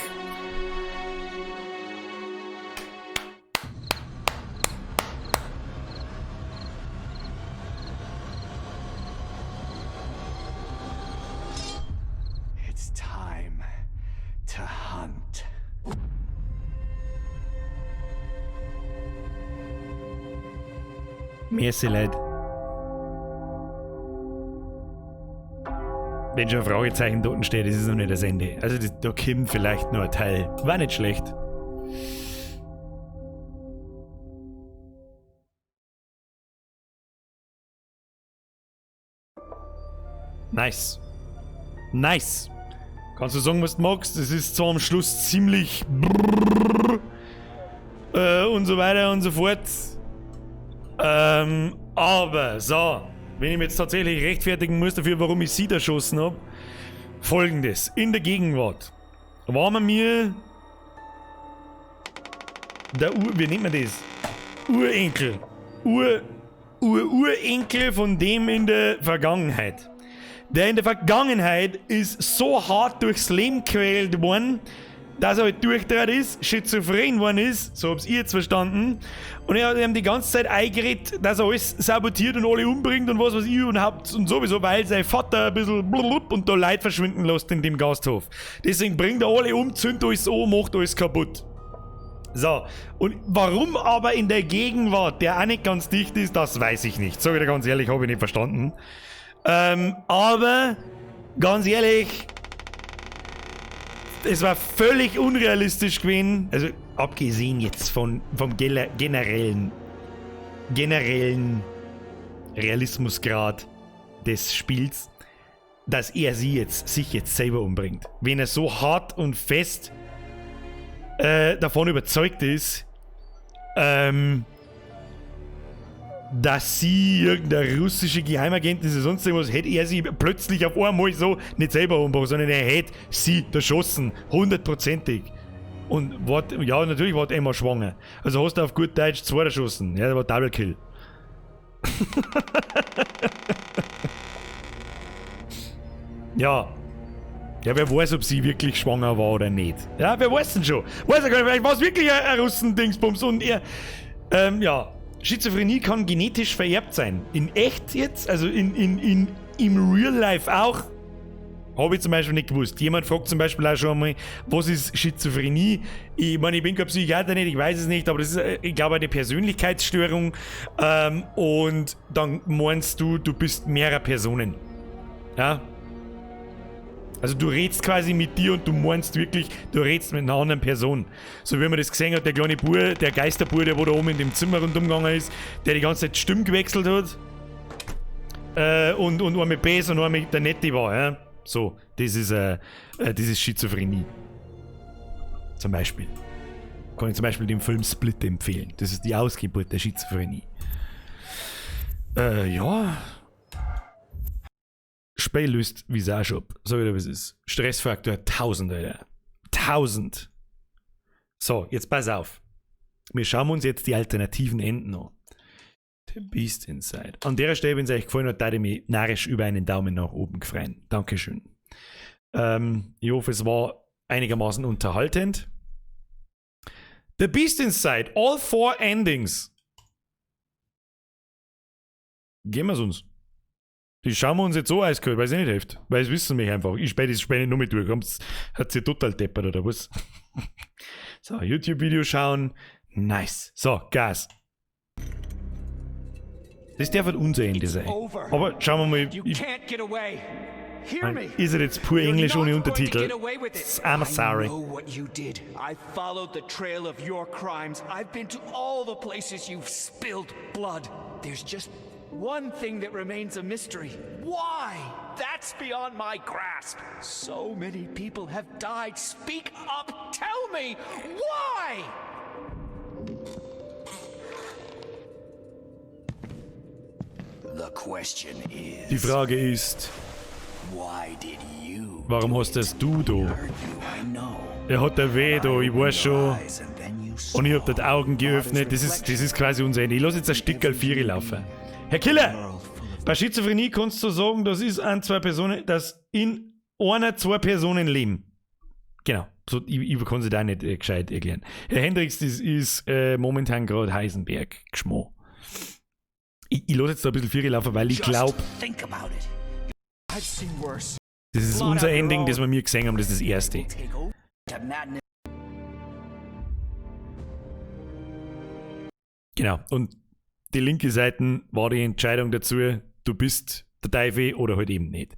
It's time to hunt. Merci, Leute. Wenn schon ein Fragezeichen dort steht, das ist noch nicht das Ende. Also das, da kommt vielleicht noch ein Teil. War nicht schlecht. Nice. Nice. Kannst du sagen, was du magst? Es ist zwar am Schluss ziemlich brrrr, und so weiter und so fort. Aber, so, wenn ich mich jetzt tatsächlich rechtfertigen muss dafür, warum ich sie erschossen hab, Folgendes, in der Gegenwart war man mir der Ur, wie nennt man das? Urenkel. Ur-Urenkel von dem in der Vergangenheit. Der in der Vergangenheit ist so hart durchs Leben gequält worden, dass er halt durchgedreht ist, schizophren worden ist, so hab's ich jetzt verstanden. Und er hat ihm die ganze Zeit eingeredet, dass er alles sabotiert und alle umbringt und was weiß ich und habt und sowieso, weil sein Vater ein bisschen blub und da Leid verschwinden lässt in dem Gasthof. Deswegen bringt er alle um, zündet alles an, macht alles kaputt. So, und warum aber in der Gegenwart der auch nicht ganz dicht ist, das weiß ich nicht. Sag ich dir ganz ehrlich, hab ich nicht verstanden. Aber, ganz ehrlich, es war völlig unrealistisch gewesen, also abgesehen jetzt vom generellen Realismusgrad des Spiels, dass er sich jetzt selber umbringt. Wenn er so hart und fest davon überzeugt ist, dass sie irgendein russische Geheimagent ist oder sonst irgendwas, hätte er sie plötzlich auf einmal so nicht selber umgebracht, sondern er hätte sie erschossen, hundertprozentig. Und war, ja, natürlich war Emma schwanger. Also hast du auf gut Deutsch zwei erschossen. Ja, das war Double Kill. Ja. Ja, wer weiß, ob sie wirklich schwanger war oder nicht. Ja, wer weiß denn schon? Weiß ja gar nicht, vielleicht war es wirklich ein Russen-Dingsbums und er, ja. Schizophrenie kann genetisch vererbt sein. In echt jetzt? Also im Real Life auch? Habe ich zum Beispiel nicht gewusst. Jemand fragt zum Beispiel auch schon einmal, was ist Schizophrenie? Ich meine, ich bin kein Psychiater nicht, ich weiß es nicht, aber das ist, ich glaube, eine Persönlichkeitsstörung. Und dann meinst du, du bist mehrerer Personen. Ja? Also du redst quasi mit dir und du meinst wirklich, du redst mit einer anderen Person. So wie man das gesehen hat, der kleine Bub, der Geisterbub, der wo da oben in dem Zimmer rundumgegangen ist, der die ganze Zeit Stimmen gewechselt hat. Und einmal böse und einmal der Nette war. Ja? So, das ist, das ist Schizophrenie. Zum Beispiel. Kann ich zum Beispiel den Film Split empfehlen. Das ist die Ausgeburt der Schizophrenie. Ja. Spiel löst Visage ab. Sag ich dir, was es ist. Stressfaktor 1000, Alter. 1000. So, jetzt pass auf. Wir schauen uns jetzt die alternativen Enden an. The Beast Inside. An der Stelle, wenn es euch gefallen hat, würde ich mich narrisch über einen Daumen nach oben freuen. Dankeschön. Ich hoffe, es war einigermaßen unterhaltend. The Beast Inside. All 4 Endings. Gehen wir's uns. Die schauen wir uns jetzt so eiskalt, weil es nicht hilft. Weil es wissen mich einfach. Ich späte das Spiel nicht nur mit durch. Hat sie total deppert oder was? So, YouTube-Video schauen. Nice. So, Gas. Das darf halt unser Ende sein. Aber schauen wir mal. Ist er jetzt pur Englisch ohne Untertitel? I'm sorry. I know what you did. I followed the trail of your crimes. I've been to all the places you've spilled blood. There's just one thing that remains a mystery. Why? That's beyond my grasp. So many people have died. Speak up. Tell me why. The question is, Die Frage ist, why did you warum hast das du da? I know. Er hat der weh da, ich weiß schon. Und ich hab da die Augen geöffnet. Das ist quasi unser Ende. Ich lass jetzt ein Stückerl Vieri laufen. Herr Killer! Bei Schizophrenie kannst du sagen, das ist an zwei Personen, dass in einer zwei Personen leben. Genau. So, ich kann sie da nicht gescheit erklären. Herr Hendricks, das ist momentan gerade Heisenberg geschmor. Ich lass jetzt da ein bisschen Vieri laufen, weil ich glaube, Think about it. I've seen worse. das ist unser Ending, das wir mir gesehen haben, das ist das erste. Take over to madness. Genau. Und die linke Seite war die Entscheidung dazu, du bist der Teufel oder halt eben nicht.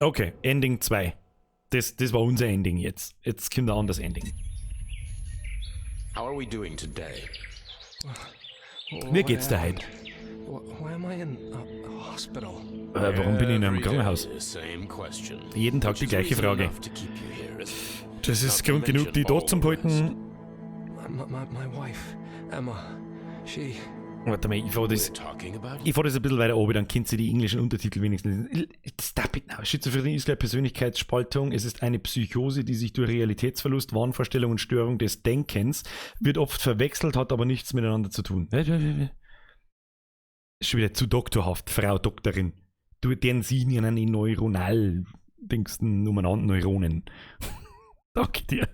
Okay, Ending 2. Das war unser Ending jetzt. Jetzt kommt ein anderes Ending. How are we doing today? Wie geht's dir heute? Why am I in a hospital? Warum bin ich in einem Every day, Krankenhaus? Same question. Jeden Tag Which die is gleiche reason Frage. enough to keep you here, isn't it? Das ist Not to Grund genug, mention die all dort zu the rest. behalten. My wife, Emma, she. Warte mal, ich fahr das, We're talking about ich fahr das ein bisschen weiter oben, dann kennt sie die englischen Untertitel wenigstens. Stop it now. Schizophrenie ist gleich Persönlichkeitsspaltung. Es ist eine Psychose, die sich durch Realitätsverlust, Wahnvorstellung und Störung des Denkens wird oft verwechselt, hat aber nichts miteinander zu tun. Ist schon wieder zu doktorhaft, Frau Doktorin. Du, deren sie in einen neuronal Dingsten umeinander Neuronen. Danke dir.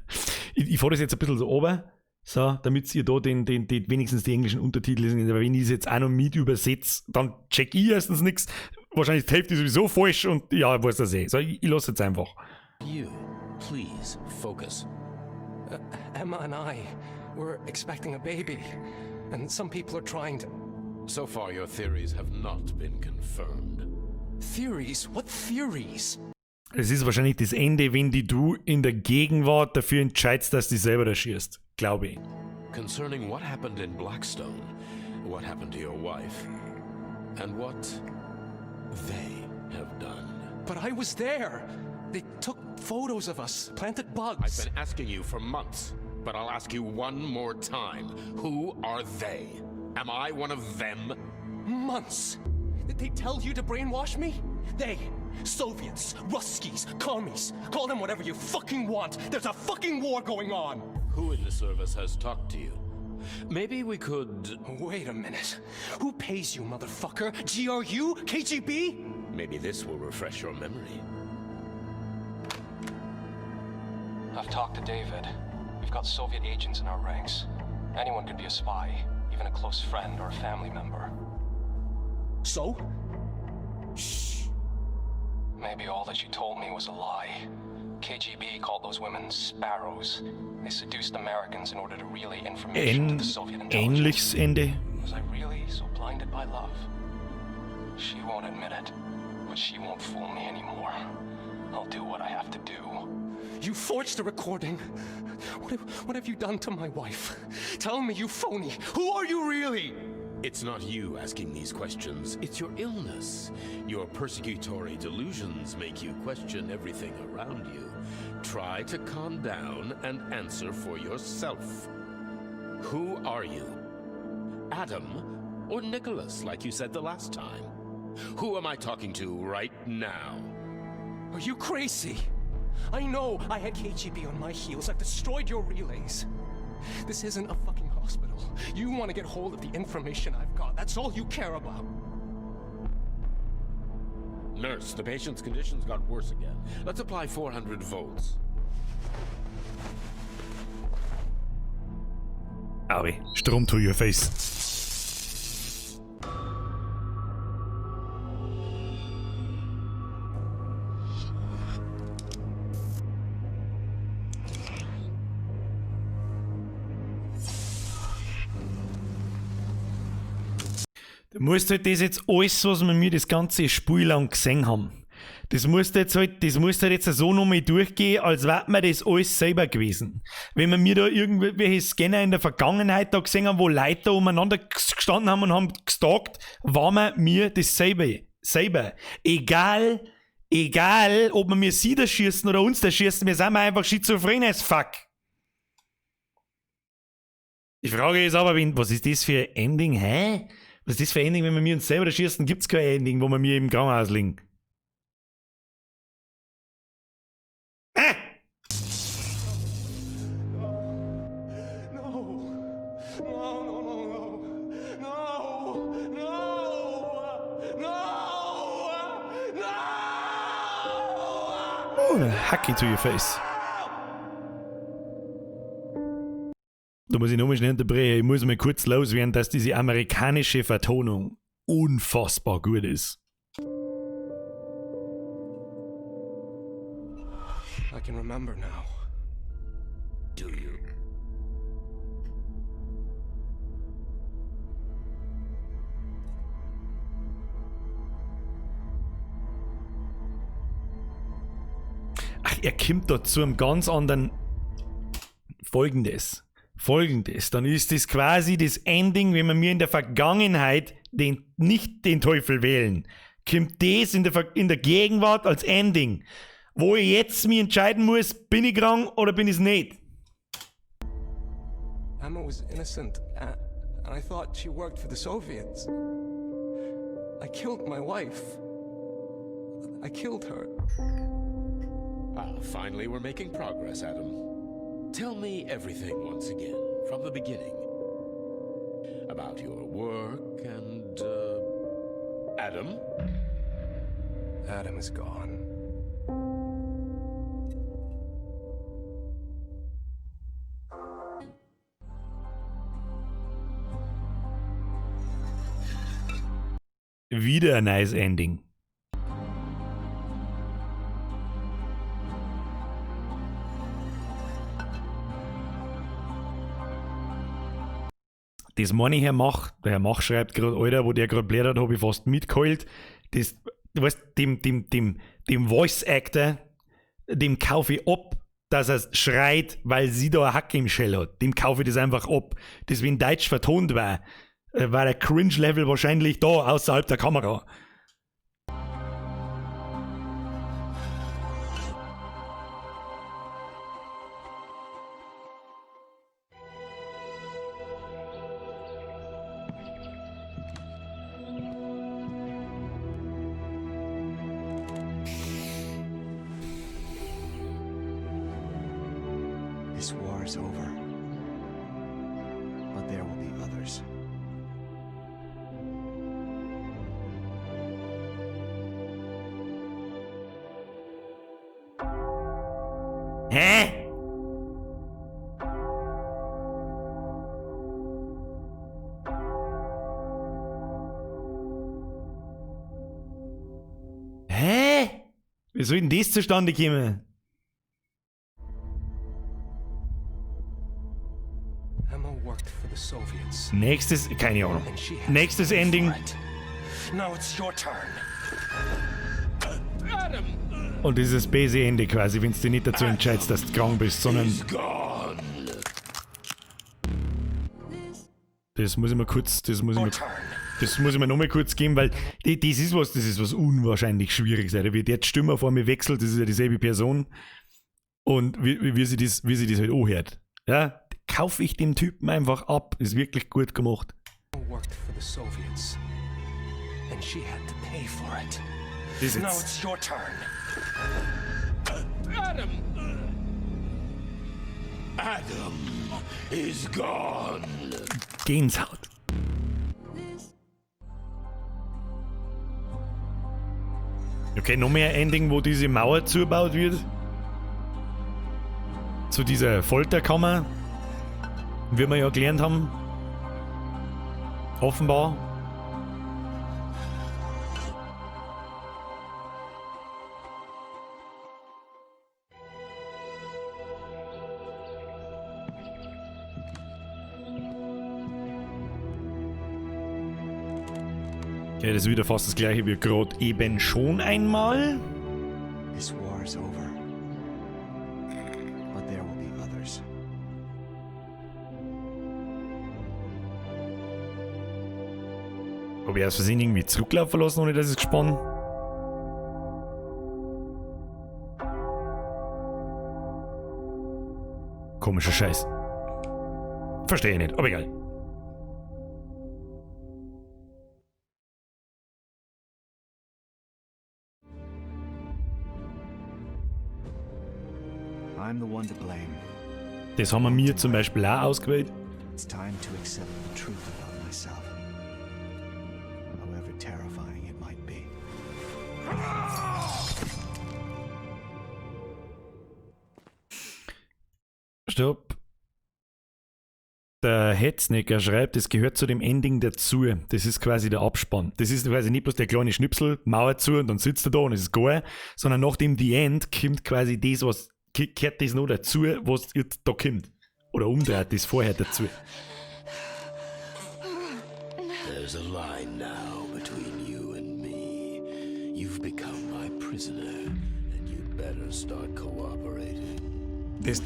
Ich fahr das jetzt ein bisschen so oben. So, damit ihr da den wenigstens die englischen Untertitel lesen könnt. Aber wenn ich es jetzt auch noch mit übersetze, dann check ich erstens nichts. Wahrscheinlich die Hälfte ist sowieso falsch und ja, ich weiß das eh. So, ich lasse jetzt einfach. You, please focus. Emma and I, we're expecting a baby, and some people are trying to. So far, your theories have not been confirmed. Theories? What theories? Es ist wahrscheinlich das Ende, wenn die du in der Gegenwart dafür entscheidest, dass du dich selber da schießt. Glaube ich. Concerning what happened in Blackstone, what happened to your wife, and what they have done. But I was there. They took photos of us, planted bugs. I've been asking you for months, but I'll ask you one more time. Who are they? Am I one of them? Months. Did they tell you to brainwash me? They, Soviets, Ruskies, commies, call them whatever you fucking want. There's a fucking war going on. Who in the service has talked to you? Maybe we could. Wait a minute. Who pays you, motherfucker? GRU? KGB? Maybe this will refresh your memory. I've talked to David. We've got Soviet agents in our ranks. Anyone could be a spy, even a close friend or a family member. So? Shh. Maybe all that you told me was a lie. KGB called those women sparrows. They seduced Americans in order to relay information to the Soviet intelligence. Ähnliches Ende. Was I really so blinded by love? She won't admit it, but she won't fool me anymore. I'll do what I have to do. You forged the recording. What have you done to my wife? Tell me, you phony. Who are you really? It's not you asking these questions, it's your illness. Your persecutory delusions make you question everything around you. Try to calm down and answer for yourself. Who are you? Adam or Nicholas, like you said the last time? Who am I talking to right now? Are you crazy? I know I had KGB on my heels. I've destroyed your relays. This isn't a fucking hospital. You want to get hold of the information I've got. That's all you care about. Nurse, the patient's condition's got worse again. Let's apply 400 volts. Aui, Strom to your face. Du musst halt das jetzt alles, was wir mir das ganze Spiel lang gesehen haben, das musst du jetzt halt, das musst du halt jetzt so nochmal durchgehen, als wäre mir das alles selber gewesen. Wenn wir mir da irgendwelche Scanner in der Vergangenheit da gesehen haben, wo Leute da umeinander gestanden haben und haben gestalkt, war mir das selber. Selber. Egal, ob wir mir sie da schießen oder uns da schießen, wir sind einfach schizophren as fuck. Die Frage ist aber, was ist das für ein Ending? Hä? Was ist das für ein Ending, wenn wir mir uns selber erschießen? Gibt's kein Ending, wo wir mir im Krankenhaus liegen? Ah! Oh, Hack to your face. Da muss ich nochmal schnell unterbrechen. Ich muss mal kurz loswerden, dass diese amerikanische Vertonung unfassbar gut ist. I can remember now. Do you? Ach, er kommt da zu einem ganz anderen. Folgendes. Folgendes. Dann ist das quasi das Ending, wenn wir mir in der Vergangenheit nicht den Teufel wählen. Kommt das in der Gegenwart als Ending. Wo ich jetzt mich entscheiden muss, bin ich krank oder bin ich's nicht? Emma was innocent, and I thought she worked for the Soviets. I killed my wife. I killed her. Ah, finally we're making progress, Adam. Tell me everything once again, from the beginning. About your work and, Adam? Adam is gone. Wieder ein nice Ending. Das meine ich, Herr Mach. Der Herr Mach schreibt grad, Alter, wo der grad blättert, hab ich fast mitgeheult. Das, du weißt, dem Voice Actor, dem kaufe ich ab, dass er schreit, weil sie da eine Hacke im Schell hat. Dem kaufe ich das einfach ab. Das, wenn Deutsch vertont war, war der Cringe-Level wahrscheinlich da, außerhalb der Kamera. This war is over, but there will be others. Hä? Hä? Wie soll denn das zustande kommen? Emma worked for the Soviets. Nächstes, keine Ahnung. And she had Nächstes to pay Ending. for it. Now it's your turn. Adam! Und das ist das böse Ende quasi, wenn du dich nicht dazu entscheidest, dass du krank bist, sondern Das muss ich mir kurz, das muss ich mir, das muss ich mir nochmal kurz geben, weil das ist was, das ist was unwahrscheinlich Schwieriges, Alter. Wie der die Stimme vor mir wechselt, das ist ja dieselbe Person. Und wie sie das halt anhört. Ja, kaufe ich dem Typen einfach ab. Ist wirklich gut gemacht. Worked for the Soviets. And she had to pay for it. Das Now jetzt. it's your turn. Adam! Adam is gone. Gänsehaut. Okay, noch mehr Ending, wo diese Mauer zugebaut wird. Zu dieser Folterkammer, wie wir ja gelernt haben. Offenbar. Okay, das ist wieder fast das gleiche wie gerade eben schon einmal. This war is over. But there will be others. Hab ich aus Versehen irgendwie zurücklaufen lassen, ohne dass ich es gespannt? Komischer Scheiß. Verstehe ich nicht, aber egal. I'm the one to blame. Das haben wir mir zum Beispiel auch ausgewählt. It's time to accept the truth about myself. However terrifying it might be. Stopp. Der Hetznecker schreibt, es gehört zu dem Ending dazu. Das ist quasi der Abspann. Das ist quasi nicht bloß der kleine Schnipsel, Mauer zu und dann sitzt er da und es ist geil, sondern nach dem The End kommt quasi das, was kehrt das noch dazu, was jetzt da kommt. Oder umdreht das vorher dazu. There's a line now between you and me. You've become my prisoner, and you'd better start cooperating. Das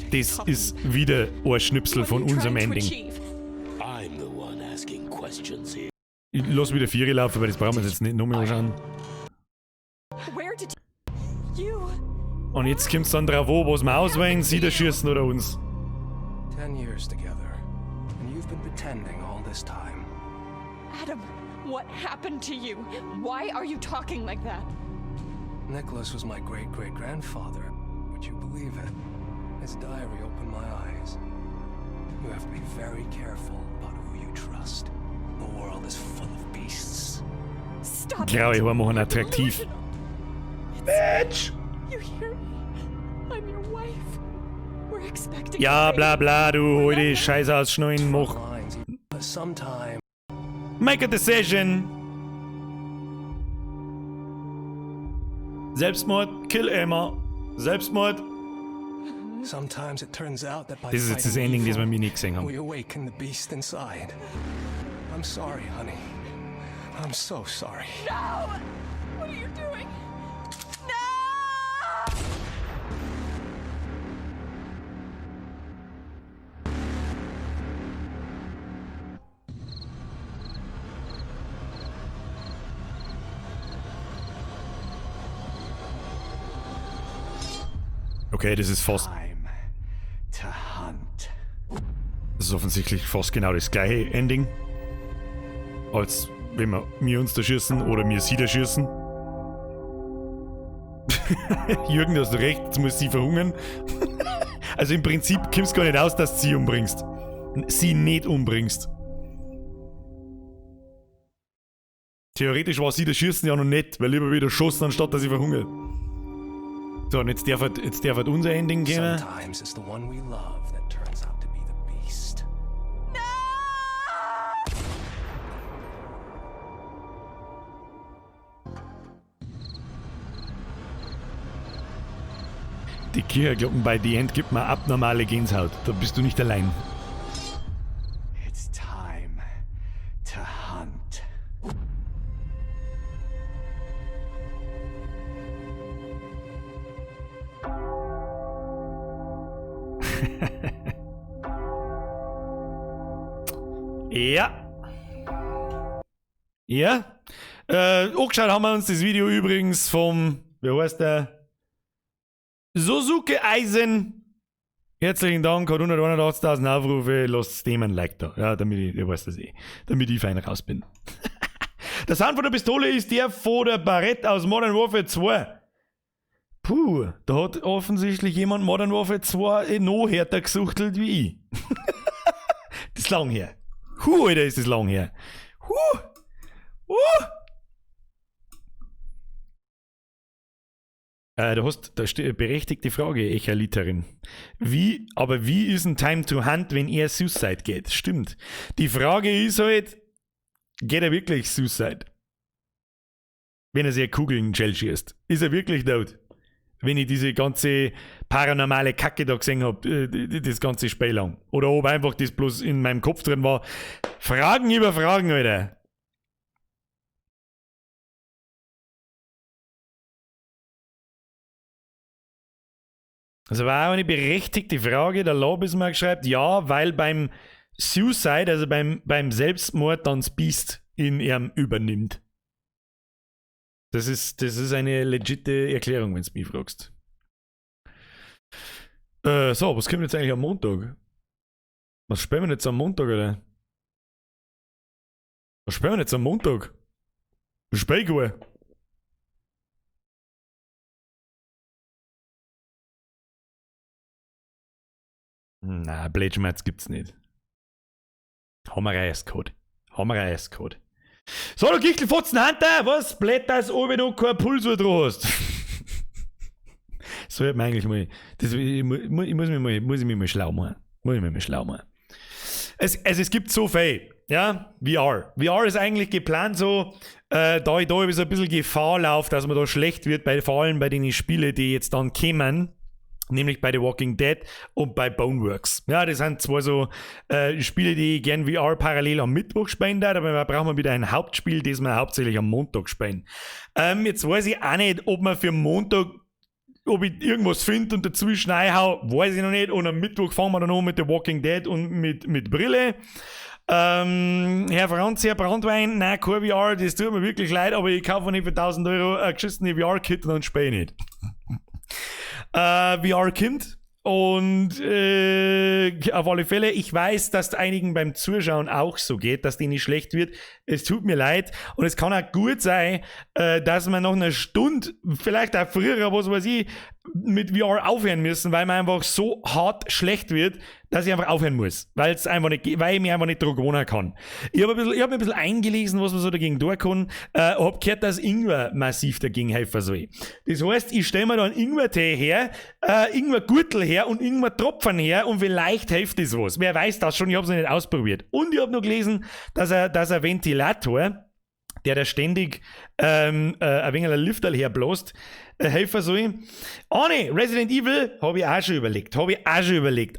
ist wieder ein Schnipsel von unserem Ending. I'm the one asking questions here. Ich lass wieder Viere laufen, weil das brauchen wir uns jetzt nicht nochmal anschauen. Where did you? Und jetzt kommt's dann drauf an, was wir auswählen, sie da schießen oder uns. 10 years together, and you've been pretending all this time. Adam, what happened to you? Why are you talking like that? Nicholas was my great-great-grandfather. Would you believe it? His diary opened my eyes. You have to be very careful about who you trust. The world is full of beasts. Stop Graue it. Haare machen attraktiv. Bitch! You hear me? I'm your wife. We're expecting Ja, a bla baby. bla, du hol die Scheiße ausschneiden, mach. Sometime. Make a decision. Selbstmord, kill Emma. Selbstmord. Sometimes it turns out that by Das ist jetzt das fighting Ending, das wir evil, mir nicht gesehen haben. we awaken the beast inside. I'm sorry, honey. I'm so sorry. No! What are you doing? No! Okay, das ist fast. To hunt. Das ist offensichtlich fast genau das gleiche Ending. Als wenn wir uns da schießen oder wir sie da schießen. Jürgen, du hast recht, jetzt muss sie verhungern. Also im Prinzip kommst du gar nicht aus, dass du sie umbringst. Sie nicht umbringst. Theoretisch war sie das Schießen ja noch nicht, weil lieber wieder schossen, anstatt dass sie verhungert. So, und jetzt darf halt unser Ending gehen. Sometimes it's the one we love that turns out to be the beast. Die Kirchenglocken bei The End gibt mir abnormale Gänsehaut. Da bist du nicht allein. It's time to hunt. Ja. Ja. Angeschaut haben wir uns das Video übrigens vom, wie heißt der? Sosuke Eisen. Herzlichen Dank, hat 181.000 Aufrufe. Lasst dem ein Like da. Ja, damit ich, ihr weiß das eh, damit ich fein raus bin. Der Sound von der Pistole ist der von der Barrett aus Modern Warfare 2. Puh, da hat offensichtlich jemand Modern Warfare 2 noch härter gesuchtelt wie ich. Das ist lang her. Huh, Alter, ist das lang her. Huh. Da hast, da steht eine berechtigte Frage, Echaliterin. Wie, aber wie ist ein Time to Hunt, wenn er Suicide geht? Stimmt. Die Frage ist halt, geht er wirklich Suicide? Wenn er sich eine Kugel in den Shell schießt. Ist er wirklich tot? Wenn ich diese ganze paranormale Kacke da gesehen hab, das ganze Spiel lang. Oder ob einfach das bloß in meinem Kopf drin war. Fragen über Fragen, Alter. Das war auch eine berechtigte Frage. Der Lobismark schreibt, ja, weil beim Suicide, also beim Selbstmord, dann das Biest in ihm übernimmt. Das ist eine legitime Erklärung, wenn's mich fragst. So, was kommt jetzt eigentlich am Montag? Was spielen wir jetzt am Montag, oder? Was spielen wir jetzt am Montag? Spiel ich Na, Blödschmerz gibt's nicht. Haben wir Eiscode. Haben wir Eiscode. So, du Gichtelfotzen Hunter, was blätterst, ob du noch keinen Puls drauf hast? Sollte man eigentlich mal, das, ich, ich muss mich mal, muss ich mich mal schlau machen. Muss ich mich mal schlau machen. Es gibt so viel, ja, VR. VR ist eigentlich geplant so, da ich da so ein bisschen Gefahr laufe, dass man da schlecht wird, vor allem bei den Spielen, die jetzt dann kommen, nämlich bei The Walking Dead und bei Boneworks. Ja, das sind zwei so Spiele, die ich gern VR parallel am Mittwoch spielen darf, aber wir brauchen wieder ein Hauptspiel, das wir hauptsächlich am Montag spielen. Jetzt weiß ich auch nicht, ob man für Montag, ob ich irgendwas finde und dazwischen reinhau, weiß ich noch nicht. Und am Mittwoch fangen wir dann an mit The Walking Dead und mit Brille. Herr Franz, Herr Brandwein, nein, kein VR, das tut mir wirklich leid, aber ich kaufe nicht für 1000 Euro ein geschissene VR-Kit und dann spiele ich nicht. VR Kind und auf alle Fälle, ich weiß, dass einigen beim Zuschauen auch so geht, dass denen nicht schlecht wird. Es tut mir leid und es kann auch gut sein, dass wir noch eine Stunde, vielleicht auch früher, was weiß ich, mit VR aufhören müssen, weil man einfach so hart schlecht wird, dass ich einfach aufhören muss, weil's einfach nicht geht, weil ich mich einfach nicht dran gewöhnen kann. Ich hab mir ein bisschen eingelesen, was man so dagegen tun kann, hab gehört, dass Ingwer massiv dagegen helfen soll. Das heißt, ich stell mir da einen Ingwertee her, Ingwergürtel her und Ingwertropfen her und vielleicht hilft das was. Wer weiß das schon, ich hab's noch nicht ausprobiert. Und ich hab noch gelesen, dass ein Ventilator, der ständig ein wenig ein Lüfterl herbläst, helfen soll. Ah ne, Resident Evil habe ich auch schon überlegt.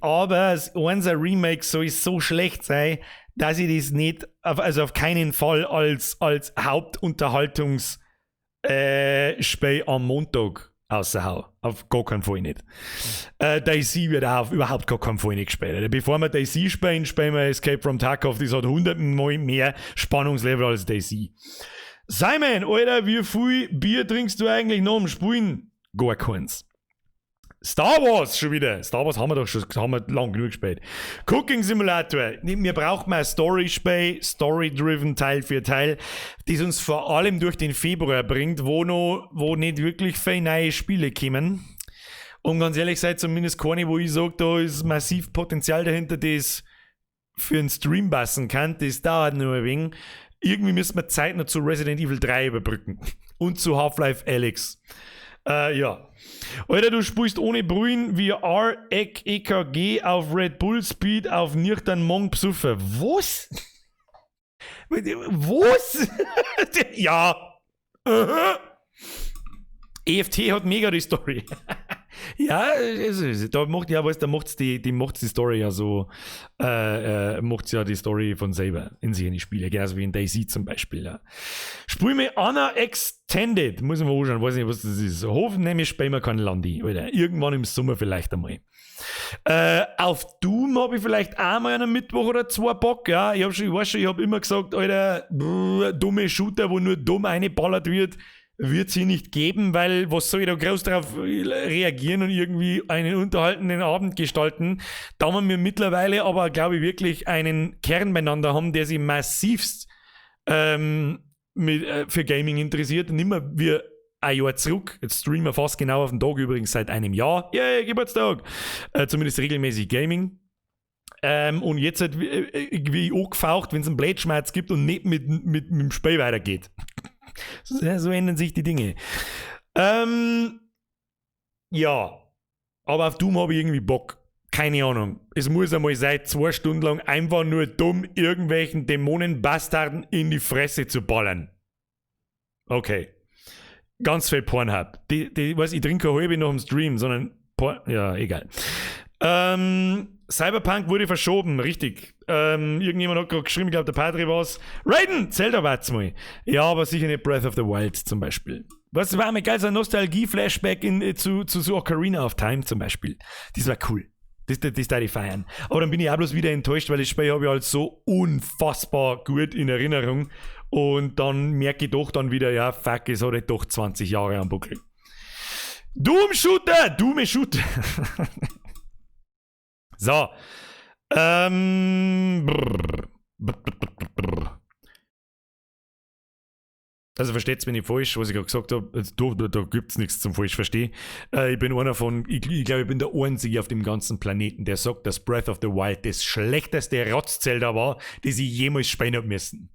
Aber das 1er Remake soll so schlecht sein, dass ich das nicht, also auf keinen Fall als Hauptunterhaltungsspiel am Montag außerhau. Auf gar keinen Fall nicht. DayZ wird auch auf überhaupt gar keinen Fall nicht gespielt. Bevor wir DayZ spielen, spielen wir Escape from Tarkov. Das hat 100-mal mehr Spannungslevel als DayZ. Simon, Alter, wie viel Bier trinkst du eigentlich noch am Spielen? Gar keins. Star Wars schon wieder. Star Wars haben wir doch schon, haben wir lang genug gespielt. Cooking Simulator. Wir brauchen ein Story-Spiel, Story-driven Teil für Teil, das uns vor allem durch den Februar bringt, wo nicht wirklich viele neue Spiele kommen. Und ganz ehrlich sei zumindest keine, wo ich sage, da ist massiv Potenzial dahinter, das für einen Stream passen kann. Das dauert nur ein wenig. Irgendwie müssen wir Zeit noch zu Resident Evil 3 überbrücken. Und zu Half-Life Alyx. Ja. Alter, du spielst ohne Brühen VR, EKG auf Red Bull Speed auf nüchtern Monk Psuffer. Was? Was? Ja. EFT hat mega die Story. Ja, da macht ja was, da macht's die Story ja so, macht's ja die Story von selber in sich in die Spiele, genauso wie in DayZ zum Beispiel. Ja. Spiel mir Anna Extended, muss ich mal anschauen, weiß nicht, was das ist. Hoffen nämlich spielen wir kein Landi, oder irgendwann im Sommer vielleicht einmal. Auf Doom habe ich vielleicht auch mal einen Mittwoch oder zwei Bock, ja. Ich weiß schon, ich habe immer gesagt, Alter, brr, dumme Shooter, wo nur dumm eingeballert wird, wird sie nicht geben, weil was soll ich da groß darauf reagieren und irgendwie einen unterhaltenden Abend gestalten, da wir mittlerweile aber, glaube ich, wirklich einen Kern beieinander haben, der sich massivst für Gaming interessiert. Nimmer wir ein Jahr zurück, jetzt streamen wir fast genau auf den Tag übrigens seit einem Jahr, yay, Geburtstag, zumindest regelmäßig Gaming. Und jetzt halt wie angefaucht, wenn es einen Blödschmerz gibt und nicht mit dem Spiel weitergeht. So ändern sich die Dinge. Ja, aber auf Doom habe ich irgendwie Bock. Keine Ahnung. Es muss einmal sein, 2 Stunden lang einfach nur dumm irgendwelchen Dämonenbastarden in die Fresse zu ballern. Okay. Ganz viel Pornhub. Weiß, ich trinke keine halbe noch im Stream, sondern Porn, ja, egal. Cyberpunk wurde verschoben, richtig. Irgendjemand hat gerade geschrieben, ich glaube der Padre war's. Raiden, Zelda war's mal. Ja, aber sicher nicht Breath of the Wild zum Beispiel. Was war mir geil, so ein Nostalgie-Flashback zu Ocarina of Time zum Beispiel. Das war cool. Das darf ich feiern. Aber dann bin ich auch bloß wieder enttäuscht, weil das Spiel habe ich halt so unfassbar gut in Erinnerung. Und dann merke ich doch dann wieder, ja, fuck, es hat halt doch 20 Jahre am Buckel. Doom Shooter! Doom Shooter! So. Brrr. Brrr. Also versteht's mich nicht falsch, was ich gerade gesagt habe. Da gibt's nichts zum falsch verstehen. Ich bin einer von, ich glaube, ich bin der Einzige auf dem ganzen Planeten, der sagt, dass Breath of the Wild das schlechteste Rotz-Zelda war, das ich jemals spielen hab müssen.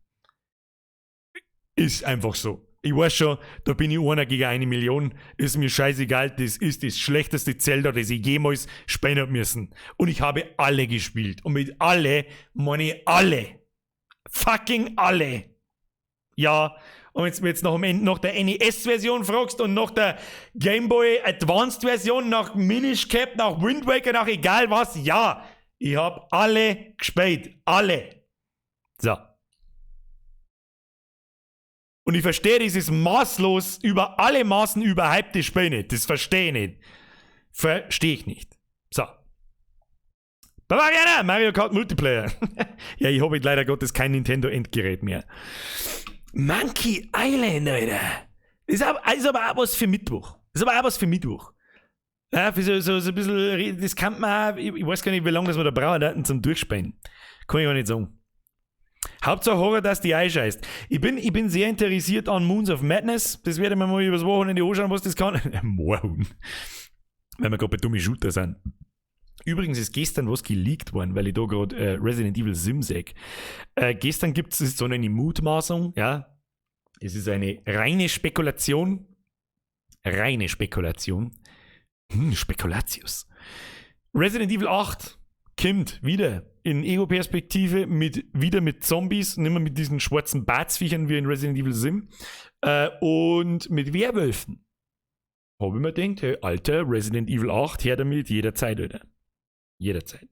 Ist einfach so. Ich weiß schon, da bin ich einer gegen 1 Million. Ist mir scheißegal, das ist das schlechteste Zelda, das ich jemals spielen hab müssen. Und ich habe alle gespielt. Und mit alle meine ich alle. Fucking alle. Ja, und wenn du mir jetzt noch am Ende nach der NES-Version fragst und nach der Game Boy Advanced Version, nach Minish Cap, nach Wind Waker, nach egal was, ja, ich hab alle gespielt. Alle. So. Und ich verstehe dieses maßlos über alle Maßen überhypte Spiel nicht. Das verstehe ich nicht. Verstehe ich nicht. So. Bavariana, Mario Kart Multiplayer. Ja, ich habe leider Gottes kein Nintendo-Endgerät mehr. Monkey Island, Alter. Das ist aber auch was für Mittwoch. Das ist aber auch was für Mittwoch. Ja, für so ein bisschen, das kann man auch, ich weiß gar nicht, wie lange das wir da brauchen zum Durchspielen. Kann ich gar nicht sagen. Hauptsache Horror, dass die einscheißt. Ich bin sehr interessiert an Moons of Madness. Das werde ich mir mal übers Wochenende anschauen, was das kann. Morgen. Weil wir gerade bei dumme Shooter sind. Übrigens ist gestern was geleakt worden, weil ich da gerade Resident Evil Sim sehe. Gestern gibt es so eine Mutmaßung, ja. Es ist eine reine Spekulation. Reine Spekulation. Spekulatius. Resident Evil 8 kommt wieder in Ego-Perspektive wieder mit Zombies, nicht mehr mit diesen schwarzen Bartsviechern wie in Resident Evil 7 und mit Werwölfen. Habe ich mir gedacht, hey, Alter, Resident Evil 8, her damit, jederzeit, Alter. Jederzeit.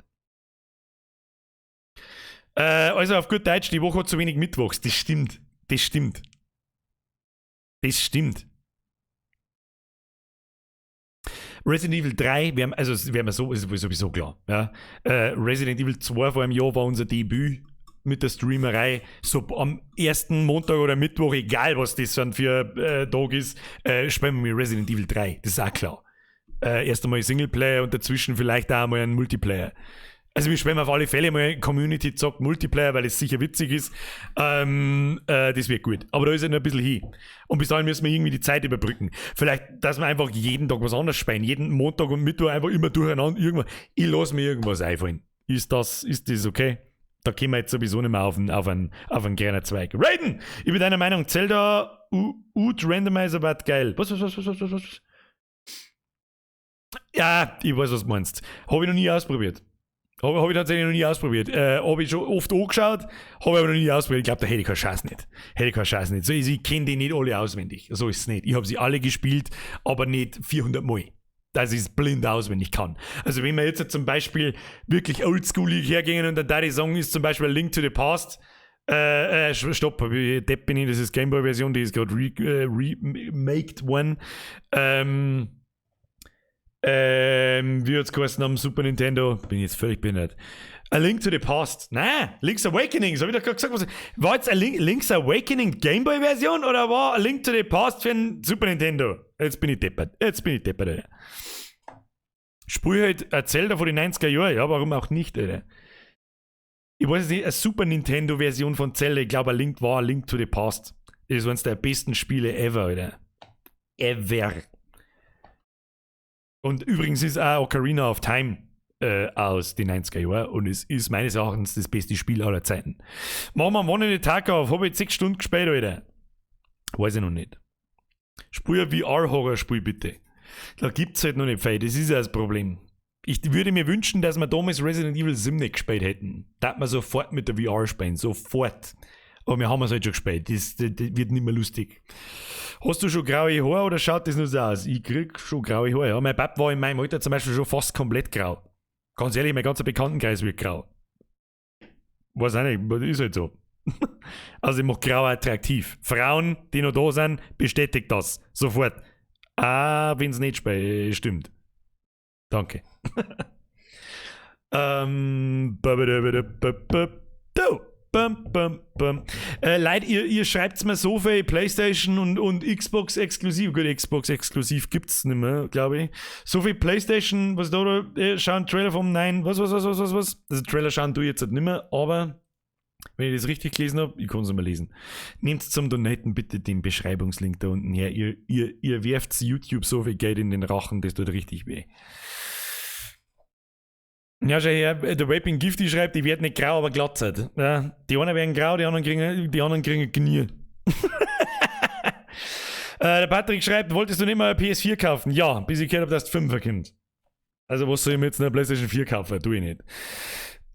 Also auf gut Deutsch, die Woche hat zu wenig Mittwochs. Das stimmt. Das stimmt. Das stimmt. Resident Evil 3, wir haben, also wir haben so, ist sowieso klar. Ja. Resident Evil 2 vor einem Jahr war unser Debüt mit der Streamerei. So am ersten Montag oder Mittwoch, egal was das dann für Tag ist, spielen wir Resident Evil 3. Das ist auch klar. Erst einmal Singleplayer und dazwischen vielleicht auch mal ein Multiplayer. Also wir spielen auf alle Fälle mal Community zockt Multiplayer, weil es sicher witzig ist. Das wird gut. Aber da ist ja noch ein bisschen hin. Und bis dahin müssen wir irgendwie die Zeit überbrücken. Vielleicht, dass wir einfach jeden Tag was anderes spielen. Jeden Montag und Mittwoch einfach immer durcheinander. Irgendwann. Ich lasse mir irgendwas einfallen. Ist das okay? Da kommen wir jetzt sowieso nicht mehr auf einen kleinen Zweig. Raiden! Ich bin deiner Meinung, Zelda Ut Randomizer wird geil. Was, was, was, was, was, was? Ja, ich weiß, was du meinst. Habe ich noch nie ausprobiert. Hab ich tatsächlich noch nie ausprobiert. Habe ich schon oft angeschaut, habe ich aber noch nie ausprobiert. Ich glaube, da hätte ich keine Chance nicht. Hätte ich keine Chance nicht. So, ich kenne die nicht alle auswendig. So ist es nicht. Ich habe sie alle gespielt, aber nicht 400 Mal. Dass ich es blind auswendig kann. Also wenn wir jetzt zum Beispiel wirklich oldschoolig hergehen und dann da die sagen, ist zum Beispiel Link to the Past, stopp, Depp bin ich, das ist Gameboy-Version, die ist gerade remaked worden. Wie hat's geheißen am Super Nintendo? Bin ich jetzt völlig behindert. A Link to the Past. Nein, Link's Awakening. So hab ich doch gerade gesagt. Was, war jetzt a Link's Awakening Gameboy-Version oder war A Link to the Past für ein Super Nintendo? Jetzt bin ich deppert. Jetzt bin ich deppert, Alter. Spiel halt ein Zelda von den 90er Jahren. Ja, warum auch nicht, Alter? Ich weiß es nicht, eine Super Nintendo-Version von Zelda. Ich glaube, A Link war A Link to the Past. Das ist eines der besten Spiele ever, Alter. Ever. Und übrigens ist auch Ocarina of Time aus den 90er Jahren und es ist meines Erachtens das beste Spiel aller Zeiten. Machen wir am Wochenende Tarkov, habe ich 6 Stunden gespielt, Alter. Weiß ich noch nicht. Spiel ein VR-Horror-Spiel bitte. Da gibt es halt noch nicht viel, das ist ja das Problem. Ich würde mir wünschen, dass wir damals Resident Evil 7 nicht gespielt hätten. Da hat man sofort mit der VR spielen, sofort. Aber wir haben es halt schon gespielt. Das wird nicht mehr lustig. Hast du schon graue Haare oder schaut das nur so aus? Ich krieg schon graue Haare. Ja. Mein Pap war in meinem Alter zum Beispiel schon fast komplett grau. Ganz ehrlich, mein ganzer Bekanntenkreis wird grau. Weiß auch nicht, ist halt so. Also ich mach grau attraktiv. Frauen, die noch da sind, bestätigt das. Sofort. Ah, wenn es nicht stimmt. Danke. Du. Bum, bum, bum. Leute, ihr schreibt mir so viel PlayStation und Xbox exklusiv. Gut, Xbox exklusiv gibt's nicht mehr, glaube ich. So viel PlayStation, was da, schauen Trailer vom Nein, was, was, was, was, was, was. Also Trailer schauen du jetzt halt nicht mehr, aber wenn ich das richtig gelesen hab, ich kann's nicht mehr lesen. Nehmt zum Donaten bitte den Beschreibungslink da unten her. Ihr werft YouTube so viel Geld in den Rachen, das tut richtig weh. Ja, schau her, der Vaping Gifty schreibt, die werden nicht grau, aber glatt sein. Ja, die einen werden grau, die anderen kriegen Knie. Der Patrick schreibt, wolltest du nicht mal eine PS4 kaufen? Ja, bis ich gehört habe, dass du 5 kommt. Also was soll ich mir jetzt eine PlayStation 4 kaufen? Tu ich nicht.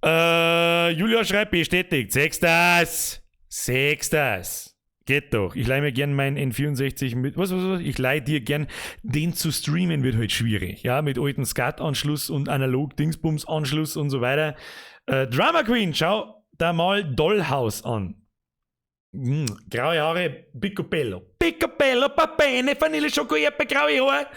Julia schreibt, bestätigt. Sechstes! Sechstes! Geht doch. Ich leih mir gern mein N64 mit. Was, was, was? Ich leih dir gern. Den zu streamen wird halt schwierig. Ja, mit alten SCART-Anschluss und Analog-Dingsbums-Anschluss und so weiter. Drama Queen, schau da mal Dollhouse an. Graue Haare, Picobello. Picobello, Papene, Vanille, Schoko, Erdbeer, graue Haare.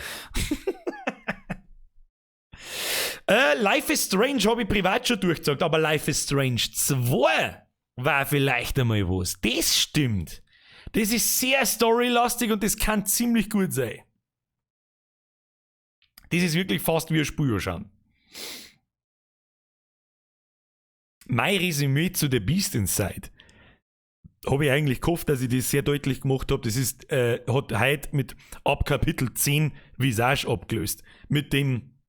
Life is Strange habe ich privat schon durchgezockt, aber Life is Strange 2 war vielleicht einmal was. Das stimmt. Das ist sehr storylastig und das kann ziemlich gut sein. Das ist wirklich fast wie ein Spiel schauen. Mein Resümee zu The Beast Inside habe ich eigentlich gehofft, dass ich das sehr deutlich gemacht habe. Das hat heute mit ab Kapitel 10 Visage abgelöst. Mit dem,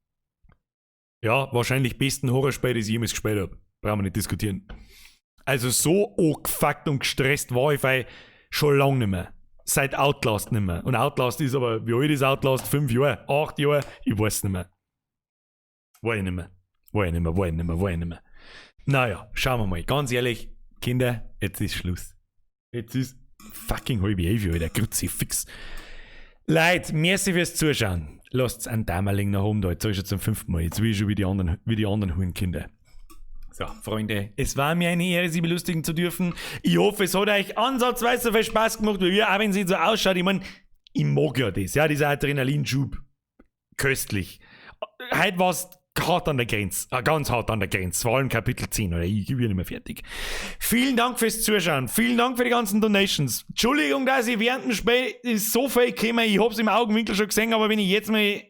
ja, wahrscheinlich besten Horrorspiel, das ich jemals gespielt habe. Brauchen wir nicht diskutieren. Also so angefuckt und gestresst war ich schon lange nicht mehr. Seit Outlast nicht mehr. Und Outlast ist aber, wie alt ist Outlast? 5 Jahre, 8 Jahre, ich weiß nicht mehr. Weiß ich nicht mehr. Weiß ich nicht mehr, weiß ich nicht mehr, weiß ich nicht mehr. Naja, schauen wir mal. Ganz ehrlich, Kinder, jetzt ist Schluss. Jetzt ist fucking 10:30, Alter. Kruzifix. Leute, merci fürs Zuschauen. Lasst's einen Daumenling nach oben da. Jetzt sag ich schon zum 5. Mal. Jetzt will ich schon wie die anderen Hurenkinder. So, Freunde, es war mir eine Ehre, Sie belustigen zu dürfen. Ich hoffe, es hat euch ansatzweise so viel Spaß gemacht, wie wir, auch wenn es nicht so ausschaut. Ich mein, ich mag ja das, ja, dieser Adrenalinschub. Köstlich. Heute war's hart an der Grenze, ganz hart an der Grenze, vor allem Kapitel 10, oder ich bin nicht mehr fertig. Vielen Dank fürs Zuschauen, vielen Dank für die ganzen Donations. Entschuldigung, dass ich während dem Spiel ist so viel gekommen, ich hab's im Augenwinkel schon gesehen, aber wenn ich jetzt mal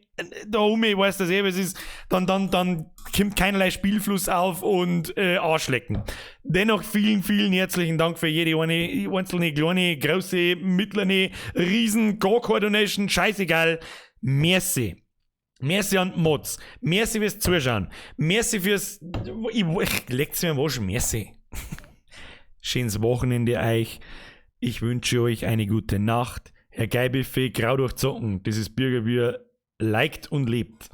da um, ich weiß das eh, was ist, dann kommt keinerlei Spielfluss auf und Arschlecken. Dennoch vielen, vielen herzlichen Dank für jede eine, einzelne, kleine, große, mittlere, riesen, gar keine Donation, scheißegal. Merci. Merci an die Mods. Merci fürs Zuschauen. Merci fürs... Ich leg's mir am Arsch. Merci. Schönes Wochenende euch. Ich wünsche euch eine gute Nacht. Herr Geibiffe, grau durch Zocken. Dieses Bürgerbier liked und lebt.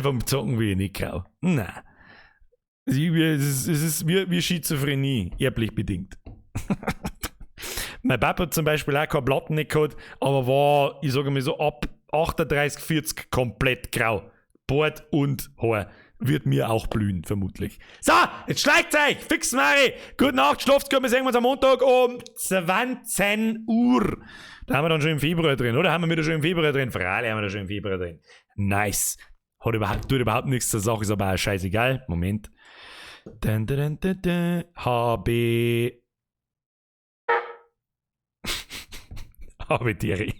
Vom Zocken will ich nicht grau. Nein. Es ist wie Schizophrenie, erblich bedingt. Mein Papa hat zum Beispiel auch keine Platten nicht gehabt, aber war, ich sage mal so, ab 38, 40 komplett grau. Bart und Haar. Wird mir auch blühen, vermutlich. So, jetzt schleicht euch! Fix Mari! Gute Nacht, schlaft gut, wir sehen uns am Montag um 20 Uhr. Da haben wir dann schon im Februar drin, oder? Haben wir wieder schon im Februar drin? Freilich haben wir da schon im Februar drin. Nice. Hat überhaupt, tut überhaupt nichts zur Sache, ist aber auch scheißegal. Moment. Dun, dun, dun, dun. HB. HB Thierry.